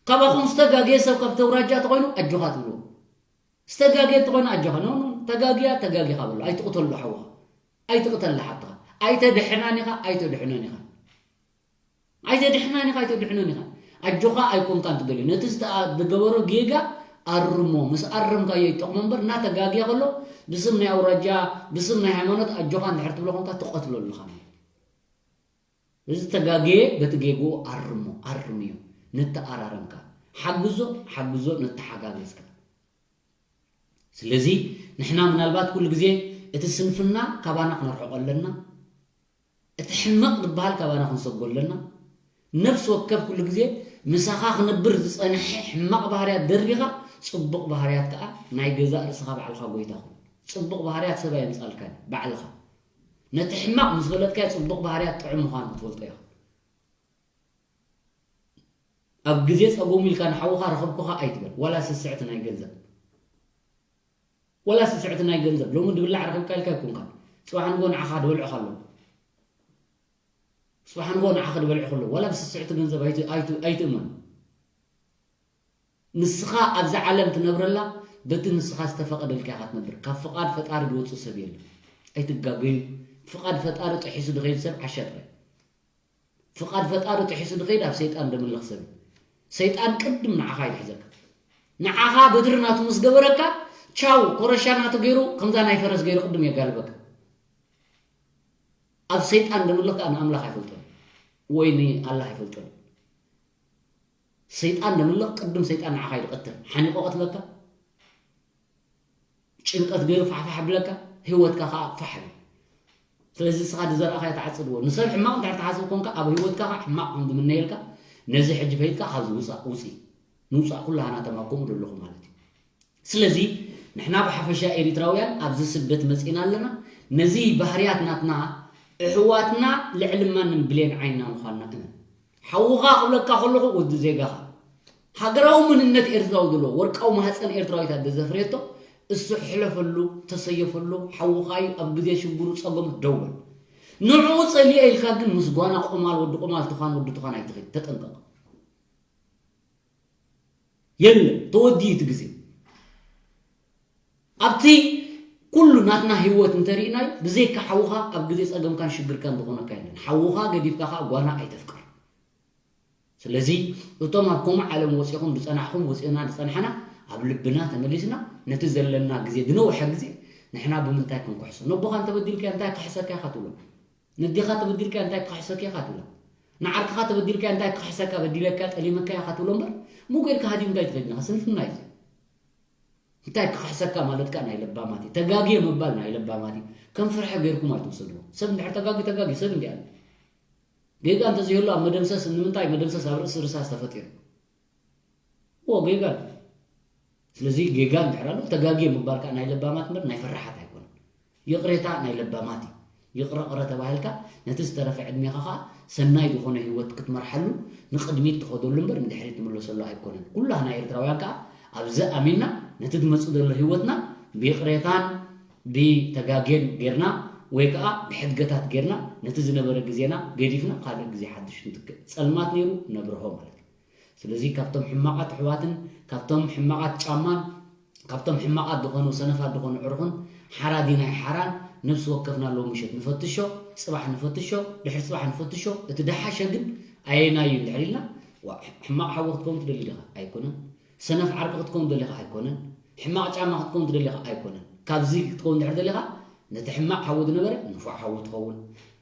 ካባኹም ዝተጋገየ ሰብ ካብ ተውራጃ ተኾይኑ ኣጆኻ ትብልዎ። ዝተጋገየ ተኾይኑ ኣጆኻ። ኖ፣ ኖ፣ ተጋግያ፣ ተጋጊኻ በሎ። ኣይትቕተሉ ሓውኻ። ኣይትቕተላ ሓትኻ። ኣይተድሕናን ኢኻ፣ ኣይተድሕኖን ኢኻ። ኣይተድሕናን ኢኻ፣ ኣይተድሕኖን ኢኻ። ኣጆኻ ኣይኮንካን ትደልዮ። ነቲ ዝተኣ-፣ ዝገበሮ ጌጋ ኣርሞ። ምስ ኣረምካዮ ይጠቕሞ እምበር፣ እናተጋግየ ከሎ ብስም ናይ ኣውራጃ፣ ብስም ናይ ሃይማኖት ኣጆኻ እንድሕር ትብሎ ኮንካ ትቐትለሉ ኢኻ ማለት እዩ። እዚ ተጋግየ በቲ ጌግኡ ኣርሞ፣ ኣርምዮ። ነተኣራረምካ። ሓግዞ፣ ሓግዞ፣ ነተሓጋገዝካ። ስለዚ ንሕና ምናልባት ኩሉ ግዜ እቲ ስንፍና ካባና ክነርሕቆ ኣለና። እቲ ሕመቕ ዝበሃል ካባና ክንሰጎ ኣለና። ነፍሲ ወከፍ ኩሉ ግዜ ምሳኻ ክነብር ዝጸንሐ ሕማቕ ባህርያት ደርቢኻ፣ ጽቡቕ ባህርያት ከኣ ናይ ገዛእ ርእስኻ ባዕልኻ ጎይታ ኩን። ጽቡቕ ባህርያት ሰብ ኣየምጻልካን፣ ባዕልኻ። ነቲ ሕማቕ ምስ ፈለጥካዮ፣ ጽቡቕ ባህርያት ጥዑም ምዃኑ ክትፈልጦ ኢኻ። ኣብ ግዜ ጸገሙ ኢልካ ንሓውኻ ረኸብኩኻ ኣይትበል፣ ዋላ ስስዕቲ ናይ ገንዘብ። ዋላ ስስዕቲ ናይ ገንዘብ። ሎሚ ድብላዕ ረኺብካ ኢልካ ኣይኮንካን። ጽባሕ ንግሆ ንዓኻ ድበልዑኻ ኣለዉ። ጽባሕ ንግሆ ንዓኻ ድበልዑኻ ኣለዉ። ዋላ ብስስዕቲ ገንዘብ ኣይት-፣ ኣይት-፣ ኣይትእመኑ። ንስኻ ኣብዛ ዓለም ትነብረላ፣ በቲ ንስኻ ዝተፈቐደልካ ኢኻ ትነብር። ካብ ፍቓድ ፈጣሪ ዝወጽእ ሰብ የለን። ኣይትጋገዩ። ፍቓድ ፈጣሪ ጥሒሱ ዝኸይድ ሰብ ዓሻ ጥራይ። ፍቓድ ፈጣሪ ጥሒሱ ዝኸይድ ኣብ ሰይጣን ዘምልኽ ሰብ እዩ። ሰይጣን ቅድም ንዓኻ ይሕዘካ። ንዓኻ በትሪ ናቱ ምስ ገበረካ፣ ቻው፣ ኮረሻ ናቱ ገይሩ፣ ከምዛ ናይ ፈረስ ገይሩ ቅድም የጋልበካ። ኣብ ሰይጣን ዘምልኽ ከኣ ንኣምላኽ ኣይፈልጦን ወይ ንኣላህ ኣይፈልጦን። ሰይጣን ዘምልኽ ቅድም ሰይጣን ንዓኻ እዩ ዝቐትል። ሓኒቑ ቀትለካ። ጭንቀት ገይሩ ፋሕፋሕ ብለካ፣ ህይወትካ ኸዓ ፋሕ እዩ። ስለዚ ንስኻ ዝዘራእኻዮ ትዓጽድዎ። ንሰብ ሕማቕ እንድሕር ትሓስብ ኮንካ፣ ኣብ ህይወትካ ኸዓ ሕማቕ ከም ዝምነየልካ፣ ነዚ ሕጂ ፈሊጥካ ካብዚ ውጻእ፣ ውጺ። ንውጻእ ኩላህና ተማከሙ ዘለኹም ማለት እዩ። ስለዚ ንሕና ብሓፈሻ ኤሪትራውያን ኣብዚ ስደት መጺእና ኣለና። ነዚ ባህርያት ናትና፣ ኣሕዋትና ልዕሊ ማንም ብሌን ዓይንና ምዃንና እመን። ሓውኻ ክብለካ ከለኹ ወዲ ዜጋኻ። ሃገራዊ መንነት ኤርትራዊ ዘለዎ፣ ወርቃዊ ማህጸን ኤርትራዊት ኣደ ዘፍርየቶ፣ እሱ ሕለፈሉ፣ ተሰየፈሉ፣ ሓውኻዩ ኣብ ግዜ ሽግሩ ጸገሙ ደው በል። ንዕኡ ጸሊኤ ኢልካ ግን ምስ ጓና ቆማል፣ ወዲ ቆማል ትዃን፣ ወዲ ትዃን ኣይትኺድ። ተጠንቀቕ። የለን፣ ተወዲኡ እቲ ግዜ። ኣብቲ ኩሉ ናትና ህይወት እንተሪእናዮ፣ ብዘይካ ሓውኻ ኣብ ግዜ ጸገምካን ሽግርካን ዝኾነካ የለን። ሓውኻ ገዲፍካ ኸኣ ጓና ኣይተፍቅር። ስለዚ እቶም ኣብ ከምኡ ዓለም ወጺኹም ዝጸናሕኹም፣ ወጺእና ዝጸናሕና፣ ኣብ ልብና ተመሊስና፣ ነቲ ዘለና ግዜ፣ ዝነውሐ ግዜ፣ ንሕና ብምንታይ ክንክሕሶ? ነቦኻ እንተበዲልካዮ እንታይ ክኽሕሰካ ኢኻ ትብሎ? ነዴኻ ተበዲልካዮ እንታይ ክኽሕሰኪ ኢኻ ትብሎ? ንዓርክኻ ተበዲልካዮ እንታይ ክኽሕሰካ፣ በዲለካ፣ ጠሊመካ ኢኻ ትብሎ እምበር፣ ምጉ ኢልካ ሃዲምካ ኣይትኸድን ኢኻ። ስንፍና እዩ። እንታይ ክኽሕሰካ ማለት ከኣ ናይ ለባማት እዩ። ተጋግየ ምባል ናይ ለባማት እዩ። ከም ፍርሒ ገይርኩም ኣይትውሰድዎ። ሰብ እንድሕር ተጋግዩ፣ ተጋግዩ፣ ሰብ እንዲኣ። ጌጋ እንተዘይህሉ ኣብ መደምሰስ፣ ንምንታይ መደምሰስ ኣብ ርእሲ ርሳስ ተፈጢሩ? እዎ፣ ጌጋ ኣሎ። ስለዚ ጌጋ እንድሕር ኣሎ፣ ተጋግየ ምባል ከኣ ናይ ለባማት እምበር ናይ ፈራሓት ኣይኮነን። ይቕሬታ ናይ ለባማት እዩ። ይቕረ ቅረ ተባሂልካ፣ ነቲ ዝተረፈ ዕድሜኻ ኸኣ ሰናይ ዝኾነ ህይወት ክትመርሓሉ፣ ንቕድሚት ትኸደሉ እምበር ንድሕሪት ትምለሰሉ ኣይኮነን። ኩላህና ኤርትራውያን ከኣ ኣብዚ ኣሚንና፣ ነቲ ዝመጽእ ዘሎ ህይወትና ብይቕሬታን ብተጋግየን ጌርና፣ ወይ ከኣ ብሕድገታት ጌርና፣ ነቲ ዝነበረ ግዜና ገዲፍና፣ ካልእ ግዜ ሓድሽ ንትክእ። ጸልማት ነይሩ፣ ነብርሆ ማለት እዩ። ስለዚ ካብቶም ሕማቓት ኣሕዋትን፣ ካብቶም ሕማቓት ጫማን፣ ካብቶም ሕማቓት ዝኾኑ፣ ሰነፋት ዝኾኑ ኣዕሩኽን፣ ሓራ ዲና ኣይሓራን፣ ነፍሲ ወከፍና ሎም ምሸት ንፈትሾ፣ ጽባሕ ንፈትሾ፣ ድሕሪ ጽባሕ ንፈትሾ። እቲ ደሓሸ ግን ኣየናይ እዩ እንድሕር ኢልና፣ ዋ፣ ሕማቕ ሓዊ ክትከውን ትደሊ ዲኻ? ኣይኮነን። ሰነፍ ዓርኪ ክትከውን ደሊኻ? ኣይኮነን። ሕማቕ ጫማ ክትከውን ትደሊኻ? ኣይኮነን። ካብዚ ክትከውን እንድሕር ደሊኻ፣ ነቲ ሕማቕ ሓዊ ዝነበረ ንፉዕ ሓዊ ትኸውን።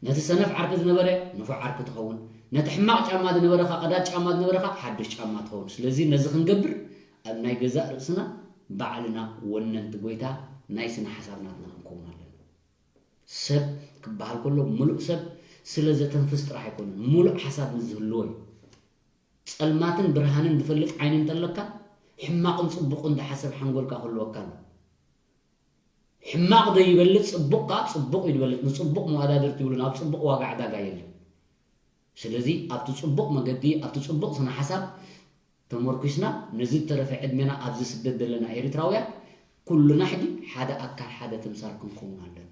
ነቲ ሰነፍ ዓርኪ ዝነበረ ንፉዕ ዓርኪ ትኸውን። ነቲ ሕማቕ ጫማ ዝነበረ ኸኣ፣ ቀዳድ ጫማ ዝነበረ ኸኣ ሓድሽ ጫማ ትኸውን። ስለዚ ነዚ ክንገብር ኣብ ናይ ገዛእ ርእስና ባዕልና ወነንቲ ጎይታ ናይ ስነ ሓሳብ ናትና ክንከውን ኣለና። ሰብ ክበሃል ከሎ፣ ምሉእ ሰብ ስለ ዘተንፍስ ጥራሕ ኣይኮነን፣ ምሉእ ሓሳብ ምስ ዝህልዎ እዩ። ጸልማትን ብርሃንን ዝፈልጥ ዓይኒ እንተለካ፣ ሕማቕን ጽቡቕን ዝሓሰብ ሓንጎልካ ክህልወካ ኣሎ። ሕማቕ ዶ ይበልጽ፣ ጽቡቕ ከኣ ጽቡቕ እዩ ዝበልጽ። ንጽቡቕ መወዳድርቲ ይብሉ፣ ናብ ጽቡቕ ዋጋ ዕዳጋ የለን። ስለዚ ኣብቲ ጽቡቕ መገዲ፣ ኣብቲ ጽቡቕ ስነ ሓሳብ ተመርኩስና፣ ነዚ ዝተረፈ ዕድሜና ኣብዚ ስደት ዘለና ኤርትራውያን ኩሉና ሕጂ ሓደ ኣካል፣ ሓደ ተምሳል ክንከውን ኣለና።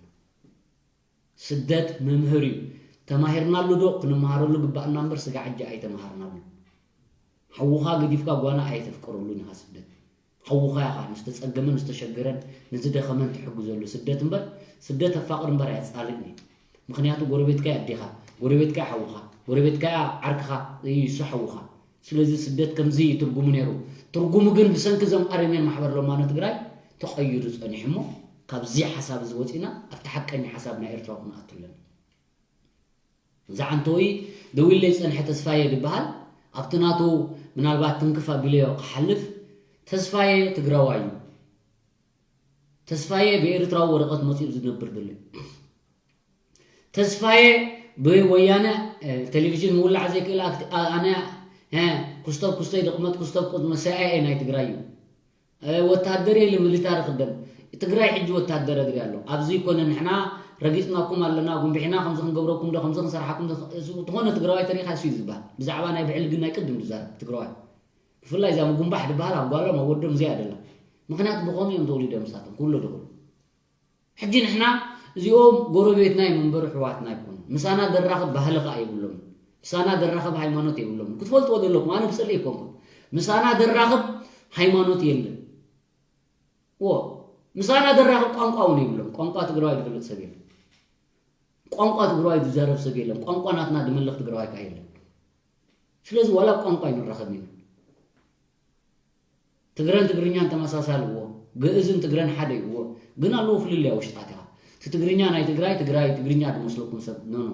ስደት መምህር እዩ። ተማሂርናሉ ዶ? ክንመሃረሉ ግባእና እምበር ስጋዕ ሕጂ ኣይተመሃርናሉ። ሓውኻ ገዲፍካ ጓና ኣየተፍቅረሉን ኢኻ ስደት። ሓውኻ ኢኻ፣ ንዝተጸገመን ዝተሸገረን ንዝደኸመን ትሕግዘሉ። ስደት እምበር፣ ስደት ኣፋቕር እምበር ኣየጻልእን እዩ። ምኽንያቱ ጎረቤትካ ኣዴኻ፣ ጎረቤትካ ሓውኻ፣ ጎረቤትካ ዓርክኻ እዩ፣ እሱ ሓውኻ። ስለዚ ስደት ከምዚ እዩ ትርጉሙ ነይሩ። ትርጉሙ ግን ብሰንኪ እዞም ኣረሜን ማሕበር ለማኖ ትግራይ ተቐይሩ ጸኒሑ እሞ፣ ካብዚ ሓሳብ እዚ ወጺና ኣብቲ ሓቀኛ ሓሳብ ናይ ኤርትራ ክንኣቱ ኣለና። እዛ ዓንተወይ ደዊለይ ዝጸንሐ ተስፋየ ዝበሃል፣ ኣብቲ ናቱ ምናልባት ትንክፍ ኣቢለዮ ክሓልፍ፣ ተስፋየ ትግራዋይ እዩ። ተስፋየ ብኤርትራዊ ወረቐት መጺኡ ዝነብር ዘሎ እዩ። ተስፋየ ብወያነ፣ እ፣ ቴሌቪዥን ምውላዕ ዘይክእል ኣክቲ-፣ ኣ-፣ ኣነ፣ እ፣ ኩስቶብ ኩስተይ ድቕመት ኩስቶብ ቅድመ ሲ ኣይ ኤ ናይ ትግራይ እዩ። እ፣ ወታደር የለ ሚሊታሪ ክደን። ትግራይ ሕጂ ወታደር እግሪ ኣሎ። ኣብዚ ይኮነ ንሕና ረጊጽናኩም ኣለና፣ ጉንቢሕና ከምዚ ክንገብረኩም ዶ፣ ከምዚ ክንሰርሓኩም ዶ፣ ዝኾነ ትግራዋይ ተሪኻ እሱ እዩ ዝበሃል። ብዛዕባ ናይ ብዕልግና ቅድም ዝዛረብ ትግራዋይ። ብፍላይ እዛ ምጉንባሕ ዝበሃል ኣብ ጓሎም ኣብ ወዶም እዚኣ ደላ። ምኽንያቱ ብኸምኡ እዮም ተወሊዶም ንሳቶም፣ ክውለዱ ከለዉ። ሕጂ ንሕና እዚኦም ጎረቤትና እዮም እምበር ኣሕዋትና ኣይኮኑን። ምሳና ዘራኽብ ባህሊ ኸኣ የብሎምን። ምሳና ዘራኽብ ሃይማኖት የብሎምን። ክትፈልጥዎ ዘለኩም፣ ኣነ ብጽልኢ ኣይኮንኩን። ምሳና ዘራኽብ ሃይማኖት የለን። እዎ፣ ምሳና ዘራኽብ ቋንቋ እውን የብሎም። ቋንቋ ትግራዋይ ዝፈልጥ ሰብ የለን። ቋንቋ ትግራዋይ ዝዛረብ ሰብ የለን። ቋንቋ ናትና ዝመልኽ ትግራዋይ ከኣ የለን። ስለዚ ዋላ ቋንቋ ኣይንራኸብን ኢና። ትግረን ትግርኛን ተመሳሳሊ እዎ፣ ግእዝን ትግረን ሓደ እዩ እዎ፣ ግን ኣለዎ ፍልልይ ኣብ ውሽጣት ኢኻ። እቲ ትግርኛ ናይ ትግራይ፣ ትግራይ ትግርኛ ዝመስለኩም ሰብ፣ ኖ፣ ኖ።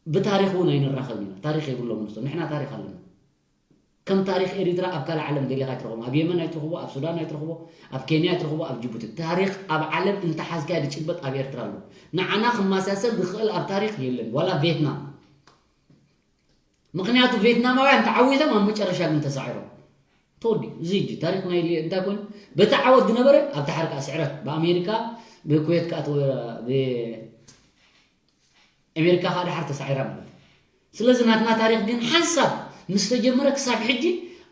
ብታሪኽ እውን ኣይንራኸብን ኢና። ታሪኽ የብሎምን ንሶም፣ ንሕና ታሪኽ ኣለና። ከም ታሪኽ ኤሪትራ ኣብ ካልእ ዓለም ደሊኻ ኣይትረኽቦም። ኣብ የመን ኣይትረኽቦ፣ ኣብ ሱዳን ኣይትረኽቦ፣ ኣብ ኬንያ ኣይትረኽቦ፣ ኣብ ጅቡቲ። ታሪኽ ኣብ ዓለም እንተሓዝካዮ ዝጭበጥ ኣብ ኤርትራ ኣሎ። ንዓና ክመሳሰል ዝኽእል ኣብ ታሪኽ የለን፣ ዋላ ቬትናም። ምኽንያቱ ቬትናማውያን ተዓዊቶም ኣብ መጨረሻ ግን ተሳዒሮም። ተወዲኡ። እዚ ሕጂ ታሪኽ ናይ ሊ-፣ እንታይ ኮይኑ? በቲ ዓወት ዝነበረ ኣብቲ ሓርቃ ስዕረት ብኣሜሪካ፣ ብኩዌት ከኣ ተወ-፣ ብ-፣ ኣሜሪካ ከኣ ድሓር ተሳዒራ ማለት እዩ። ስለዚ ናትና ታሪኽ ግን ሓንሳብ ምስ ተጀመረ ክሳብ ሕጂ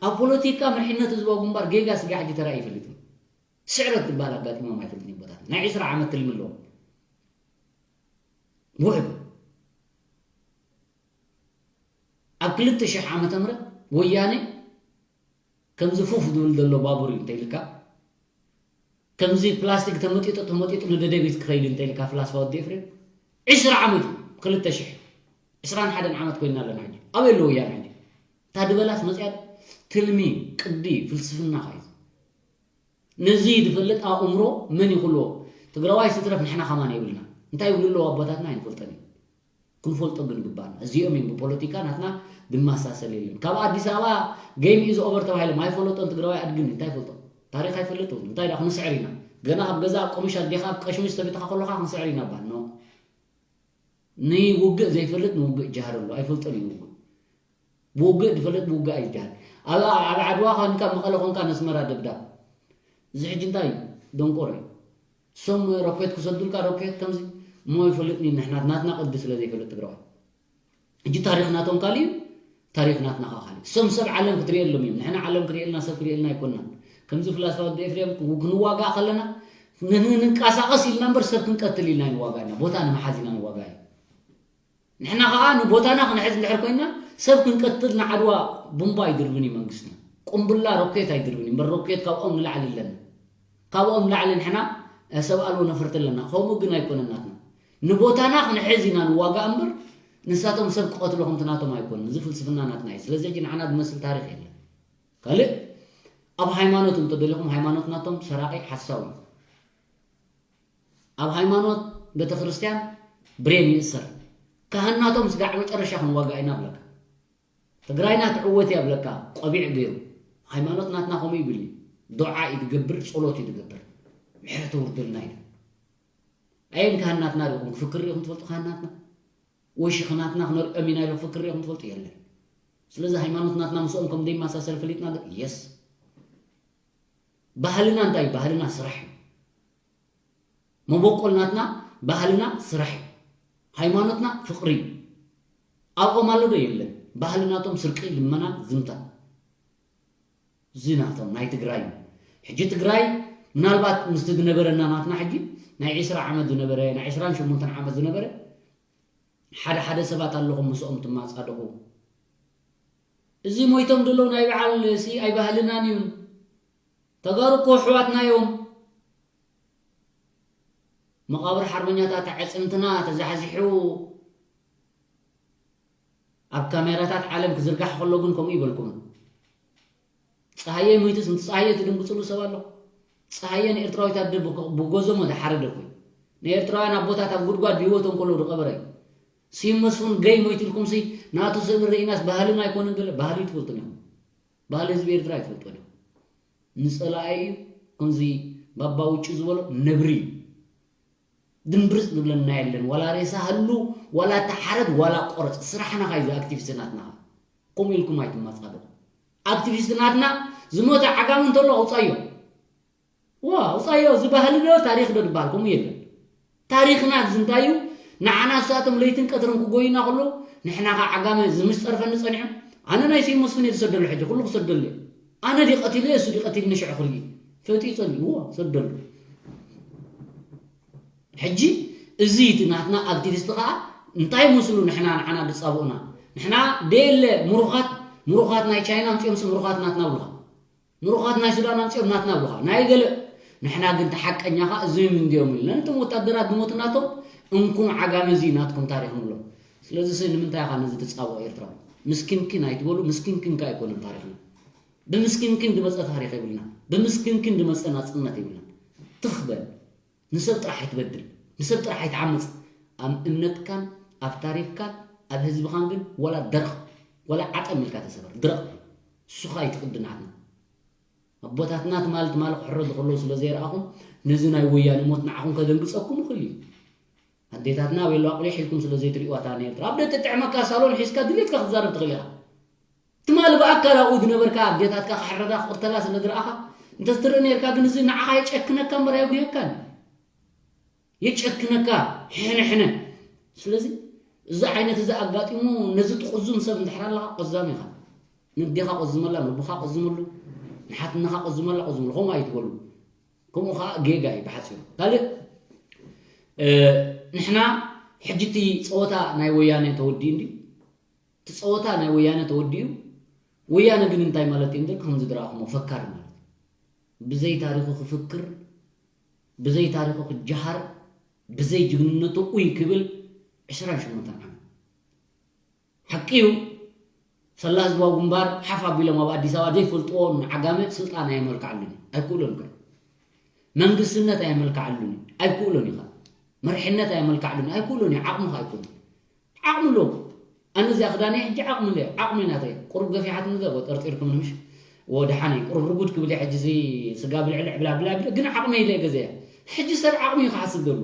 ኣብ ፖለቲካ መሪሕነት ህዝባዊ ግንባር ጌጋ ስጋዕ ሕጂ ተራእዩ ኣይፈልጥን። ስዕረት ዝበሃል ኣጋጢሞም ኣይፈልጥን እዩ ቦታትና። ናይ ዕስራ ዓመት ትልሚ ኣለዎም። ውሕዱ። ኣብ ክልተ ሽሕ ዓመተ ምህረት ወያነ ከምዚ ፉፍ ዝብል ዘሎ ባቡር እዩ እንተ ኢልካ፣ ከምዚ ፕላስቲክ ተመጢጡ ተመጢጡ ንደደቢት ክኸይድ እንተ ኢልካ፣ ፍላስፋ ወዲ ኤፍሬም፣ ዕስራ ዓመት እዩ። ክልተ ሽሕ፣ ዕስራን ሓደን ዓመት ኮይንና ኣለና ሕጂ። ኣበይ ኣሎ ወያነ ሕጂ? እታ ድበላስ መጽያ ዶ? ትልሚ፣ ቅዲ፣ ፍልስፍና ኸዩ። ነዚ ዝፈልጥ ኣእምሮ መን ይኽልዎ? ትግራዋይ ስትረፍ ንሕና ከማን የብልና። እንታይ ይብሉ ኣለዉ ኣቦታትና ኣይንፈልጦን እዩ። ክንፈልጦ ግን ግባና። እዚኦም እዮም ብፖለቲካ ናትና ዝመሳሰል የለን። ካብ ኣዲስ ኣበባ ጌም ኢዝ ኦቨር ተባሂሎም ኣይፈለጦን ትግራዋይ ኣድግን እንታይ ይፈልጦ? ታሪኽ ኣይፈልጥ እውን። እንታይ ደኣ ክንስዕር ኢና? ገና ኣብ ገዛ ኣብ ቀሚሽ ኣዴኻ ኣብ ቀሽሚሽ ተቢትኻ ከለኻ ክንስዕር ኢና ባል። ኖ። ንውግእ ዘይፈልጥ ንውግእ ጃህር ኣሎ። ኣይፈልጦን እዩ ንውግእ። ብውግእ ዝፈልጥ ብውግእ ኣይጃህር። ኣብ፣ ኣብ ዓድዋ ኾንካ መቐለ ኾንካ ነስመራ ደብዳብ። እዚ ሕጂ እንታይ እዩ? ደንቆሮ እዩ። እሶም ሮኬት ክሰዱልካ ሮኬት ከምዚ እሞ ይፈልጥኒ ንሕና ናትና ቅዲ ስለ ዘይፈልጥ ትግራዋይ። ሕጂ ታሪኽ ናቶም ካልእ እዩ፣ ታሪኽ ናትና ኸዓ ካልእ። እሶም ሰብ ዓለም ክትሪኤሎም እዮም። ንሕና ዓለም ክሪኤልና ሰብ ክሪኤልና ኣይኮንናን። ከምዚ ፍላስፋ ወዲ ኤፍሬም ክው-፣ ክንዋጋእ ከለና ን-፣ ን-፣ ንንቀሳቐስ ኢልና እምበር ሰብ ክንቀትል ኢልና ኣይንዋጋእና። ቦታ ንምሓዝ ኢና ንዋጋእ እዩ። ንሕና ኸዓ ንቦታና ክንሕዝ እንድሕር ኮይንና ሰብ ክንቀትል ንዓድዋ ቡምባ ኣይድርብን እዩ መንግስትና። ቁምብላ ሮኬት ኣይድርብን እዩ። እምበር ሮኬት ካብኦም ንላዕሊ ኣለና። ካብኦም ላዕሊ ንሕና፣ እ፣ ሰብ ኣልቦ ነፈርቲ ኣለና። ከምኡ ግን ኣይኮነን ናትና። ንቦታና ክንሕዝ ኢና ንዋጋእ እምበር ንሳቶም ሰብ ክቐትሉ ከምቲ ናቶም ኣይኮነን። እዚ ፍልስፍና ናትና እዩ። ስለዚ ሕጂ ንዓና ዝመስል ታሪኽ የለን። ካልእ ኣብ ሃይማኖት እንተደሊኹም ሃይማኖት ናቶም ሰራቒ ሓሳዊ እዩ። ኣብ ሃይማኖት ቤተክርስትያን ብሬን ይእሰር። ካህናቶም ስጋዕ መጨረሻ ክንዋጋእ ኢና ብለካ። ትግራይና ትዕወት እያ ብለካ ቆቢዕ ገይሩ። ሃይማኖት ናትና ከምኡ ይብል እዩ። ዱዓ እዩ ዝገብር፣ ጸሎት እዩ ዝገብር። ምሕረት ኣውርደልና ኢሉ። ኣየን ካህን ናትና ርኢኹም ክፍክር ርኢኹም ትፈልጡ? ካህን ናትና ወይ ሽኽ ናትና ክነርኦም ኢና ኢሉ ክፍክር ርኢኹም ትፈልጡ? የለን። ስለዚ ሃይማኖት ናትና ምስኦም ከም ዘይመሳሰል ፈሊጥና ዶ? የስ። ባህልና እንታይ እዩ? ባህልና ስራሕ እዩ። መበቆል ናትና ባህልና ስራሕ እዩ። ሃይማኖትና ፍቕሪ እዩ። ኣብኦም ኣሎ ዶ? የለን። ባህሊ ናቶም ስርቂ፣ ልመና፣ ዝምታ። እዚ ናቶም ናይ ትግራይ እዩ። ሕጂ ትግራይ ምናልባት ምስቲ ዝነበረና ናትና ሕጂ ናይ ዒስራ ዓመት ዝነበረ፣ ናይ ዒስራን ሸሞንተን ዓመት ዝነበረ ሓደ ሓደ ሰባት ኣለኹም ምስኦም ትማጻደቑ። እዚ ሞይቶም ዘለዉ ናይ በዓል ሲ ኣይባህልናን እዩን። ተጋሩ እኮ ኣሕዋትና እዮም። መቓብር ሓርበኛታት ኣዕፅምትና ተዛሕዚሑ ኣብ ካሜራታት ዓለም ክዝርጋሕ ከሎ ግን ከምኡ ይበልኩምን። ፀሃየ ሞይቱስ ምስ ፀሃየ ትድንግፅሉ ሰብ ኣሎ? ፀሃየ ንኤርትራዊት ኣደ ብጎ-፣ ብጎዞሞ ዝሓረደ እኮ እዩ። ንኤርትራውያን ኣቦታት ኣብ ጉድጓድ ብህይወቶም ከለዉ ዝቐበረ እዩ። ስዩም መስፍን ገይ ሞይቱ ኢልኩምሲ ናቱ ስእሊ ርኢናስ ባህልና ኣይኮነን ገለ ባህሊ ትፈልጡ ዲኹም? ባህሊ ህዝቢ ኤርትራ ኣይፈልጦን እዮም። ንጸላኢ እዩ። ከምዚ ባባ ውጩ ዝበሎ ነብሪ እዩ። ድምብርጽ ዝብለና የለን። ዋላ ሬሳ ህሉ፣ ዋላ ተሓረድ፣ ዋላ ቆረጽ። ስራሕና ካዩ ኣክቲቪስት ናትና። ከምኡ ኢልኩም ኣይትማጻደቁ። ኣክቲቪስት ናትና ዝሞተ ዓጋመ እንተሎ ኣውጻዮ። ዋ፣ ኣውጻዮ፣ እዚ ባህሊ ዶ ታሪኽ ዶ ዝበሃል ከምኡ የለን። ታሪኽና እዚ እንታይ እዩ? ንዓና እሳቶም ለይትን ቀትርን ክጎዩና ከለዉ፣ ንሕና ኸዓ ዓጋመ እዚ ምስ ጸርፈኒ ጸኒሑ፣ ኣነ ናይ ስዩም መስፍን እየ ዝሰደሉ ሕጂ፣ ኩሉ ክሰደሉ እየ። ኣነ ድዩ ቀቲለ፣ እሱ ድዩ ቀቲልኒ ሽዑ ክርኢ። ፈጢኡ ጸሊእዎ፣ ሰደሉ። ሕጂ እዚ እቲ ናትና ኣክቲቪስት ኸዓ እንታይ መስሉ ንሕና ንዓና ዝጻብኡና? ንሕና ደየለ ምሩኻት፣ ምሩኻት ናይ ቻይና ኣምጺኦምሲ ምሩኻት ናትና ብሉኻ። ምሩኻት ናይ ሱዳን ኣምጺኦም ናትና ብሉኻ። ናይ ገለ ንሕና ግን እቲ ሓቀኛ ኸዓ እዚኦም እንድዮም ኢልና ነቶም ወታደራት ዝሞቱ ናቶም እንኩም ዓጋመ እዚ ናትኩም ታሪኽ ንብሎም። ስለዚ ሲ ንምንታይ ኢኻ ነዚ ትጻብኦ ኤርትራዊ? ምስኪንኪን ኣይትበሉ፣ ምስኪንኪን ከ ኣይኮነን ታሪኽና። ብምስኪንኪን ዝመጸ ታሪኽ የብልና። ብምስኪንኪን ዝመጸ ናጽነት የብልና። ትኽ በል። ንሰብ ጥራሕ ኣይትበድል፣ ንሰብ ጥራሕ ኣይትዓምጽ። ኣብ እምነትካን ኣብ ታሪኽካን ኣብ ህዝብኻን ግን ወላ ደርቕ ወላ ዓጠም ኢልካ ተሰበር። ድረቕ በል። እሱ ኸኣ እዩ እቲ ቅዲ ናትና። ኣቦታትና ትማል ትማል ክሕረዱ ከለዉ ስለ ዘይረኣኹም ነዚ ናይ ወያነ ሞት ንዓኹም ከደንግጸኩም ይኽእል እዩ። ኣዴታትና ኣብ የለዋ ቁሊሕ ኢልኩም ስለ ዘይትርእዩዋ እታ ንኤርትራ ኣብ ደትጥዕመካ ሳሎን ሒዝካ ድሌትካ ክትዛረብ ትኽእል ኢኻ። ትማሊ ብኣካል ኣብኡ ዝነበርካ ኣዴታትካ ክሕረዳ ክቕተላ ስለ ዝረኣኻ እንተትርኢ ነርካ፣ ግን እዚ ንዓኻ የጨክነካ እምበር ኣየጉህየካን። የጨክነካ፣ ሕነ ሕነ። ስለዚ እዚ ዓይነት እዚ ኣጋጢሙ ነዚ ትቕዙም ሰብ እንድሕር ኣለኻ፣ ቆዛም ኢኻ። ንዴኻ ቆዝመላ፣ ንቦኻ ቆዝመሉ፣ ንሓትነኻ ቆዝመላ፣ ቆዝመሉ። ከምኡ ኣይትበሉ። ከምኡ ኸዓ ጌጋ እዩ ብሓፂሩ። ካልእ፣ እ፣ ንሕና ሕጂ እቲ ፀወታ ናይ ወያነ ተወዲኡ እንድዩ። እቲ ጸወታ ናይ ወያነ ተወዲኡ። ወያነ ግን እንታይ ማለት እዩ እንተልካ፣ ከምዚ ዝረኣኹሞ ፈካሪ ማለት እዩ። ብዘይ ታሪኹ ክፍክር፣ ብዘይ ታሪኹ ክጀሃር፣ ብዘይ ጅግንነቱ ኡይ ክብል ዕስራን ሸሞንተን ዓመት። ሓቂ እዩ፣ ሰላ ህዝባዊ ግንባር ሓፍ ኣቢሎም ኣብ ኣዲስ ኣበባ ዘይፈልጥዎ ንዓጋመ ስልጣን ኣየመልክዓሉን እዩ። ኣይክእሎን እዩ። መንግስትነት ኣየመልክዓሉን እዩ። ኣይክእሎን እዩ። መርሕነት ኣየመልክዓሉን እዩ። ኣይክእሎን እዩ። ዓቕሙ ከ ኣይኮኑን። ዓቕሚ ኣለዎ። ኣነ እዚኣ ክዳነይ ሕጂ ዓቕሚ ኣለዮ። ዓቕሚ ናተይ። ቁሩብ ገፊሓትኒ ዘ-፣ ወ-፣ ጠርጢርኩም ንምሽ? ወ-፣ ደሓነይ። ቁሩብ ርጉድ ክብል እየ ሕጂ እዚ ስጋ ብልዕልዕ ብላ ብላ ብላ፣ ግን ዓቕመይ ኢለ እየ ገዚአ። ሕጂ ሰብ ዓቕሚ እዩ ክሓስብ ዘሎ።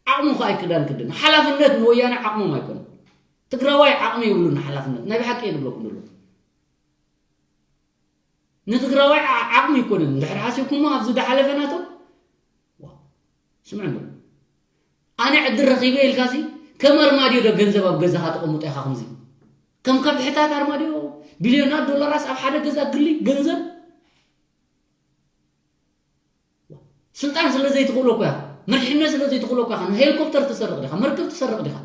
ዓቕሙ ከ ኣይክዳን ክድን። ሓላፍነት ንወያነ ዓቕሞም ኣይኮነን። ትግራዋይ ዓቕሚ የብሉን ሓላፍነት። ናይ ብሓቂ እየ ዝብለኩም ዘሎ። ንትግራዋይ ዓ-፣ ዓቕሚ ኣይኮነን። እንድሕር ሓሲብኩሞ ኣብዚ ዝሓለፈ ናቶም፣ ዋ፣ ስምዑ እንዶ። ኣነ ዕድል ረኺበ ኢልካሲ ከም ኣርማድዮ ዶ ገንዘብ ኣብ ገዛኻ ተቐምጦ ኢኻ ከምዚ? ከም ከብሕታት ኣርማድዮ ቢልዮናት ዶላራት ኣብ ሓደ ገዛ ግሊ ገንዘብ? ስልጣን ስለ ዘይትኽእሎ እኮ ኢኻ። መሪሕነት ስለ ዘይትኽእሎ እኮ ኢኻ። ንሄሊኮፕተር ትሰርቕ ዲኻ? መርከብ ትሰርቕ ዲኻ?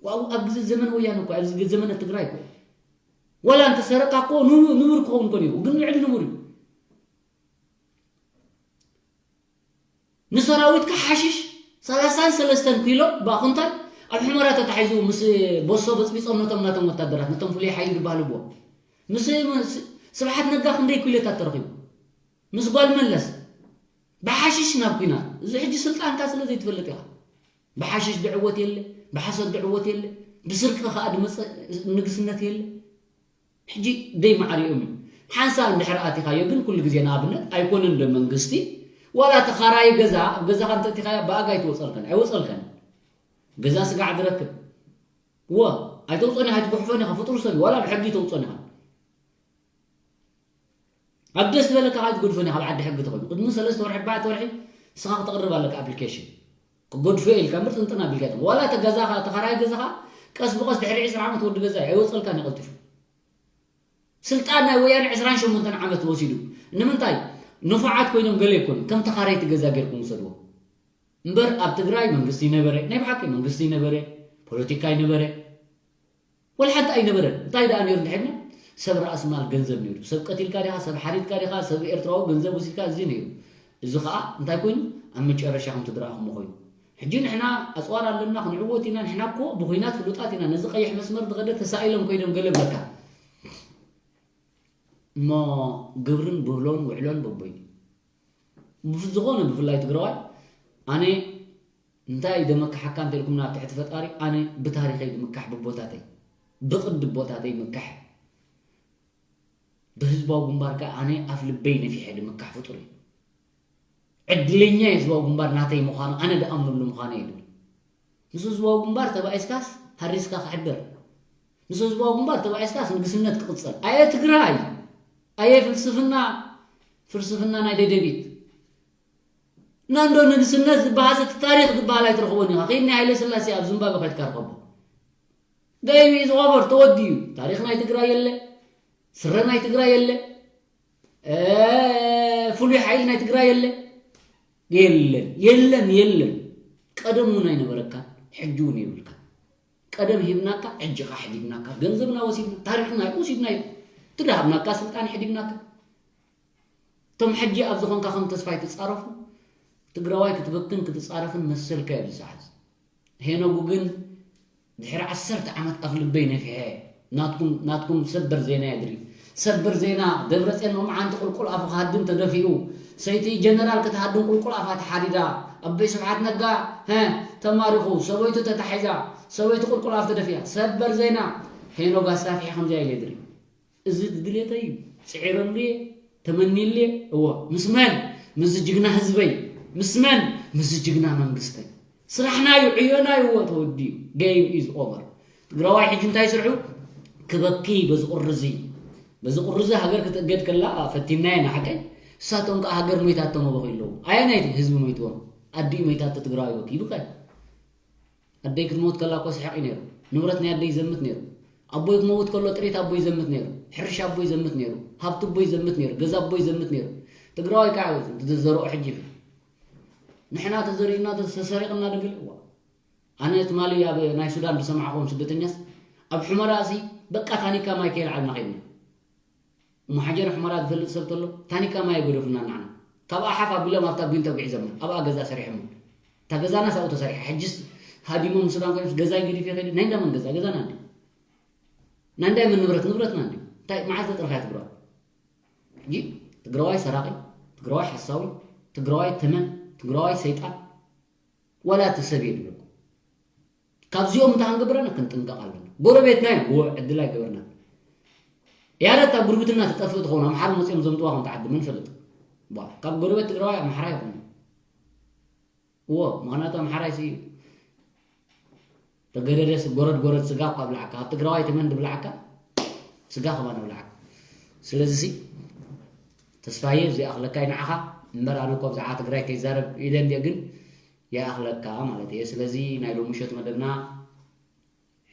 ዋው፣ ኣብ ግዜ ዘመነ ወያነ እኮ፣ ኣብዚ ግዜ ዘመነ ትግራይ እኮ። ዋላ እንተሰረቕካ እኮ ኑ-፣ ንቡር ክኸውን እኮ ነይሩ። ግን ልዕሊ ንቡር እዩ። ንሰራዊትካ ሓሽሽ ሰላሳን ሰለስተን ኪሎ ብኣኹንታል ኣብ ሑመራ ተታሒዙ ምስ ቦሶ በጽቢጾም ነቶም ናቶም ወታደራት፣ ነቶም ፍሉይ ሓይሊ ዝበሃሉ ብዎ። ምስ፣ ምስ ስብሓት ነጋ ክንደይ ኪሎታት ተረኺቡ? ምስ ጓል መለስ ብሓሽሽ ናብ ኲናት። እዚ ሕጂ ስልጣንካ ስለ ዘይትፈልጥ ኢኻ። ብሓሽሽ ድዕወት የለ፣ ብሓሶት ድዕወት የለ፣ ብስርቂ ከኣ ድመጸ ንግስነት የለ። ሕጂ ደይ ማዕሪኦም እዩ። ሓንሳእ እንድሕር ኣቲኻዮ ግን ኩሉ ግዜ ንኣብነት ኣይኮነን ዶ መንግስቲ ዋላ ተኻራይ ገዛ ኣብ ገዛኻ እንተእቲኻያ ብኣጋ ኣይትወፀልከን ኣይወፀልከን። ገዛ ስጋዕ ዝረክብ እወ ኣይተውፅኦን ኢኻ ኣይትጉሕፎን ኢኻ ፍጡር ሰብ እዩ ዋላ ብሕጊ ተውፅኦን ኢኻ። ኣብ ደስ ዝበለካ ካብ ትገድፎ ካብ ዓዲ ሕጊ ተኾይኑ ቅድሚ ሰለስተ ወርሒ ኣርባዕተ ወርሒ ንስኻ ክተቕርብ ኣለካ ኣፕሊኬሽን። ክገድፎ ኢልካ ምርጥንጥን ኣቢልካ ኢኻ ዋላ እተ ገዛኻ ተኻራይ ገዛኻ ቀስ ብቐስ ድሕሪ ዕስራ ዓመት ወዲ ገዛ እዩ ኣይወፀልካን እዩ ቀልጢፉ። ስልጣን ናይ ወያነ ዕስራን ሸሞንተን ዓመት ወሲዱ ንምንታይ ንፉዓት ኮይኖም ገለ ይኮኑ ከም ተኻረይቲ ገዛ ጌርኩም ውሰድዎ። እምበር ኣብ ትግራይ መንግስቲ ይነበረ ናይ ብሓቂ መንግስቲ ይነበረ ፖለቲካ ይነበረ ወላ ሓንቲ ኣይነበረን። እንታይ ደኣ ነይሩ እንድሕድና ሰብ ራእሲ ማል ገንዘብ ነይሩ። ሰብ ቀቲልካ ዲኻ፣ ሰብ ሓሪድካ ዲኻ፣ ሰብ ኤርትራዊ ገንዘብ ወሲድካ እዚ ነይሩ። እዚ ኸኣ እንታይ ኮይኑ ኣብ መጨረሻ ከም ትግራይ ክሞ ኮይኑ ሕጂ ንሕና ኣፅዋር ኣለና ክንዕወት ኢና ንሕና እኮ ብኩናት ፍሉጣት ኢና ነዚ ቀይሕ መስመር ዝኸደ ተሳኢሎም ኮይኖም ገለ ብለካ እሞ ግብርን ብህሎን ውዕሎን በቦይ ዝኾነ ብፍላይ ትግራዋይ ኣነ እንታይ ደመካሓካ እንተልኩም ናብ ትሕቲ ፈጣሪ ኣነ ብታሪኸይ ድምካሕ ብቦታተይ ብቕዲ ቦታተይ ምካሕ ብህዝባዊ ግንባር ከኣ ኣነ ኣፍ ልበይ ነፊሐ ድምካሕ ፍጡር እዩ። ዕድለኛ የህዝባዊ ግንባር ናተይ ምዃኑ ኣነ ድኣምነሉ ምዃነ እዩ። ምስ ህዝባዊ ግንባር ተባኢስካስ ሃሪስካ ክሕደር፣ ምስ ህዝባዊ ግንባር ተባኢስካስ ንግስነት ክቕጸል። ኣየ ትግራይ፣ ኣየ ፍልስፍና፣ ፍልስፍና ናይ ደደቢት ናንዶ ንግስነት ዝበሃል እቲ ታሪኽ ዝበሃል ኣይትረኽቦን ኢኻ። ከይድ ናይ ሃይለ ስላሴ ኣብ ዝምባብዌ ከድካ ርኸቦ። ገይቢ ዝኸበር ተወዲዩ ታሪኽ ናይ ትግራይ የለ፣ ስረ ናይ ትግራይ የለ፣ ፍሉይ ሓይሊ ናይ ትግራይ የለ፣ የለን የለን የለን። ቀደም እውን ኣይነበረካ፣ ሕጂ እውን የብልካ። ቀደም ሂብናካ፣ ሕጂ ኸዓ ሕዲግናካ። ገንዘብና ወሲድና፣ ታሪኽና ወሲድናዮ። ትዳሃብናካ ስልጣን ሕዲግናካ። እቶም ሕጂ ኣብ ዝኾንካ ከም ተስፋይ ትጻረፉ፣ ትግራዋይ ክትበክን ክትጻረፍን መሰልካ እዩ ኣብዚ ሰዓት። ሄኖጉ ግን ድሕሪ ዓሰርተ ዓመት ኣፍ ልበይ ነፊሐ ናትኩም ናትኩም ሰበር ዜና የድሪ። ሰበር ዜና ደብረጽዮን መምዓንቲ ቁልቁል ኣፉ ክሃድም ተደፊኡ ሰይቲ ጀነራል ክትሃድም ቁልቁል ኣፋ ተሓዲዳ ኣቦይ ስብሓት ነጋ ሀ ተማሪኹ ሰበይቱ ተታሒዛ ሰበይቱ ቁልቁል ኣፍ ተደፊኣ ሰበር ዜና ሄኖግ ኣስታፊሐ ከምዚያ ኢለ የድሪ። እዚ ድሌተይ እዩ። ጽዒረሉ እየ፣ ተመኒሉ እየ። እወ፣ ምስ መን? ምስዚ ጅግና ህዝበይ። ምስ መን? ምስዚ ጅግና መንግስተይ። ስራሕና እዩ፣ ዕዮና እዩ፣ እወ፣ ተወዲኡ። Game is over። ትግራዋይ ሕጂ እንታይ ስርሑ? ክበኪ በዚ ቁሪ እዚ። በዚ ቁሪ እዚ ሃገር ክትእገድ ከላ ፈቲናዮ ኢና ሓቀይ። እሳቶም ከኣ ሃገር ሞይታቶም በኺ ኣለዉ። ኣየናይ ህዝቢ ሞይትዎም? ኣዲኡ ሞይታቶ ትግራዋይ በኪ ይብኸ። ኣደይ ክትመውት ከላ እኮ ስሕቕ እዩ ነይሩ። ንብረት ናይ ኣደይ ይዘምት ነይሩ። ኣቦይ ክመውት ከሎ ጥሪት ኣቦይ ይዘምት ነይሩ። ሕርሻ ኣቦይ ይዘምት ነይሩ። ሃብቲ ኣቦይ ይዘምት ነይሩ። ገዛ ኣቦይ ይዘምት ነይሩ። ትግራዋይ ከዓ ዝዘርኦ ሕጂ እዩ። ንሕና ተዘሪእና ተሰሪቕና ድብል እዋ ኣነ ትማሊ ኣብ ናይ ሱዳን ዝሰማዕኹም ስደተኛስ ኣብ ሑመራ እዚ በቃ ታኒካ ማይ ከየልዓልና ከይድና እሞ ሓጀር ሑመራ ዝፈልጥ ሰብ ተሎ ታኒካ ማይ የገደፉና ንዓና ካብ ኣሓፍ ኣቢሎም ኣብታ ቢል ተጉዒዞም ኣብኣ ገዛ ሰሪሖም እታ ገዛና ሳኡ ተሰሪሓ ሕጅስ ሃዲሞም ሱዳን ኮይኖም ገዛይ ገዲፈ ከይደ ናይ እንዳመን ገዛ ገዛና እንዲ ናይ እንዳይ መን ንብረት ንብረትና እንዲ እንታይ መዓልቲ ጥርካ ትግረዋይ ሕጂ ትግራዋይ ሰራቂ ትግራዋይ ሓሳዊ ትግራዋይ ተመን ትግራዋይ ሰይጣን ዋላ እቲ ሰብ የድለኩም ካብዚኦም እንተ ክንገብረና ክንጥንቀቕ ኣለና። ጎረቤትና እዮም፣ እወ ዕድል ኣይገበርናን። ያረታ ጉርብትና ትጠፍእ ትኸውን፣ ኣምሓሩ መፂኦም ዘምፅዋ ከምቲ ዓዲ መን ፈልጥ? ቧ፣ ካብ ጎረቤት ትግራዋይ ኣምሓራ ይኹን። እወ፣ ምኽንያቱ ኣምሓራይ ሲ ተገደደስ ጎረድ ጎረድ ስጋ እኳ ብላዕካ፣ ካብ ትግራዋይ ተመን ድብላዕካ ስጋ ከማን ብላዕካ። ስለዚ ሲ ተስፋዬ እዚ ኣኽለካይ ንዓኻ እምበር ኣነ እኮ ብዛዕባ ትግራይ ከይዛረብ ኢለ እንድየ ግን ይኣኽለካ ማለት እየ። ስለዚ ናይ ሎሚ ምሸት መደብና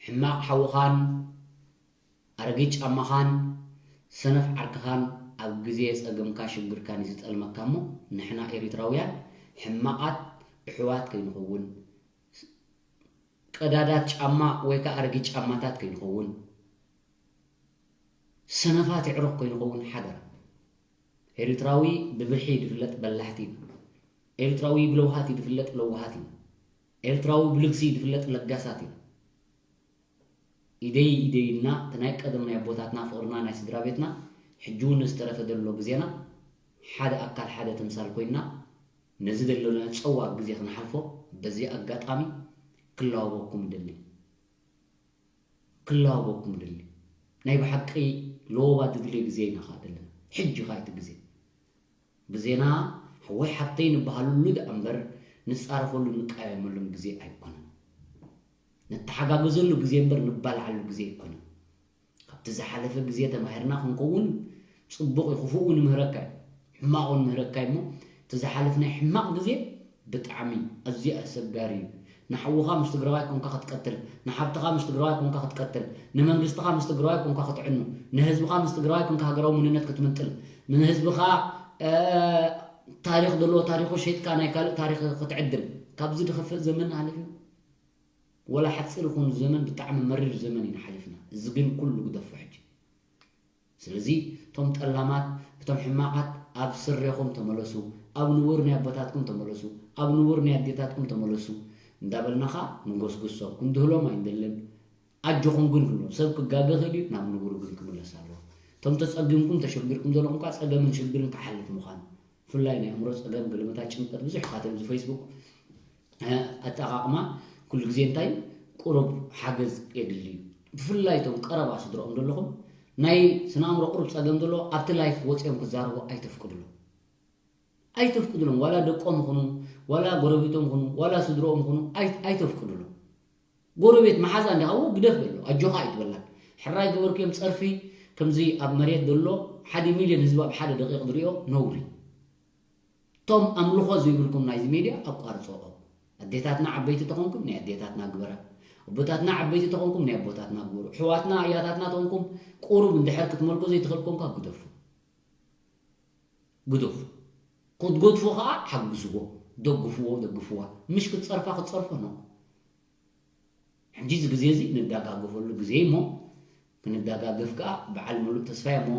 ሕማቕ ሓውኻን ኣረጊት ጫማኻን ሰነፍ ዓርክኻን ኣብ ግዜ ጸገምካ ሽግርካን እዩ ዝጠልመካ እሞ ንሕና ኤሪትራውያን ሕማቓት እሕዋት ከይንኸውን ቀዳዳት ጫማ ወይ ከኣ ኣረጊት ጫማታት ከይንኸውን ሰነፋት የዕሩኽ ከይንኸውን ሓደራ። ኤሪትራዊ ብብርሒ ድፍለጥ በላሕቲ ኢና። ኤሪትራዊ ብለውሃት እዩ ድፍለጥ ለዋሃት ኢና። ኤሪትራዊ ብልግሲ እዩ ድፍለጥ ለጋሳት ኢና። ኢደይ ኢደይ ኢልና እቲ ናይ ቀደም ናይ ኣቦታትና ፍቕርና ናይ ስድራ ቤትና ሕጂ እውን ዝተረፈ ዘሎ ግዜና ሓደ ኣካል ሓደ ተምሳል ኮይንና ነዚ ዘሎና ጸዋግ ግዜ ክንሓልፎ በዚ ኣጋጣሚ ክላወበኩም እደሊ። ክላወበኩም እደሊ። ናይ ብሓቂ ለወባ ድድልዮ ግዜ ኢና ኸኣ ዘለና። ሕጂ ኸኣ እቲ ግዜ። ግዜና ሓወይ ሓብተይ ንበሃለሉ ደኣ እምበር ንጻረፈሉ ንቃየመሉን ግዜ ኣይኮነን። ንተሓጋገዘሉ ግዜ እምበር ንባልዓሉ ግዜ ኣይኮነን። ካብቲ ዝሓለፈ ግዜ ተማሂርና ክንከውን ጽቡቕ እዩ። ክፉእ እውን ይምህረካ እዩ፣ ሕማቕ እውን ይምህረካ እዩ። እሞ እቲ ዝሓለፍናይ ሕማቕ ግዜ ብጣዕሚ ኣዝዩ ኣሰጋሪ እዩ። ንሓውኻ ምስ ትግራዋይ ኮንካ ክትቀትል፣ ንሓብትኻ ምስ ትግራዋይ ኮንካ ክትቀትል፣ ንመንግስትኻ ምስ ትግራዋይ ኮንካ ክትዕኑ፣ ንህዝብኻ ምስ ትግራዋይ ኮንካ ሃገራዊ መንነት ክትምንጥል፣ ንህዝብኻ ታሪኽ ዘለዎ ታሪኹ ሸይጥካ ናይ ካልእ ታሪኽ ክትዕድል፣ ካብዚ ዝኸፍእ ዘመን ኣሕሊፍና። ወላ ሓፂር ይኹን ዘመን ብጣዕሚ መሪር ዘመን ኢና ሓሊፍና። እዚ ግን ኩሉ ግደፎ ሕጂ። ስለዚ እቶም ጠላማት፣ እቶም ሕማቓት ኣብ ስሬኹም ተመለሱ፣ ኣብ ንቡር ናይ ኣቦታትኩም ተመለሱ፣ ኣብ ንቡር ናይ ኣዴታትኩም ተመለሱ እንዳበልና ኸዓ ንጎስጉሶም፣ ክንድህሎም ኣይንደልን። ኣጆኹም ግን ክንብሎም፣ ሰብ ክጋገ ክእል እዩ፣ ናብ ንቡሩ ግን ክምለስ ኣለዎ። እቶም ተጸጊምኩም ተሸጊርኩም ዘለኹም ከኣ ጸገምን ሽግርን ክሓልፍ ምዃኑ፣ ብፍላይ ናይ ኣእምሮ ጸገም፣ ገለመታ ጭንቀት ብዙሕ ካተም እዚ ፌስቡክ ኣጠቓቕማ ኩሉ ግዜ እንታይ ቁሩብ ሓገዝ የድሊ እዩ። ብፍላይ እቶም ቀረባ ስድሮኦም ዘለኹም ናይ ስነ ኣእምሮ ቁሩብ ጸገም ዘለዎ ኣብቲ ላይፍ ወፂኦም ክዛረቡ ኣይተፍቅድሎም። ኣይተፍቅድሎም። ዋላ ደቆም ይኹኑ፣ ዋላ ጎረቤቶም ይኹኑ፣ ዋላ ስድሮኦም ይኹኑ ኣይተፍቅድሎም። ጎረቤት መሓዛ እንዲኻ ግደፍ በሎ፣ ኣጆኻ ኣይትበላን። ሕራይ ገበርክዮም ጸርፊ ከምዚ ኣብ መሬት ዘሎ ሓደ ሚልዮን ህዝቢ ኣብ ሓደ ደቂቕ ዝሪኦ ነውሪ። እቶም ኣምልኾ ዘይብልኩም ናይዚ ሜድያ ኣቋርፅኦ። ኣዴታትና ዓበይቲ ተኾንኩም ናይ ኣዴታትና ግበራ፣ ኣቦታትና ዓበይቲ ተኾንኩም ናይ ኣቦታትና ግበሩ፣ ኣሕዋትና ኣያታትና ተኾንኩም ቁሩብ እንድሕር ክትመልኮ ዘይትኽእል ኮንካ ግደፉ። ግደፉ። ክትገድፉ ከዓ ሓግዝዎ፣ ደግፍዎ፣ ደግፍዋ። ምሽ ክትፀርፋ ክትፀርፎ ነው። ሕጂ እዚ ግዜ እዚ ንዳጋገፈሉ ግዜ እሞ ክንዳጋገፍ ከዓ በዓል ሙሉእ ተስፋ እሞ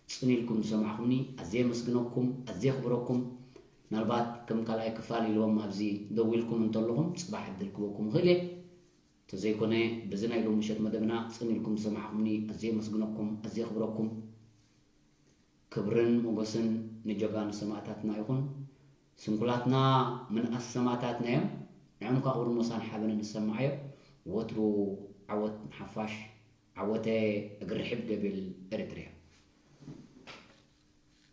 ፅን ኢልኩም ዝሰማዕኹምኒ ኣዝየ የመስግነኩም፣ ኣዝየ የኽብረኩም። ምናልባት ከም ካልኣይ ክፋል ኢልዎም ኣብዚ ደው ኢልኩም እንተለኹም ፅባሕ ዕድል ክበኩም ይኽእል እየ። እንተዘይኮነ በዚ ናይ ሎሚ ምሸት መደብና ፅን ኢልኩም ዝሰማዕኹምኒ ኣዝየ የመስግነኩም፣ ኣዝየ የኽብረኩም። ክብርን ሞገስን ንጀጋኑ ሰማእታትና ይኹን። ስንኩላትና ምንኣስ ሰማእታትና እዮም። ንዕም ከዓ ክብርን ሞሳን ሓበንን ንሰማዓዮ። ወትሩ ዓወት ንሓፋሽ። ዓወተ እግሪ ርሕብ ገቢል ኤሪትሪያ።